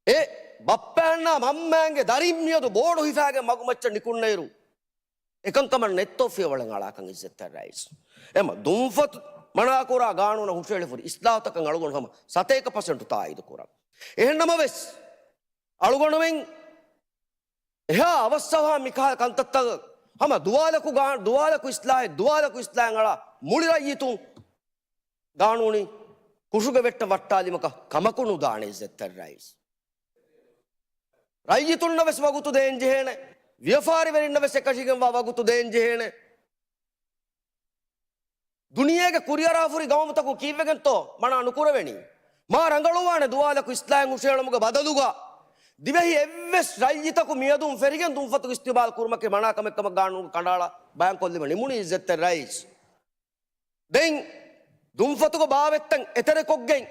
އެ ބައްޕައަންނާ މަންމައިންގެ ދަރިން މިއަދު ބޯޑު ހިފާގެން މަގުމައްޗަށް ނިކުންނައިރު، އެކަންކަމަށް ނެތްތޯ ފިޔަވަޅެއް އަޅާކަން އިއްޒަތްތެރި ރައީސް. އެމަ ދުންފަތު މަނާކުރާ ގާނޫނަށް ހުށައެޅިފުރި އިސްލާހުތަކަށް އަޅުގަނޑު ހަމަ ސަތޭކަ ޕަސެންޓު ތާއީދު ކުރަން. އެހެންނަމަވެސް، އަޅުގަނޑުމެން އެހާ އަވަސްއަވަހަށް މިކަހަލަ ކަންތައްތައް ހަމަ ދުވާލަކު ގާ-، ދުވާލަކު އިސްލާހެއް، ދުވާލަކު އިސްލާހެއް އަޅާ މުޅި ރައްޔިތުން ގާނޫނީ ކުށުގެ ވެއްޓަށް ވައްޓާލީމަކަށް ކަމަކު ނުދާނެ އިއްޒަތްތެރި ރައީސް. ރައްޔިތުންނަށް ވެސް ވަގުތު ދޭން ޖެހޭނެ، ވިޔަފާރިވެރިންނަށް ވެސް އެކަށީގެންވާ ވަގުތު ދޭން ޖެހޭނެ. ދުނިޔޭގެ ކުރިއަރާފުރި ގައުމުތަކުން ކީއްވެގެންތޯ މަނާ ނުކުރެވެނީ؟ މާ ރަނގަޅުވާނެ ދުވާލަކު އިސްލާހެއް ހުށައެޅުމުގެ ބަދަލުގަ ދިވެހި އެއްވެސް ރައްޔިތަކު މިއަދުން ފެށިގެން ދުންފަތު އިސްތިޢުމާލު ކުރުމަކީ މަނާ ކަމެއް ކަމަށް ގާނޫނު ކަނޑައަޅާ ބަޔާންކޮށްލީމަ ނިމުނީ އިއްޒަތްތެރި ރައީސް. ދެން ދުންފަތުގެ ބާވަތްތައް އެތެރެކޮށްގެން،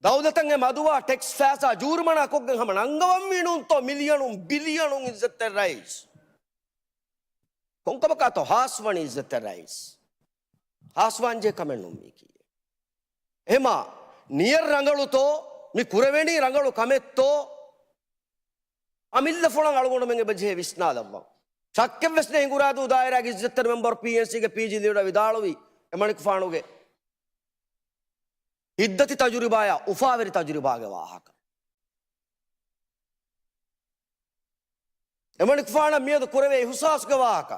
ދައުލަތަށް އެ މަދުވާ ޓެކްސް ފައިސާ ޖޫރިމަނާ ކޮށްގެން ހަމަ ނަންގަވަންވީ ނޫންތޯ މިލިޔަނުން ބިލިޔަނުން އިއްޒަތްތެރި ރައީސް؟ ކޮންކަމަކާތޯ ހާސްވަނީ އިއްޒަތްތެރި ރައީސް؟ ހާސްވާންޖެހޭ ކަމެއް ނޫން މީކީ. އެހެމާ ނިޔަތް ރަނގަޅުތޯ މި ކުރެވެނީ ރަނގަޅު ކަމެއްތޯ؟ އަމިއްލަފުޅަށް އަޅުގަނޑުމެން އެބަޖެހޭ ވިސްނާލައްވަން. ޝައްކެއްވެސް ނެތް ހިނގުރާދޫ ދާއިރާގެ އިއްޒަތްތެރި މެމްބަރު ޕީއެންސީގެ ޕީޖީ ލީޑަރ ވިދާޅުވީ އެމަނިކުފާނުގެ ހިތްދަތި ތަޖުރިބާއާ އުފާވެރި ތަޖުރިބާގެ ވާހަކަ. އެމަނިކުފާނަށް މިއަދު ކުރެވޭ އިހުސާސްގެ ވާހަކަ.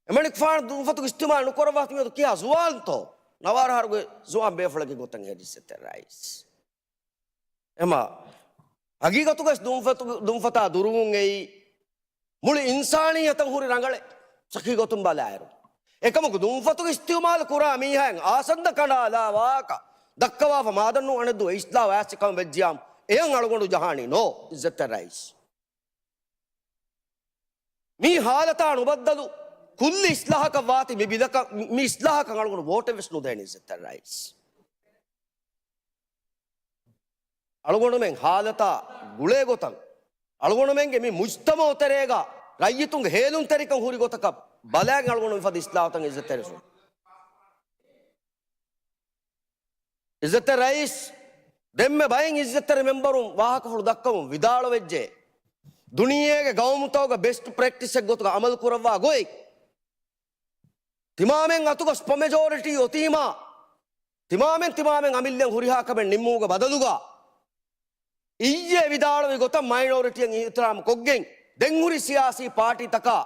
އެމަނިކުފާނު ދުންފަތުގެ އިސްތިމާލް ނުކުރައްވާތީ މިއަދު ކިހާ ޒުވާންތޯ؟ ނަވާރަ އަހަރުގެ ޒުވާން ބޭފުޅެއްގެ ގޮތަށް ހެދިއްސެތެ ރައީސް. އެމަ ހަގީގަތުގަސް ދުންފަތު-، ދުންފަތާ ދުރުވުން އެއީ މުޅި އިންސާނިއްޔަތަށް ހުރި ރަނގަޅެއް ސަޚީ ގޮތުން ބަލާއިރު. އެކަމަކު ދުންފަތުގެ އިސްތިޢުމާލު ކުރާ މީހާއަށް އާސަންދަ ކަނޑާލާ ވާހަކަ ދައްކަވާފަ މާދަންނޫ އަނެއްދުވަ އިސްލާހު އައިސް ކަމަށް ވެއްޖިޔާމު އެޔަށް އަޅުގަނޑު ޖަހާނީ ނޯ އިއްޒަތްތެރި ރައީސް. މި ހާލަތާ ނުބައްދަލު ކުއްލި އިސްލާހަކަށް ވާތީ މި ބިލަކަށް، މި އިސްލާހަކަށް އަޅުގަނޑު ވޯޓެއް ވެސް ނުދޭނެ އިއްޒަތްތެރި ރައީސް. އަޅުގަނޑުމެން ހާލަތާ ގުޅޭ ގޮތަށް، އަޅުގަނޑުމެންގެ މި މުޖްތަމަޢު ތެރޭގަ ރައްޔިތުންގެ ހޭލުންތެރިކަން ހުރި ގޮތަކަށް ބަލާގެން އަޅުގަނޑު މިފަދަ އިސްލާހުތައް އިއްޒަތްތެރި ރައީސް. އިއްޒަތްތެރި ރައީސް، ދެންމެ ބައެއް އިއްޒަތްތެރި މެމްބަރުން ވާހަކަފުޅު ދައްކަމުން ވިދާޅުވެއްޖެ، ދުނިޔޭގެ ގައުމުތަކުގެ ބެސްޓް ޕްރެކްޓިސްއެއް ގޮތުގަ އަމަލު ކުރައްވާ ގޮތް، ތިމާމެން އަތުގަ ސްޕަ މެޖޯރިޓީ އޮތީމާ، ތިމާމެން ތިމާމެން އަމިއްލައަށް ހުރިހާ ކަމެއް ނިންމުމުގެ ބަދަލުގަ، އިއްޔެ ވިދާޅުވި ގޮތަށް މައިނޯރިޓީއަށް އިޙްތިރާމް ކޮށްގެން، ދެން ހުރި ސިޔާސީ ޕާޓީތަކާ،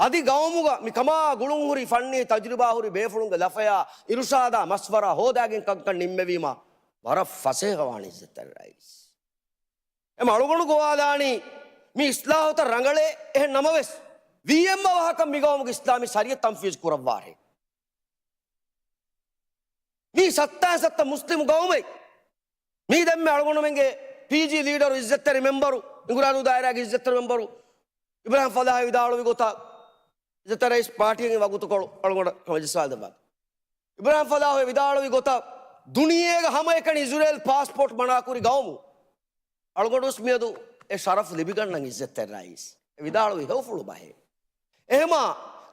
އަދި ގައުމުގަ މި ކަމާ ގުޅުން ހުރި ފަންނީ ތަޖުރިބާ ހުރި ބޭފުޅުންގެ ލަފަޔާ، އިރުޝާދާ މަޝްވަރާ ހޯދާގެން ކަންކަން ނިންމެވީމާ، ވަރަށް ފަސޭހަވާނެ އިއްޒަތްތެރި ރައީސް. އެމަ އަޅުގަނޑު ގޮވާލާނީ މި އިސްލާހުތައް ރަނގަޅޭ، އެހެން ނަމަވެސް، ވީއެމް އަވަހަކަށް މި ގައުމުގެ އިސްލާމީ ޝަރީއަތް ތަންފީޒު ކުރައްވާށޭ. މީ ސައްތައިން ސައްތަ މުސްލިމު ގައުމެއް. މީ ދެންމެ އަޅުގަނޑުމެންގެ ޕީޖީ ލީޑަރު އިއްޒަތްތެރި މެމްބަރު، ހިނގުރާދޫ ދާއިރާގެ އިއްޒަތްތެރި މެމްބަރު އިބްރާހިމް ފަލާހް ވިދާޅުވި ގޮތަށް، އިއްޒަތްތެރި ރައީސް ޕާޓީއަށް ވަގުތުކޮޅު އަޅުގަނޑަށް ހަމަޖައްސާލަދެއްވާ. އިބްރާހިމް ފަލާހް ވިދާޅުވި ގޮތަށް، ދުނިޔޭގެ ހަމައެކަނި އިޒުރޭލް ޕާސްޕޯޓް މަނާކުރި ގައުމު. އަޅުގަނޑުވެސް މިއަދު އެ ޝަރަފް ލިބިގަންނަން އިއްޒަތްތެރި ރައީސް. އެ ވިދާޅުވީ ހެޔޮފުޅު ބަހެއް. އެހެމާ،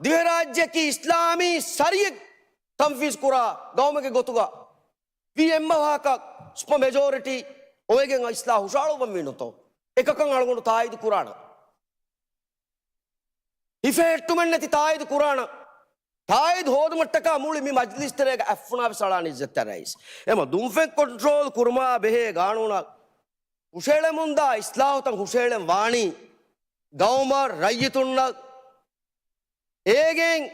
ދިވެހިރާއްޖެއަކީ އިސްލާމީ ޝަރީއަތް ތަންފީޒު ކުރާ ގައުމެއްގެ ގޮތުގަ ވީއެމް އަވަހަކަށް ސުޕަ މެޖޯރިޓީ އޮވެގެން އިސްލާހު ހުށައަޅުއްވަންވީ ނުތޯ؟ އެކަކަށް އަޅުގަނޑު ތާއީދު ކުރާނަން. ހިފެހެއްޓުމެއްނެތި ތާއީދު ކުރާނަން. ތާއީދު ހޯދުމަށްޓަކާ މުޅި މި މަޖްލިސް ތެރޭގަ އަތްފުނާވެސް އަޅާނެ އިއްޒަތްތެރި ރައީސް. އެމަ ދުންފަތް ކޮންޓްރޯލް ކުރުމާ ބެހޭ ގާނޫނަށް ހުށައެޅެމުންދާ އިސްލާހުތައް ހުށައެޅެން ވާނީ ގައުމަށް ރައްޔިތުންނަށް އޭގެން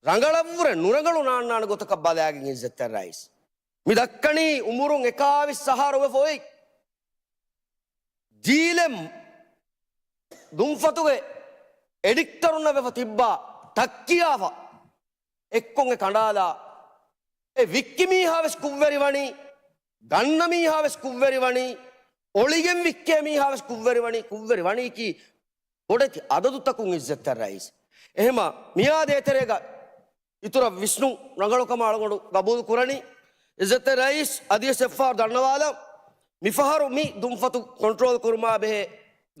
ރަނގަޅަށްވުރެ ނުރަނގަޅު ނާންނާނެ ގޮތަކަށް ބަލާގެން އިއްޒަތްތެރި ރައީސް. މި ދައްކަނީ އުމުރުން އެކާވީސް އަހަރު ވެފަ އޮތް ޖީލެއް ދުންފަތުގެ އެޑިކްޓަރުންނަށް ވެފަ ތިއްބާ ތައްކިޔާފަ. އެއްކޮށް އެ ކަނޑާލާ، އެ ވިއްކި މީހާ ވެސް ކުށްވެރި ވަނީ، ގަންނަ މީހާ ވެސް ކުށްވެރި ވަނީ، އޮޅިގެން ވިއްކޭ މީހާ ވެސް ކުށްވެރި ވަނީ، ކުށްވެރި ވަނީކީ ބޮޑެތި އަދަދުތަކުން އިއްޒަތްތެރި ރައީސް. އެހެމަ މިއާދޭ ތެރޭގަ އިތުރަށް ވިސްނުން ރަނގަޅު ކަމަށް އަޅުގަނޑު ގަބޫލު ކުރަނީ. އިއްޒަތްތެރި ރައީސް އަދިވެސް އެއްފަހަރު ދަންނަވާލަން، މިފަހަރު މި ދުންފަތު ކޮންޓްރޯލް ކުރުމާ ބެހޭ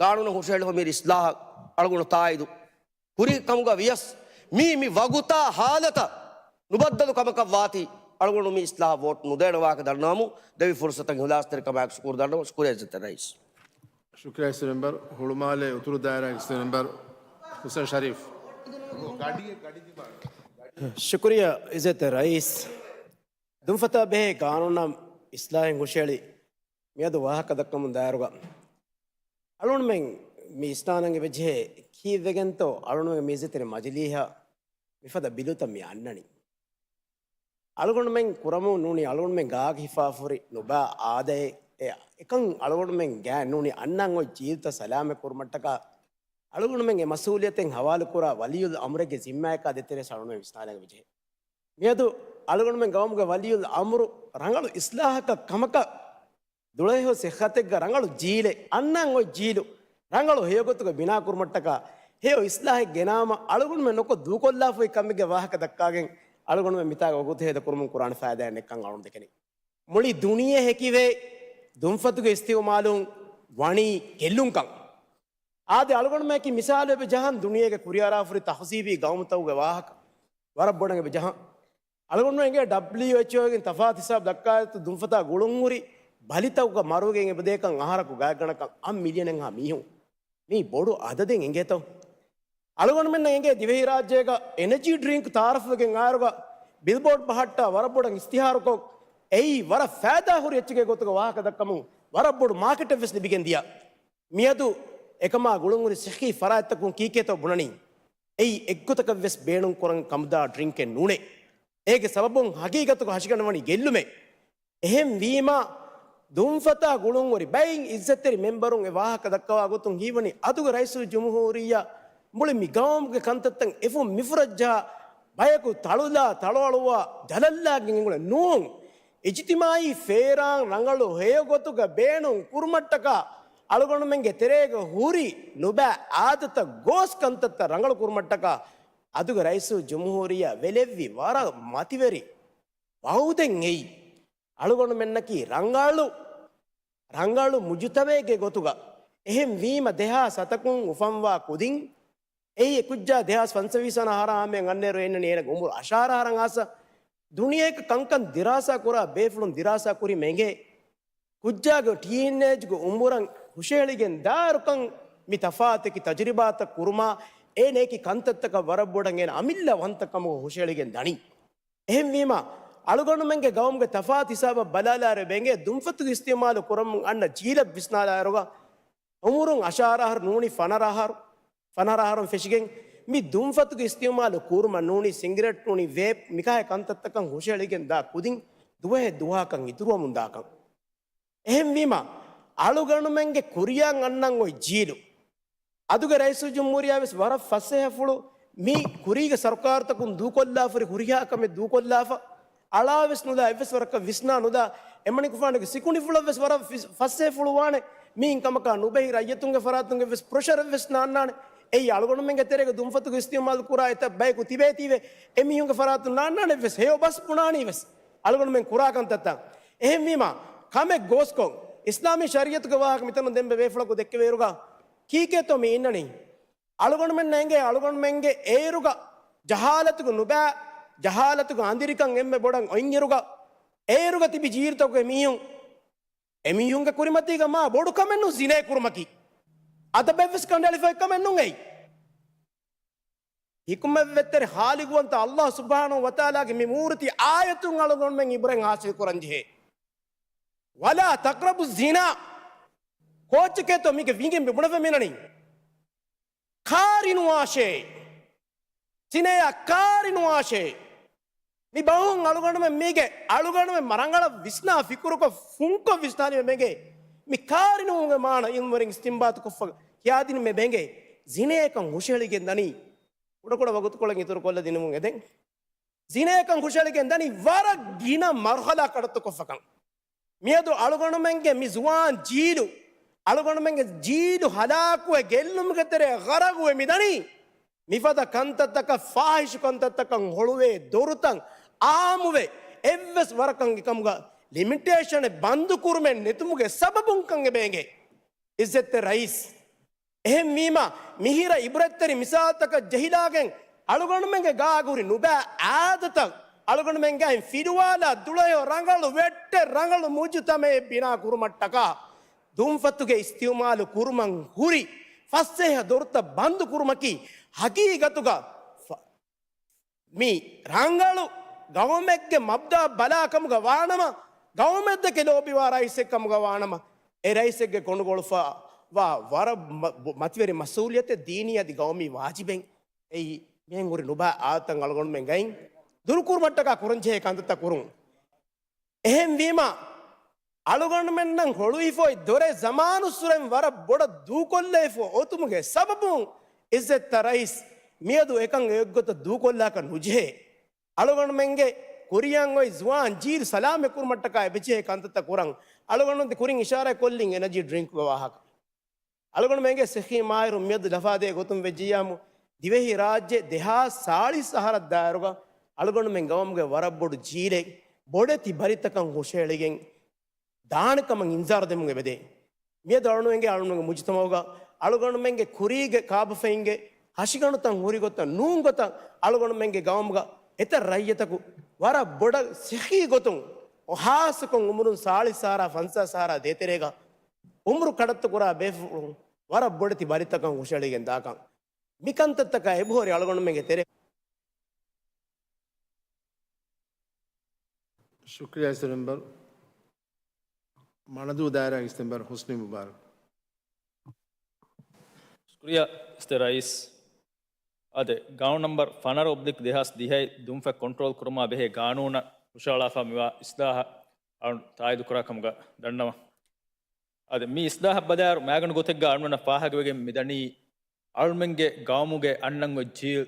ގާނޫނަށް ހުށަހެޅި ހޮމިރި އިސްލާހަށް އަޅުގަނޑު ތާއީދު ކުރި ކަމުގަ ވިޔަސް، މީ މި ވަގުތާ ހާލަތަށް ނުބައްދަލު ކަމަކަށް ވާތީ، އަޅުގަނޑު މި އިސްލާހަށް ވޯޓް ނުދޭނެ ވާހަކަ ދަންނަވަމު، ދެވި ފުރުސަތަށް އިހުލާސްތެރިކަމާއެކު ޝުކުރު ދަންނަވަން. ޝުކުރިއްޔާ އިއްޒަތްތެރި ރައީސް. ޝުކުރިއްޔާ އިއްޒަތްތެރި މެމްބަރު. ހުޅުމާލެ އުތުރު ދާއިރާގެ އިއްޒަތްތެރި މެމްބަރު ހުސެން ޝަރީފް. ޝުކުރިއްޔާ އިއްޒަތްތެރި ރައީސް. ދުންފަތާ ބެހޭ ގާނޫނަށް އިސްލާހެއް ހުށަހެޅި މިއަދު ވާހަކަ ދައްކަމުން ދާއިރުގަ، އަޅުގަނޑުމެން މި އިސްނާނަން އެބަޖެހޭ ކީއްވެގެންތޯ އަޅުގަނޑުމެން މި އިއްޒަތްތެރި މަޖިލީހަށް މިފަދަ ބިލުތައް މި އަންނަނީ؟ އަޅުގަނޑުމެން ކުރަމުން ނޫނީ އަޅުގަނޑުމެން ގާގަ ހިފާފަހުރި ނުބާ އާދައެއް އެ-، އެކަން އަޅުގަނޑުމެން ގާތް ނޫނީ އަންނަން އޮތް ޖީލުތައް ސަލާމަތް ކުރުމަށްޓަކާ އަޅުގަނޑުމެން އެ މަސްއޫލިއްޔަތެއް ހަވާލުކުރާ ވަލިއްޔުލް އަމުރެއްގެ ޒިންމާއަކާ ދޭތެރޭ އަޅުގަނޑުމެން ވިސްނާލަން އެބަޖެހޭ. މިއަދު އަޅުގަނޑުމެން ގައުމުގެ ވަލިއްޔުލް އަމުރު ރަނގަޅު އިސްލާހަކަށް ކަމަކަށް ދުޅަހެޔޮ ސިއްހަތެއްގަ ރަނގަޅު ޖީލެއް، އަންނަން އޮތް ޖީލު ރަނގަޅު ހެޔޮގޮތުގަ ބިނާކުރުމަށްޓަކާ ހެޔޮ އިސްލާހެއް ގެނާމަ އަޅުގަނޑުމެން ނުކޮށް ދޫކޮށްލާފައި ކަމެއްގެ ވާހަކަ ދައްކާގެން އަޅުގަނޑުމެން މިތާގަ ވަގުތު ހޭދަކުރުމުން ކުރާނެ ފައިދާއެއް ނެތްކަން އަޅުގަނޑު ދެކެނީ. މުޅި ދުނިޔެ ހެކިވޭ ދުންފަތުގެ އިސްތިއުމާލުން ވަނީ ގެއްލުންކަން. އާދެ، އަޅުގަނޑުމެން އެކި މިސާލު އެބަ ޖަހަން ދުނިޔޭގެ ކުރިއަރާފުރި ތަހުޒީބީ ގައުމުތަކުގެ ވާހަކަ ވަރަށް ބޮޑަށް އެބަ ޖަހަން. އަޅުގަނޑުމެން އެނގޭ ޑަބްލިއުއެޗްއޯގެ ތަފާތު ހިސާބު ދައްކާއިރު ދުންފަތާ ގުޅުންހުރި ބަލިތަކުގަ މަރުވެގެން އެބަދޭކަން އަހަރަކު ގާތްގަނޑަކަށް އަށް މިލިއަނެއްހާ މީހުން. މީ ބޮޑު އަދަދެއް އެނގޭތޯ؟ އަޅުގަނޑުމެންނަށް އެނގޭ ދިވެހިރާއްޖޭގަ އެނަޖީ ޑްރިންކް ތައާރަފްވެގެން އާއިރުގަ ބިލްބޯޑް ބަހައްޓާ ވަރަށް ބޮޑަށް އިސްތިހާރުކޮށް، އެއީ ވަރަށް ފައިދާހުރި އެއްޗެއްގެ ގޮތުގަ ވާހަކަ ދައްކަމުން ވަރަށް ބޮޑު މާކެޓެއް ވެސް ލިބިގެން ދިޔަ. މިއަދު އެކަމާ ގުޅުންހުރި ސިއްހީ ފަރާތްތަކުން ކީކޭތޯ ބުނަނީ؟ އެއީ އެއްގޮތަކަށް ވެސް ބޭނުން ކުރަން ކަމުދާ ޑްރިންކެއް ނޫނޭ. އޭގެ ސަބަބުން ހަގީގަތުގަ ހަށިގަނޑަވަނީ ގެއްލުމޭ. އެހެންވީމާ، ދުންފަތާ ގުޅުންހުރި ބައެއް އިއްޒަތްތެރި މެމްބަރުން އެ ވާހަކަ ދައްކަވާ ގޮތުން ހީވަނީ އަދުގެ ރައީސުލްޖުމްހޫރިއްޔާ މުޅި މި ގައުމުގެ ކަންތައްތައް އެފުށް މިފުށަށްޖަހާ، ބަޔަކު ތަޅުލާ ތަޅުއަޅުވާ ޖަލަށްލާގެން އެނގުނެ ނޫން. އިޖްތިމާއީ ފޭރާން ރަނގަޅު ހެޔޮގޮތުގަ ބޭނުން ކުރުމަށްޓަކާ އަޅުގަނޑުމެންގެ ތެރޭގަ ހުރި ނުބައި އާދަތައް ގޯސް ކަންތައްތައް ރަނގަޅު ކުރުމަށްޓަކާ އަދުގެ ރައީސުލްޖުމްހޫރިއްޔާ ވެލެއްވި ވަރަށް މަތިވެރި ވައުދެއް އެއީ. އަޅުގަނޑުމެންނަކީ ރަނގަޅު، ރަނގަޅު މުޖުތަމައެއްގެ ގޮތުގަ. އެހެން ވީމަ، ދެހާސް ހަތަކުން އުފަންވާ ކުދިން އެއީ އެކުއްޖާ ދެހާސް ފަންސަވީސް ވަނަ އަހަރާ ހަމަޔަށް އަންނައިރު އެންނަނީ އޭނަގެ އުމުރު އަށާރަ އަހަރަށް އައިސް. ދުނިޔެއަކަށް ކަންކަން ދިރާސާ ކުރާ ބޭފުޅުން ދިރާސާ ކުރީމަ އެނގޭ، ކުއްޖާގެ ޓީނޭޖްގެ އުމުރަށް ހުށަހެޅިގެން ދާއިރުކަން މި ތަފާތު އެކި ތަޖުރިބާތައް ކުރުމާ، އޭނަ އެކި ކަންތައްތަކަށް ވަރަށް ބޮޑަށް އޭނަ އަމިއްލަ ވަންތަ ކަމުގަ ހުށަހެޅިގެން ދަނީ. އެހެންވީމަ، އަޅުގަނޑުމެންގެ ގައުމުގެ ތަފާތު ހިސާބަށް ބަލާލާއިރު އެބަ އެނގޭ، ދުންފަތުގެ އިސްތިއުމާލު ކުރަމުން އަންނަ ޖީލަށް ވިސްނާލާއިރުގަ، އުމުރުން އަށާރަ އަހަރު ނޫނީ ފަނަރަ އަހަރު، ފަނަރަ އަހަރުން ފެށިގެން، މި ދުންފަތުގެ އިސްތިއުމާލު ކުރުމަށް ނޫނީ ސިންގިރޭޓް ނޫނީ ވޭޕް މިކާހެ ކަންތައްތަކަށް ހުށަހެޅިގެން ދާ ކުދިން ދުވަހެއް ދުވަހަކަށް އިތުރުވަމުން ދާކަން. އެހެންވީމަ، އަޅުގަނޑުމެންގެ ކުރިޔަށް އަންނަން އޮތް ޖީލު، އަދުގެ ރައީސުލްޖުމްހޫރިއްޔާ ވެސް ވަރަށް ފަސޭހަފުޅު މި ކުރީގެ ސަރުކާރުތަކުން ދޫކޮށްލާފައި ހުރިހާ ކަމެއް ދޫކޮށްލާފަ، އަޅާވެސް ނުލާ، އެއްވެސް ވަރަކަށް ވިސްނާ ނުލާ، އެމަނިކުފާނުގެ ސިކުނޑިފުޅަށް ވެސް ވަރަށް ފި-، ފަސޭހަފުޅު ވާނެ. މިއިން ކަމަކާ ނުބެހި ރައްޔިތުންގެ ފަރާތުން އެއްވެސް ޕްރެޝަރެއް ވެސް ނާންނާނެ. އެއީ އަޅުގަނޑުމެންގެ ތެރޭގަ ދުންފަތުގެ އިސްތިއުމާލު ކުރާ އެތައް ބަޔަކު ތިބޭތީވެ، އެމީހުންގެ ފަރާތުން ނާންނާނެ ވެސް، ހެޔޮ ބަސް ބުނާނީ ވެސް. އަޅުގަނޑުމެން ކުރާ ކަންތައްތައް. އެހެންވީމާ، ކަމެއް ގޯސްކޮށް، އިސްލާމީ ޝަރީއަތުގެ ވާހަކަ މިތަނުން ދެން ބޭފުޅަކު ދެއްކެވޭއިރުގަ، ކީކޭތޯ މި އިންނަނީ؟ އަޅުގަނޑުމެންނަށް އެނގޭ، އަޅުގަނޑުމެންގެ އޭރުގަ ޖަހާލަތުގެ ނުބައި، ޖަހާލަތުގެ އަނދިރިކަން އެންމެ ބޮޑަށް އޮތްއިރުގަ، އޭރުގަ ތިބި ޖީލުތަކުގެ މީހުން އެމީހުންގެ ކުރިމަތީގަ މާ ބޮޑު ކަމެއް ނޫން ޒިނޭ ކުރުމަކީ. އަދަބެއްވެސް ކަނޑައެޅިފައި ކަމެއް ނޫން އެއީ. ޙިކުމަތްވެތެރި ޚާލިޤުވަންތަ ﷲ ސުބްޙާނަހޫ ވަތަޢާލާގެ މި މޫރުތި އާޔަތުން އަޅުގަނޑުމެން ޢިބްރަތް ޙާޞިލް ކުރަން ޖެހޭ. ولا تقربوا الزنا. ކޯއްޗެކޭތޯ މީގެ ވިނގިން މި ބުނެފަ މިނަނީ؟ ކާރިނުވާށޭ. ޒިނޭއާ ކާރިނުވާށޭ. މި ބަހުން އަޅުގަނޑުމެން މީގެ އަޅުގަނޑުމެން މަ ރަނގަޅަށް ވިސްނާ ފިކުރުކޮށް ފުންކޮށް ވިސްނާލީމަ މެނގޭ. މި ކާރިނުވުމުގެ މާނަ ޢިލްމުވެރިން އިސްތިންބާތު ކޮށްފަ ކިޔާދިނީމަ މެނގޭ. ޒިނޭއަކަށް ހުށަހެޅިގެން ދަނީ. ކުޑަކުޑަ ވަގުތުކޮޅެއް އިތުރުކޮށްލަ ދިނުމުން އެދެން. ޒިނޭކަން ހުށައެޅިގެން ދަނީ ވަރަށް ގިނަ މަރުހަލާ ކަޑައްތުކޮށްފަކަން. މިއަދު އަޅުގަނޑުމެންގެ މި ޒުވާން ޖީލު، އަޅުގަނޑުމެންގެ ޖީލު ހަލާކުވެ ގެއްލުމުގެ ތެރެއަށް ޣަރަގުވެ މިދަނީ. މިފަދަ ކަންތައްތަކަށް، ފާހިޝު ކަންތައްތަކަށް ހޮޅުވޭ ދޮރުތައް އާއްމުވެ، އެއްވެސް ވަރަކަށް އެކަމުގަ ލިމިޓޭޝަނެއް ބަންދު ކުރުމެއް ނެތުމުގެ ސަބަބުން ކަން އެބައެނގޭ. އިއްޒަތްތެރި ރައީސް. އެހެންވީމަ، މިހިރަ އިބްރަތްތެރި މިސާލުތަކަށް ޖެހިލާގެން، އަޅުގަނޑުމެންގެ ގާގުރި ނުބައި އާދަތައް އަޅުގަނޑުމެންގެ އައިން ފިލުވާލާ، ދުޅަހެޔޮ ރަނގަޅު ވެއްޓެއް، ރަނގަޅު މުޖުތަމައެއް ބިނާ ކުރުމަށްޓަކާ، ދުންފަތުގެ އިސްތިއުމާލު ކުރުމަށް ހުރި ފަސޭހަ ދޮރުތައް ބަންދު ކުރުމަކީ ހަގީގަތުގަ ފަ-، މި ރަނގަޅު ގައުމެއްގެ މަބްދާ ބަލާ ކަމުގަ ވާނަމަ، ގައުމެއްދެކެ ލޯބިވާ ރައީސެއް ކަމުގަ ވާނަމަ، އެ ރައީސެއްގެ ކޮނޑުގައުޅުފަ ވާ ވަރަށް މަ-، ބު-، މަތިވެރި މަސްއޫލިއްޔަތެއް ދީނީ އަދި ގައުމީ ވާޖިބެއް. އެއީ މިހެން ހުރި ނުބައި އާދަތައް އަޅުގަނޑުމެން ގައިން ދުރުކުރުމަށްޓަކާ ކުރަންޖެހޭ ކަންތައްތައް ކުރުން. އެހެންވީމަ، އަޅުގަނޑުމެންނަށް ހޮޅުވިފައި ދޮރެއް ޒަމާނުއްސުރެން ވަރަށް ބޮޑަށް ދޫކޮށްލައިފަ އޮތުމުގެ ސަބަބުން، އިއްޒަތްތެރި ރައީސް، މިއަދު އެކަން އެއޮތްގޮތަށް ދޫކޮށްލާކަށް ނުޖެހޭ. އަޅުގަނޑުމެންގެ ކުރިއަށް އޮތް ޒުވާން ޖީލު ސަލާމަތް ކުރުމަށްޓަކާ އެބަޖެހޭ ކަންތައްތައް ކުރަން. އަޅުގަނޑު ކުރިން އިޝާރާތް ކޮށްލިން އެނަޖީ ޑްރިންކުގެ ވާހަކަ. އަޅުގަނޑުމެންގެ ސިއްހީ މާހިރު މިއަދު ލަފާދޭ ގޮތުން ވެއްޖިއްޔާމު، ދިވެހި ރާއްޖެ ދެހާސް ސާޅީސް އަހަރަށް ދާއިރުގަ އަޅުގަނޑުމެން ގައުމުގެ ވަރަށް ބޮޑު ޖީލެއް ބޮޑެތި ބަލިތަކަށް ހުށައެޅިގެން ދާނެ ކަމަށް އިންޒާރު ދެމުން އެބަދޭ. މިއަދު އަޅުގަނޑުމެންގެ، އަޅުގަނޑުމެންގެ މުޖުތަމަޢުގަ އަޅުގަނޑުމެންގެ ކުރީގެ ކާބަފައިންގެ ހަށިގަނޑުތައް ހުރި ގޮތަށް ނޫން ގޮތަށް އަޅުގަނޑުމެންގެ ގައުމުގަ އެތައް ރައްޔިތަކު ވަރަށް ބޮޑަށް ސިއްހީ ގޮތުން، ޚާއްޞަކޮށް އުމުރުން ސާޅީސް އަހަރާ ފަންސާސް އަހަރާ ދޭތެރޭގަ އުމުރު ކަޑައްތު ކުރާ ބޭފުޅުން ވަރަށް ބޮޑެތި ބަލިތަކަށް ހުށައެޅިގެން ދާކަން. މިކަންތައްތަކާ އެބަހުރި އަޅުގަނޑުމެންގެ ތެރޭ. ޝުކުރިއްޔާ އިސްތަށި މެމްބަރު. މަނަދޫ ދާއިރާގެ އިސްތަށި މެމްބަރު ޙުސްނީ މުބާރަކް. ޝުކުރިއްޔާ އިސްތަށި ރައީސް. އާދެ، ގާނޫނު ނަމްބަރު ފަނަރަ އޮބްލިކް ދެހާސް ދިހައި ދުންފަތް ކޮންޓްރޯލް ކުރުމާ ބެހޭ ގާނޫނަށް ހުށައަޅާފަ މިވާ އިސްލާހަށް އަޅުން ތާއީދު ކުރާ ކަމުގަ ދަންނަވަން. އާދެ، މި އިސްލާހަށް ބަލާއިރު މާގަނޑު ގޮތެއްގަ އަޅުންނަށް ފާހަގަވެގެން މިދަނީ، އަޅުމެންގެ ގައުމުގެ އަންނަން އޮތް ޖީލް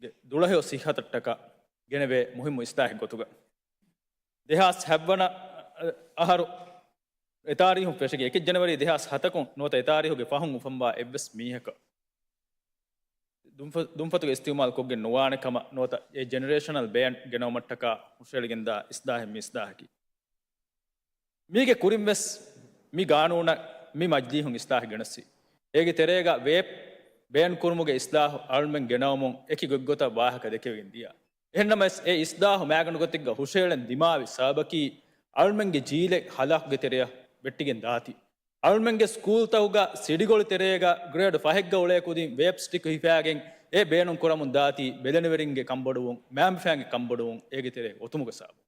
ގެ ދުޅަހެޔޮ ސިއްހަތަށްޓަކާ ގެނެވޭ މުހިއްމު އިސްލާހެއް ގޮތުގަ. ދެހާސް ހަތްވަނަ އަހަރު އެ ތާރީހުން ފެށިގެން އެކެއް ޖަނަވަރީ ދެހާސް ހަތަކުން ނުވަތަ އެ ތާރީހުގެ ފަހުން އުފަންވާ އެއްވެސް މީހަކަށް ދުންފަ-، ދުންފަތުގެ އިސްތިޢުމާލު ކޮށްގެން ނުވާނެ ކަމަށް ނުވަތަ އެ ޖެނެރޭޝަނަލް ބޭން ގެނައުމަށްޓަކާ ހުށައެޅިގެންދާ އިސްލާހެއް މި އިސްލާހަކީ. މީގެ ކުރިން ވެސް މި ގާނޫނަށް މި މަޖިލީހުން އިސްލާހެއް ގެނެއްސި. އޭގެ ތެރޭގަ ވޭޕް ބޭން ކުރުމުގެ އިސްލާހު އަޅުމެން ގެނައުމުން އެކި ގޮތްގޮތަށް ވާހަކަ ދެކެވިގެން ދިޔަ. އެހެންނަމަވެސް އެ އިސްލާހު މާގަނޑު ގޮތެއްގަ ހުށައެޅެން ދިމާވި ސަބަބަކީ އަޅުމެންގެ ޖީލެއް ހަލާކުގެ ތެރެއަށް ވެއްޓިގެން ދާތީ. އަޅުމެންގެ ސްކޫލްތަކުގަ ސިޑިގޮޅި ތެރޭގަ ގްރޭޑް ފަހެއްގަ އުޅޭ ކުދިން ވޭޕް ސްޓިކް ހިފާގެން އެ ބޭނުން ކުރަމުން ދާތީ ބެލެނިވެރިންގެ ކަންބޮޑުވުން، މައިންބަފައިންގެ ކަންބޮޑުވުން އޭގެ ތެރޭ އޮތުމުގެ ސަބަބުން.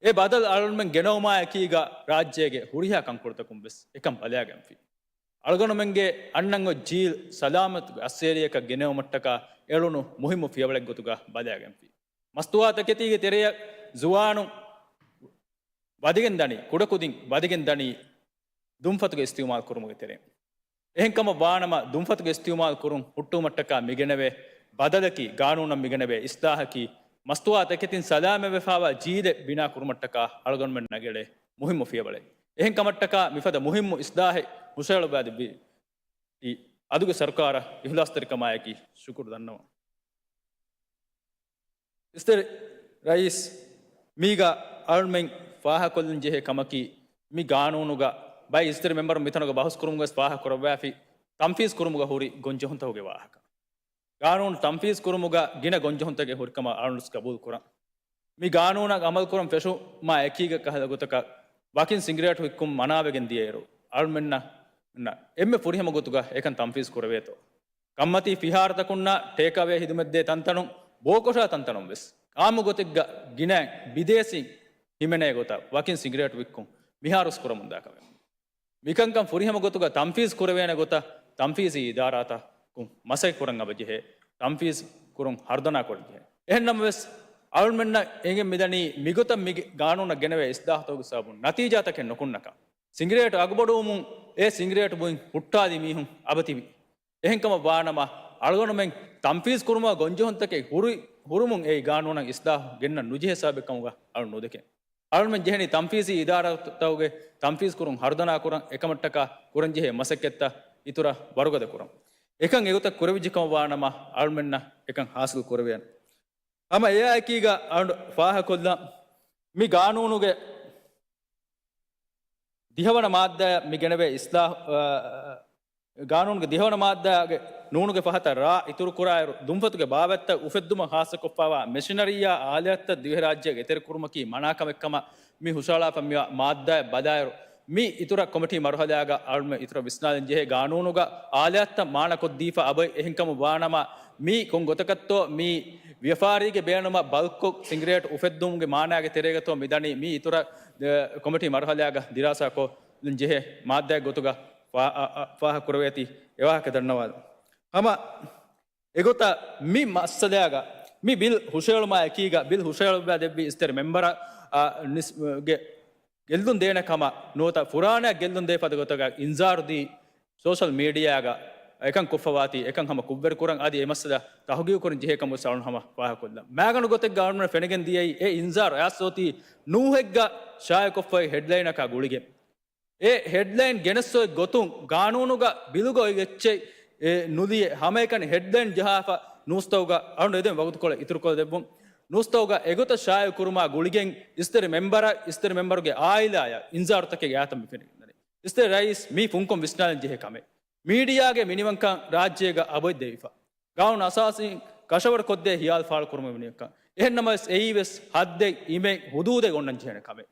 އެ ބަދަލު އަޅުމެން ގެނައުމާ އެކީގަ ރާއްޖޭގެ ހުރިހާ ކަންކޮޅުތަކުން ވެސް އެކަން ބަލާގެންފި. އަޅުގަނޑުމެންގެ އަންނަން އޮތް ޖީލް ސަލާމަތުގެ އައްސޭރިއަކަށް ގެނެވުމަށްޓަކާ އެޅުނު މުހިއްމު ފިޔަވަޅެއް ގޮތުގަ ބަލާގެންފި. މަސްތުވާތަކެތީގެ ތެރެއަށް ޒުވާނުން ވަދެގެން ދަނީ، ކުޑަކުދިން ވަދެގެން ދަނީ ދުންފަތުގެ އިސްތިޢުމާލު ކުރުމުގެ ތެރެއިން. އެހެންކަމަށް ވާނަމަ، ދުންފަތުގެ އިސްތިޢުމާލު ކުރުން ހުއްޓުވުމަށްޓަކާ މިގެނެވޭ ބަދަލަކީ، ގާނޫނަށް މިގެނެވޭ އިސްލާހަކީ، މަސްތުވާ ތަކެތިން ސަލާމަތްވެފާވާ ޖީލެއް ބިނާ ކުރުމަށްޓަކާ އަޅުގަނޑުމެން ނަގެޅޭ މުހިއްމު ފިޔަވަޅެއް. އެހެންކަމަށްޓަކާ މިފަދަ މުހިއްމު އިސްލާހެއް ހުށައެޅުއްވާދެއްވީ އަދުގެ ސަރުކާރަށް އިޚްލާޞްތެރިކަމާއެކީ ޝުކުރު ދަންނަވަން. އިސްތަށި ރައީސް، މީގަ އަޅުމެން ފާހަގަކޮށްލަން ޖެހޭ ކަމަކީ، މި ގާނޫނުގަ ބައެއް އިސްތަށި މެމްބަރުން މިތަނުގަ ބަހުސް ކުރުމުގަ ވެސް ފާހަގަ ކުރައްވާފި، ތަންފީޒް ކުރުމުގަ ހުރި ގޮންޖެހުންތަކުގެ ވާހަކަ. ގާނޫނު ތަންފީޒް ކުރުމުގަ ގިނަ ގޮންޖެހުންތަކެއް ހުރިކަމަށް އަޅުން ވެސް ގަބޫލު ކުރަން. މި ގާނޫނަށް އަމަލު ކުރަން ފެށުމާ އެކީގަ ކަހަލަ ގޮތަކަށް ވަކިން ސިނގިރޭޓް ވިއްކުން މަނާވެގެން ދިޔައިރު، އަޅުމެންނަށް އެންމެ ފުރިހަމަ ގޮތުގަ އެކަން ތަންފީޒް ކުރެވޭތޯ؟ ކަންމަތީ ފިހާރަތަކުންނާ ޓޭކްއަވޭ ހިދުމަތްދޭ ތަންތަނުން، ބޯކޮށާ ތަންތަނުން ވެސް އާއްމު ގޮތެއްގަ ގިނައިން ބިދޭސީން ހިމެނޭ ގޮތަށް ވަކިން ސިނގިރޭޓް ވިއްކުން މިހާރުވެސް ކުރަމުންދާ ކަމެއް. މިކަންކަން ފުރިހަމަ ގޮތުގަ ތަންފީޒް ކުރެވޭނެ ގޮތަށް ތަންފީޒީ އިދާރާތަކުން މަސައްކަތް ކުރަން އަބަޖެހޭ، ތަންފީޒް ކުރުން ހަރުދަނާ ކުރަން ޖެހޭ. އެހެން ނަމަވެސް، އަޅުމެންނަށް އެނގެން މިދަނީ މިގޮތަށް މި ގާނޫނަށް ގެނެވޭ އިސްލާހުތަކުގެ ސަބަބުން ނަތީޖާތަކެއް ނުކުންނަކަން. ސިނގިރޭޓު އަގުބޮޑުވުމުން އެ ސިނގިރޭޓު ބުއިން ހުއްޓާލި މީހުން އަބަދު ތިބި. އެހެންކަމަށް ވާނަމަ، އަޅުގަނޑުމެން ތަންފީޒް ކުރުމަށް ގޮންޖެހުންތަކެއް ހުރި ހުރުމުން އެއީ ގާނޫނަށް އިސްލާހު ގެންނަން ނުޖެހޭ ސަބަބެއް ކަމުގަ އަޅުން ނުދެކެން. އަޅުމެން ޖެހެނީ ތަންފީޒީ އިދާރާތަކުގެ ތަންފީޒް ކުރުން ހަރުދަނާ ކުރަން އެކަމަށްޓަކާ ކުރަންޖެހޭ މަސައްކަތްތައް އިތުރަށް ވަރުގަދަ ކުރަން. އެކަން އެގޮތަށް ކުރެވިއްޖެ ކަމަށް ވާނަމަ އަޅުމެންނަށް އެކަން ހާސިލް ކުރެވޭނެ. ހަމަ އެއާއެކީގަ އަޅު ފާހަކޮށްލަން މި ގާނޫނުގެ ދިހަވަނަ މާއްދާ މި ގެނެވޭ އިސްލާހު، އަ، ގާނޫނުގެ ދިހަވަނަ މާއްދާގެ ނޫނުގެ ފަހަތަށް ރާ އިތުރު ކުރާއިރު، ދުންފަތުގެ ބާވަތްތައް އުފެއްދުމަށް ހާއްސަކޮށްފައިވާ މެޝިނަރީއާ އާލާތްތައް ދިވެހިރާއްޖޭގެ އެތެރެކުރުމަކީ މަނާކަމެއްކަމަށް މި ހުށަހަޅާފަ މިވާ މާއްދާއެއް ބަލާއިރު، މި އިތުރަށް ކޮމިޓީ މަރުހަލާގަ އަޅުމެން އިތުރަށް ވިސްނާލަން ޖެހޭ ގާނޫނުގަ އާލާތްތައް މާނަކޮށްދީފަ އަބައި އެހެންކަމުން ވާނަމަ، މީ ކޮން ގޮތަކަށްތޯ މީ ވިޔަފާރީގެ ބޭނުމަށް ބަލްކްކޮށް ސިނގިރޭޓް އުފެއްދުމުގެ މާނާގެ ތެރޭގަތޯ މިދަނީ މީ އިތުރަށް، އެ، ކޮމިޓީ މަރުހަލާގަ ދިރާސާކޮށްލަން ޖެހޭ މާއްދާއެއް ގޮތުގަ ފާ-، އަ، އަ، ފާހަގަކުރެވޭތީ އެވާހަކަ ދަންނަވާލަން. ހަމަ އެގޮތަށް މި މައްސަލައިގަ މި ބިލް ހުށަހެޅުމާ އެކީގަ ބިލް ހުށަހެޅުއްވާ ދެއްވި އިސްތެރި މެމްބަރ، އަ، ނިސް-، ގެ ގެއްލުން ދޭނެ ކަމަށް ނުވަތަ ފުރާނައަށް ގެއްލުން ދޭ ފަދަ ގޮތަކަށް އިންޒާރު ދީ ސޯޝަލް މީޑިއާގަ އެކަން ކޮށްފަވާތީ އެކަން ހަމަ ކުށްވެރިކުރަން އަދި އެ މައްސަލަ ތަހުގީގުކުރަން ޖެހޭ ކަމުގެ އަޅުން ހަމަ ފާހަގަކޮށްލަން. މާގަނޑު ގޮތެއްގަ އަޅުން ފެނިގެން ދިޔައީ އެ އިންޒާރު އައިސް އޮތީ ނޫހެއްގަ ޝާއިޢުކޮށްފައި ހެޑްލައިނަކާ ގުޅިގެން. އެ ހެޑްލައިން ގެނެސް އޮތް ގޮތުން ގާނޫނުގަ ބިލުގަ އޮތް އެއްޗެއް އެ ނުލިޔެ ހަމައެކަނި ހެޑްލައިން ޖަހާފަ ނޫސްތަކުގަ އަޅުން އެދެން ވަގުތުކޮޅެއް އިތުރުކޮށްދެއްވުން. ނޫސްތަކުގަ އެގޮތަށް ޝާއިޢު ކުރުމާ ގުޅިގެން އިސްތެރި މެމްބަރ، އިސްތެރި މެމްބަރުގެ އާއިލާޔަށް އިންޒާރުތަކެއް އާތަން މި ފެނިގެންދަނީ. އިސްތެރި ރައީސް މީ ފުންކޮށް ވިސްނާލަން ޖެހޭ ކަމެއް. މީޑިއާގެ މިނިވަންކަން ރާއްޖޭގަ އަބޮތް ދެވިފަ. ގާނޫނު އަސާސީން ކަށަވަރުކޮށްދޭ ހިޔާލު ފާޅުކުރުމުގެ މިނިވަންކަން. އެހެންނަމަވެސް އެއީވެސް ހައްދެއް، އިމެއް، ހުދޫދެއް އޮންނަން ޖެހޭނެ ކަމެއް.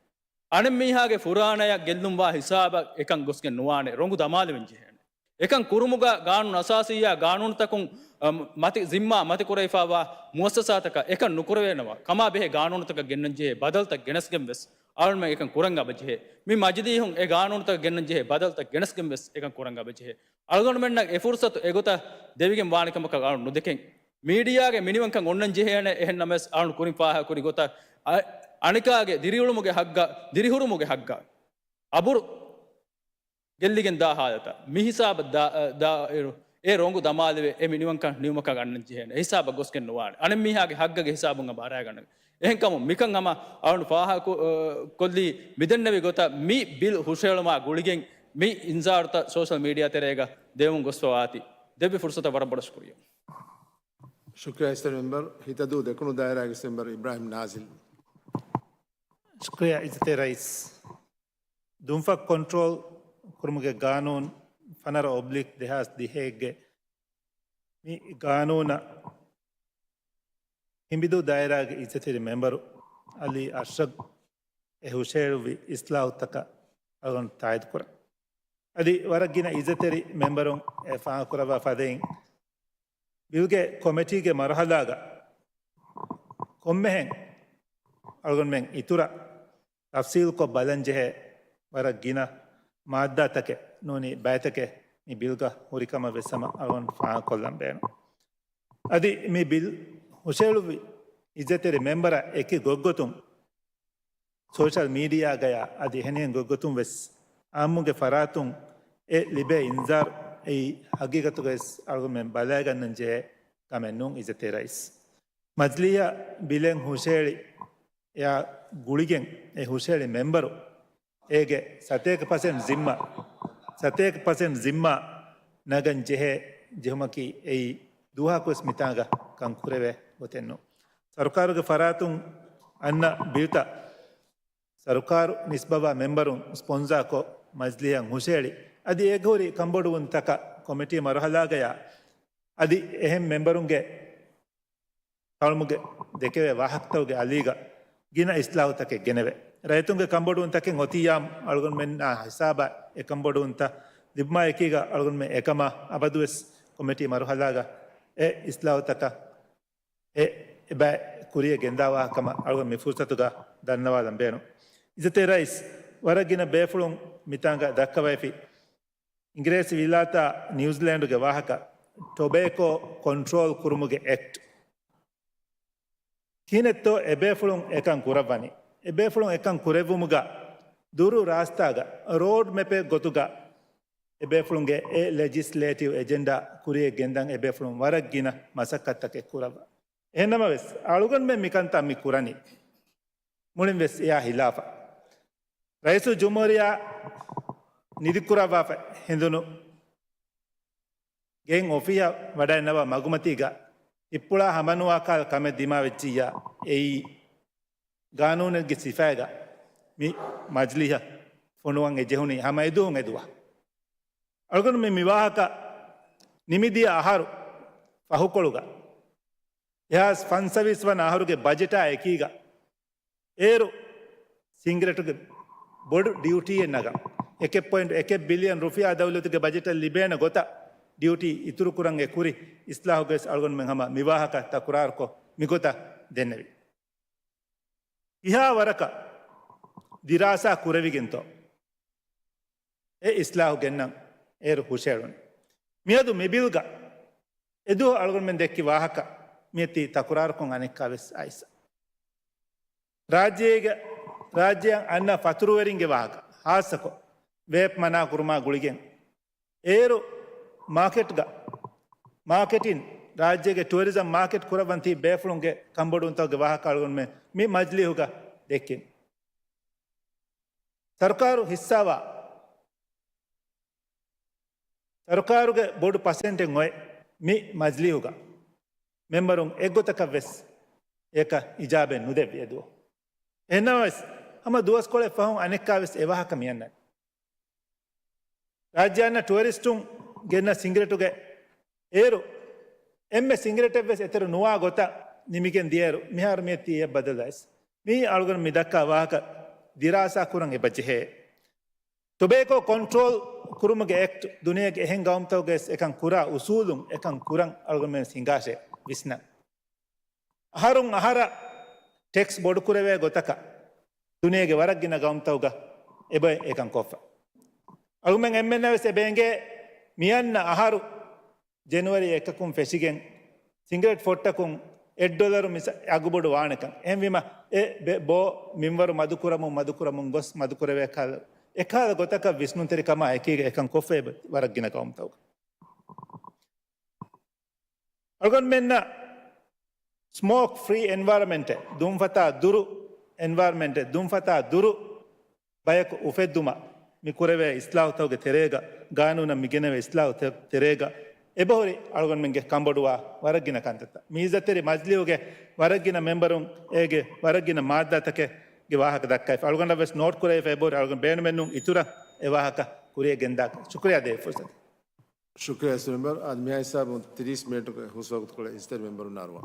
އަނެއްމީހާގެ ފުރާނަޔަށް ގެއްލުންވާ ހިސާބަށް އެކަން ގޮސްގެން ނުވާނެ، ރޮނގު ދަމާލެވެން ޖެހޭނެ. އެކަން ކުރުމުގަ ގާނޫނު އަސާސީއާ ގާނޫނުތަކުން، އަ، މަތި ޒިންމާ މަތިކުރެވިފައިވާ މުއައްސަސާތަކަށް އެކަން ނުކުރެވޭނަމަ، ކަމާ ބެހޭ ގާނޫނުތަކަށް ގެންނަން ޖެހޭ ބަދަލުތައް ގެނެސްގެން ވެސް އަޅުމެން އެކަން ކުރަން އަބަ ޖެހޭ. މި މަޖިލީހުން އެ ގާނޫނުތަކަށް ގެންނަން ޖެހޭ ބަދަލުތައް ގެނެސްގެން ވެސް އެކަން ކުރަން އަބަ ޖެހޭ. އަޅުގަނޑުމެންނަށް އެ ފުރުސަތު އެގޮތަށް ދެވިގެން ވާނެ ކަމަކަށް އަޅުން ނުދެކެން. މީޑިއާގެ މިނިވަންކަން އޮންނަން ޖެހޭނެ، އެހެން ނަމަވެސް އަޅުން ކުރިން ފާހަގަކުރި ގޮތަށް އަ-، އަނެކާގެ ދިރިއުޅުމުގެ ހައްގަ-، ދިރިހުރުމުގެ ހައްގަށް އަބުރު ގެއްލިގެން ދާ ހާލަތަށް މި ހިސާބަށް ދާ-، އަ، ދާއިރު، އެ ރޮނގު ދަމާލެވޭ، އެ މިނިވަންކަން ނިމުމަކަށް އަންނަން ޖެހޭނެ. އެ ހިސާބަށް ގޮސްގެން ނުވާނެ. އަނެއްމީހާގެ ހައްގަގެ ހިސާބުން އަބަ އަރާގަންނަން. އެހެންކަމުން މިކަން ހަމަ އަޅުން ފާހަގަ ކު-، އަ، ކޮށްލީ މިދެންނެވި ގޮތަށް މި ބިލް ހުށަހެޅުމާ ގުޅިގެން މި އިންޒާރުތައް ސޯޝަލް މީޑިއާ ތެރޭގަ ދެވުން ގޮސްފަވާތީ. ދެއްވި ފުރުސަތަށް ވަރަށް ބޮޑަށް ޝުކުރިއްޔާ. ޝުކްރިޔާ އިސްތެރި މެމްބަރު. ހިތަދޫ ދެކުނު ދާއިރާގެ މެމްބަރު އިބްރާހިމް ނާޒިލް. ޝުކްރިޔާ އިއްޒަތްތެރި ރައީސް. ދުންފަތް ކޮންޓްރޯލް ކުރުމުގެ ގާނޫނު ފަނަރަ އޮބްލިކް ދެހާސް ދިހައެއްގެ މި ގާނޫނަށް ހިނބިދޫ ދާއިރާގެ އިއްޒަތްތެރި މެމްބަރު އަލީ އަޝްރަފް އެ ހުށަހެޅުއްވި އިސްލާހުތަކަށް އަޅުގަނޑު ތާއީދު ކުރަން. އަދި ވަރަށް ގިނަ އިއްޒަތްތެރި މެމްބަރުން އެ ފާހަގަކުރައްވާ ފަދައިން، ބިލްގެ ކޮމިޓީގެ މަރުހަލާގަ ކޮންމެހެން އަޅުގަނޑުމެން އިތުރަށް ތަފްސީލުކޮށް ބަލަން ޖެހޭ ވަރަށް ގިނަ މާއްދާތަކެއް ނޫނީ ބައިތަކެއް މި ބިލްގަ ހުރި ކަމަށް ވެސް ހަމަ އަޅުގަނޑު ފާހަގަކޮށްލަން ބޭނުން. އަދި މި ބިލް ހުށަހެޅުއްވި އިއްޒަތްތެރި މެމްބަރަށް އެކި ގޮތްގޮތުން ސޯޝަލް މީޑިއާގަޔާ އަދި އެހެނިހެން ގޮތްގޮތުން ވެސް އާއްމުގެ ފަރާތުން އެ ލިބޭ އިންޒާރު އެއީ ހަގީގަތުގައި ވެސް އަޅުގަނޑުމެން ބަލައިގަންނަން ޖެހޭ ކަމެއް ނޫން އިއްޒަތްތެރި ރައީސް. މަޖިލީހަށް ބިލެއް ހުށަހެޅި އެއާ ގުޅިގެން އެ ހުށަހެޅި މެމްބަރު އޭގެ ސަތޭކަ ޕަސެންޓް ޒިންމާ، ސަތޭކަ ޕަސެންޓް ޒިންމާ ނަގަން ޖެހޭ ޖެހުމަކީ އެއީ ދުވަހަކުވެސް މިތާނގަ ކަން ކުރެވޭ ގޮތެއް ނޫން. ސަރުކާރުގެ ފަރާތުން އަންނަ ބިލްތައް ސަރުކާރު ނިސްބަވާ މެމްބަރުން ސްޕޮންސާކޮށް މަޖިލީހަށް ހުށަހެޅި، އަދި އޭގެ ހުރި ކަންބޮޑުވުންތަކަށް ކޮމިޓީ މަރުހަލާގަޔާ އަދި އެހެން މެމްބަރުންގެ ކަޅުމުގެ ދެކެވޭ ވާހަކަތަކުގެ އަލީގަ ގިނަ އިސްލާހުތަކެއް ގެނެވޭ. ރައްޔިތުންގެ ކަންބޮޑުވުންތަކެއް އޮތިއްޔާމު އަޅުގަނޑުމެންނާ ހިސާބަށް އެ ކަންބޮޑުވުންތައް ލިބުމާ އެކީގަ އަޅުގަނޑުމެން އެކަމާ އަބަދުވެސް ކޮމިޓީ މަރުހަލާގަ އެ އިސްލާހުތަކަށް އެ، އެބައި ކުރިޔަށް ގެންދާ ވާހަކަ ކަމަށް އަޅުގަނޑު މި ފުރުސަތުގަ ދަންނަވާލަން ބޭނުން. އިއްޒަތްތެރި ރައީސް، ވަރަށް ގިނަ ބޭފުޅުން މިތާނގަ ދައްކަވައިފި. އިނގިރޭސި ވިލާތާ ނިއުޒިލޭންޑުގެ ވާހަކަ، ޓޮބޭކޯ ކޮންޓްރޯލް ކުރުމުގެ އެކްޓް. ކިހިނެއްތޯ އެބޭފުޅުން އެކަން ކުރައްވަނީ؟ އެބޭފުޅުން އެކަން ކުރެއްވުމުގަ ދުރު ރާސްތާގަ ރޯޑް މެޕެއް ގޮތުގަ އެބޭފުޅުންގެ އެ ލެޖިސްލޭޓިވް އެޖެންޑާ ކުރިޔަށް ގެންދަން އެބޭފުޅުން ވަރަށް ގިނަ މަސައްކަތްތަކެއް ކުރައްވާ. އެހެންނަމަވެސް، އަޅުގަނޑުމެން މިކަންތައް މި ކުރަނީ މުޅިން ވެސް އެއާ ހިލާފަށް. ރައީސުލްޖުމްހޫރިއްޔާ ނިދިކުރައްވާފަ ހެނދުނު ގެއިން އޮފީހަށް ވަޑައިންނަވާ މަގުމަތީގަ ހިއްޕުޅާ ހަމަނުވާކަހަލަ ކަމެއް ދިމާވެއްޖިއްޔާ، އެއީ ގާނޫނެއްގެ ސިފައިގަ މި މަޖިލީހަށް ފޮނުވަން އެ ޖެހުނީ ހަމަ އެދުވަހުން އެދުވަހު. އަޅުގަނޑު މި މިވާހަކަ ނިމިދިޔަ އަހަރު ފަހުކޮޅުގަ ދެހާސް ފަންސަވީސް ވަނަ އަހަރުގެ ބަޖެޓާ އެކީގަ އޭރު ސިނގިރެޓުގެ ބޮޑު ޑިއުޓީއެއް ނަގަން، އެކެއް ޕޮއިންޓް އެކެއް ބިލިއަން ރުފިޔާ ދައުލަތުގެ ބަޖެޓަށް ލިބޭނެ ގޮތަށް ޑިއުޓީ އިތުރުކުރަން އެ ކުރި އިސްލާހުގައި އަޅުގަނޑުމެން ހަމަ މިވާހަކަ ތަކުރާރުކޮށް މިގޮތަށް ދެންނެވި. ކިހާ ވަރަކަށް ދިރާސާ ކުރެވިގެންތޯ އެ އިސްލާހު ގެންނަން އޭރު ހުށައެޅުނީ. މިއަދު މި ބިލްގަ އެދުވަހު އަޅުގަނޑުމެން ދެއްކި ވާހަކަ މިއޮތީ ތަކުރާރުކޮށް އަނެއްކާވެސް އައިސް. ރާއްޖޭގެ، ރާއްޖެއަށް އަންނަ ފަތުރުވެރިންގެ ވާހަކަ، ހާއްސަކޮށް ވޭޕް މަނާ ކުރުމާ ގުޅިގެން، އޭރު މާކެޓްގަ، މާކެޓިން، ރާއްޖޭގެ ޓުއަރިޒަމް މާކެޓް ކުރައްވަން ތިބި ބޭފުޅުންގެ ކަންބޮޑުވުންތަކުގެ ވާހަކަ އަޅުގަނޑުމެން މި މަޖިލީހުގަ ދެއްކިން. ސަރުކާރު ހިއްސާވާ، ސަރުކާރުގެ ބޮޑު ޕަސެންޓެއް އޮތް މި މަޖިލީހުގަ މެމްބަރުން އެއްގޮތަކަށް ވެސް އެކަ އިޖާބެއް ނުދެއްވި އެދުވަހު. އެހެންނަމަވެސް، ހަމަ ދުވަސްކޮޅެއް ފަހުން އަނެއްކާވެސް އެވާހަކަ މިއަންނަނީ. ރާއްޖެ އަންނަ ޓުއަރިސްޓުން ގެންނަ ސިނގިރެޓުގެ އޭރު އެންމެ ސިނގިރެޓެއްވެސް އެތެރެ ނުވާ ގޮތަށް ނިމިގެން ދިޔައިރު، މިހާރު މިއޮތީ އެއް ބަދަލު އައިސް. މިއީ އަޅުގަނޑު މި ދައްކާ ވާހަކަ ދިރާސާ ކުރަން އެބަ ޖެހޭ. ޓޮބޭކޯ ކޮންޓްރޯލް ކުރުމުގެ އެކްޓް ދުނިޔޭގެ އެހެން ގައުމުތަކުގައި އެކަން ކުރާ އުސޫލުން އެކަން ކުރަން އަޅުގަނޑުމެން ހިނގާށޭ ވިސްނަން. އަހަރުން އަހަރަށް ޓެކްސް ބޮޑުކުރެވޭ ގޮތަކަށް ދުނިޔޭގެ ވަރަށް ގިނަ ގައުމުތަކުގަ އެބައި އެކަން ކޮށްފަ. އަޅުގަނޑުމެން އެންމެންނަށް ވެސް އެބަ އެނގޭ މިއަންނަ އަހަރު ޖެނުއަރީ އެކަކުން ފެށިގެން ސިނގިރެޓް ފޮއްޓަކުން އެއް ޑޮލަރު މިސް އަގުބޮޑު ވާނެކަން. އެހެންވީމަ އެ ބެ-، ބޯ މިންވަރު މަދުކުރަމުން މަދުކުރަމުން ގޮސް މަދުކުރެވޭ ކަހަލަ، އެކަހަލަ ގޮތަކަށް ވިސްނުންތެރިކަމާ އެކީގަ އެކަން ކޮށްފައި ވަރަށް ގިނަ ގައުމުތަކުގަ. އަޅުގަނޑުމެންނަށް ސްމޯކް ފްރީ އެންވަޔަރަމެންޓެއް، ދުންފަތާ ދުރު އެންވަޔަރަމެންޓެއް، ދުންފަތާ ދުރު ބަޔަކު އުފެއްދުމަށް މި ކުރެވޭ އިސްލާހުތަކުގެ ތެރޭގަ، ގާނޫނަށް މިގެނެވޭ އިސްލާހު ތެ-، ތެރޭގަ އެބަހުރި އަޅުގަނޑުމެންގެ ކަންބޮޑުވާ ވަރަށް ގިނަ ކަންތައްތައް. މި އިއްޒަތްތެރި މަޖިލީހުގެ ވަރަށް ގިނަ މެމްބަރުން އޭގެ ވަރަށް ގިނަ މާއްދާތަކެއްގެ ވާހަކަ ދައްކައިފަ. އަޅުގަނޑަށް ވެސް ނޯޓް ކުރެވިފަ އެބަހުރި އަޅުގަނޑު ބޭނުމެއްނޫން އިތުރަށް އެ ވާހަކަ ކުރިއަށް ގެންދާކަށް. ޝުކުރިއްޔާ ދޭ ފުރުސަތު. ޝުކުރިއްޔާ އިސް މެމްބަރު. އަދި މިހާ ހިސާބުން ތިރީސް މިނެޓުގެ ހުސްވަގުތުކޮޅެއް އިސްތަށި މެމްބަރުންނާ އަރުވާ.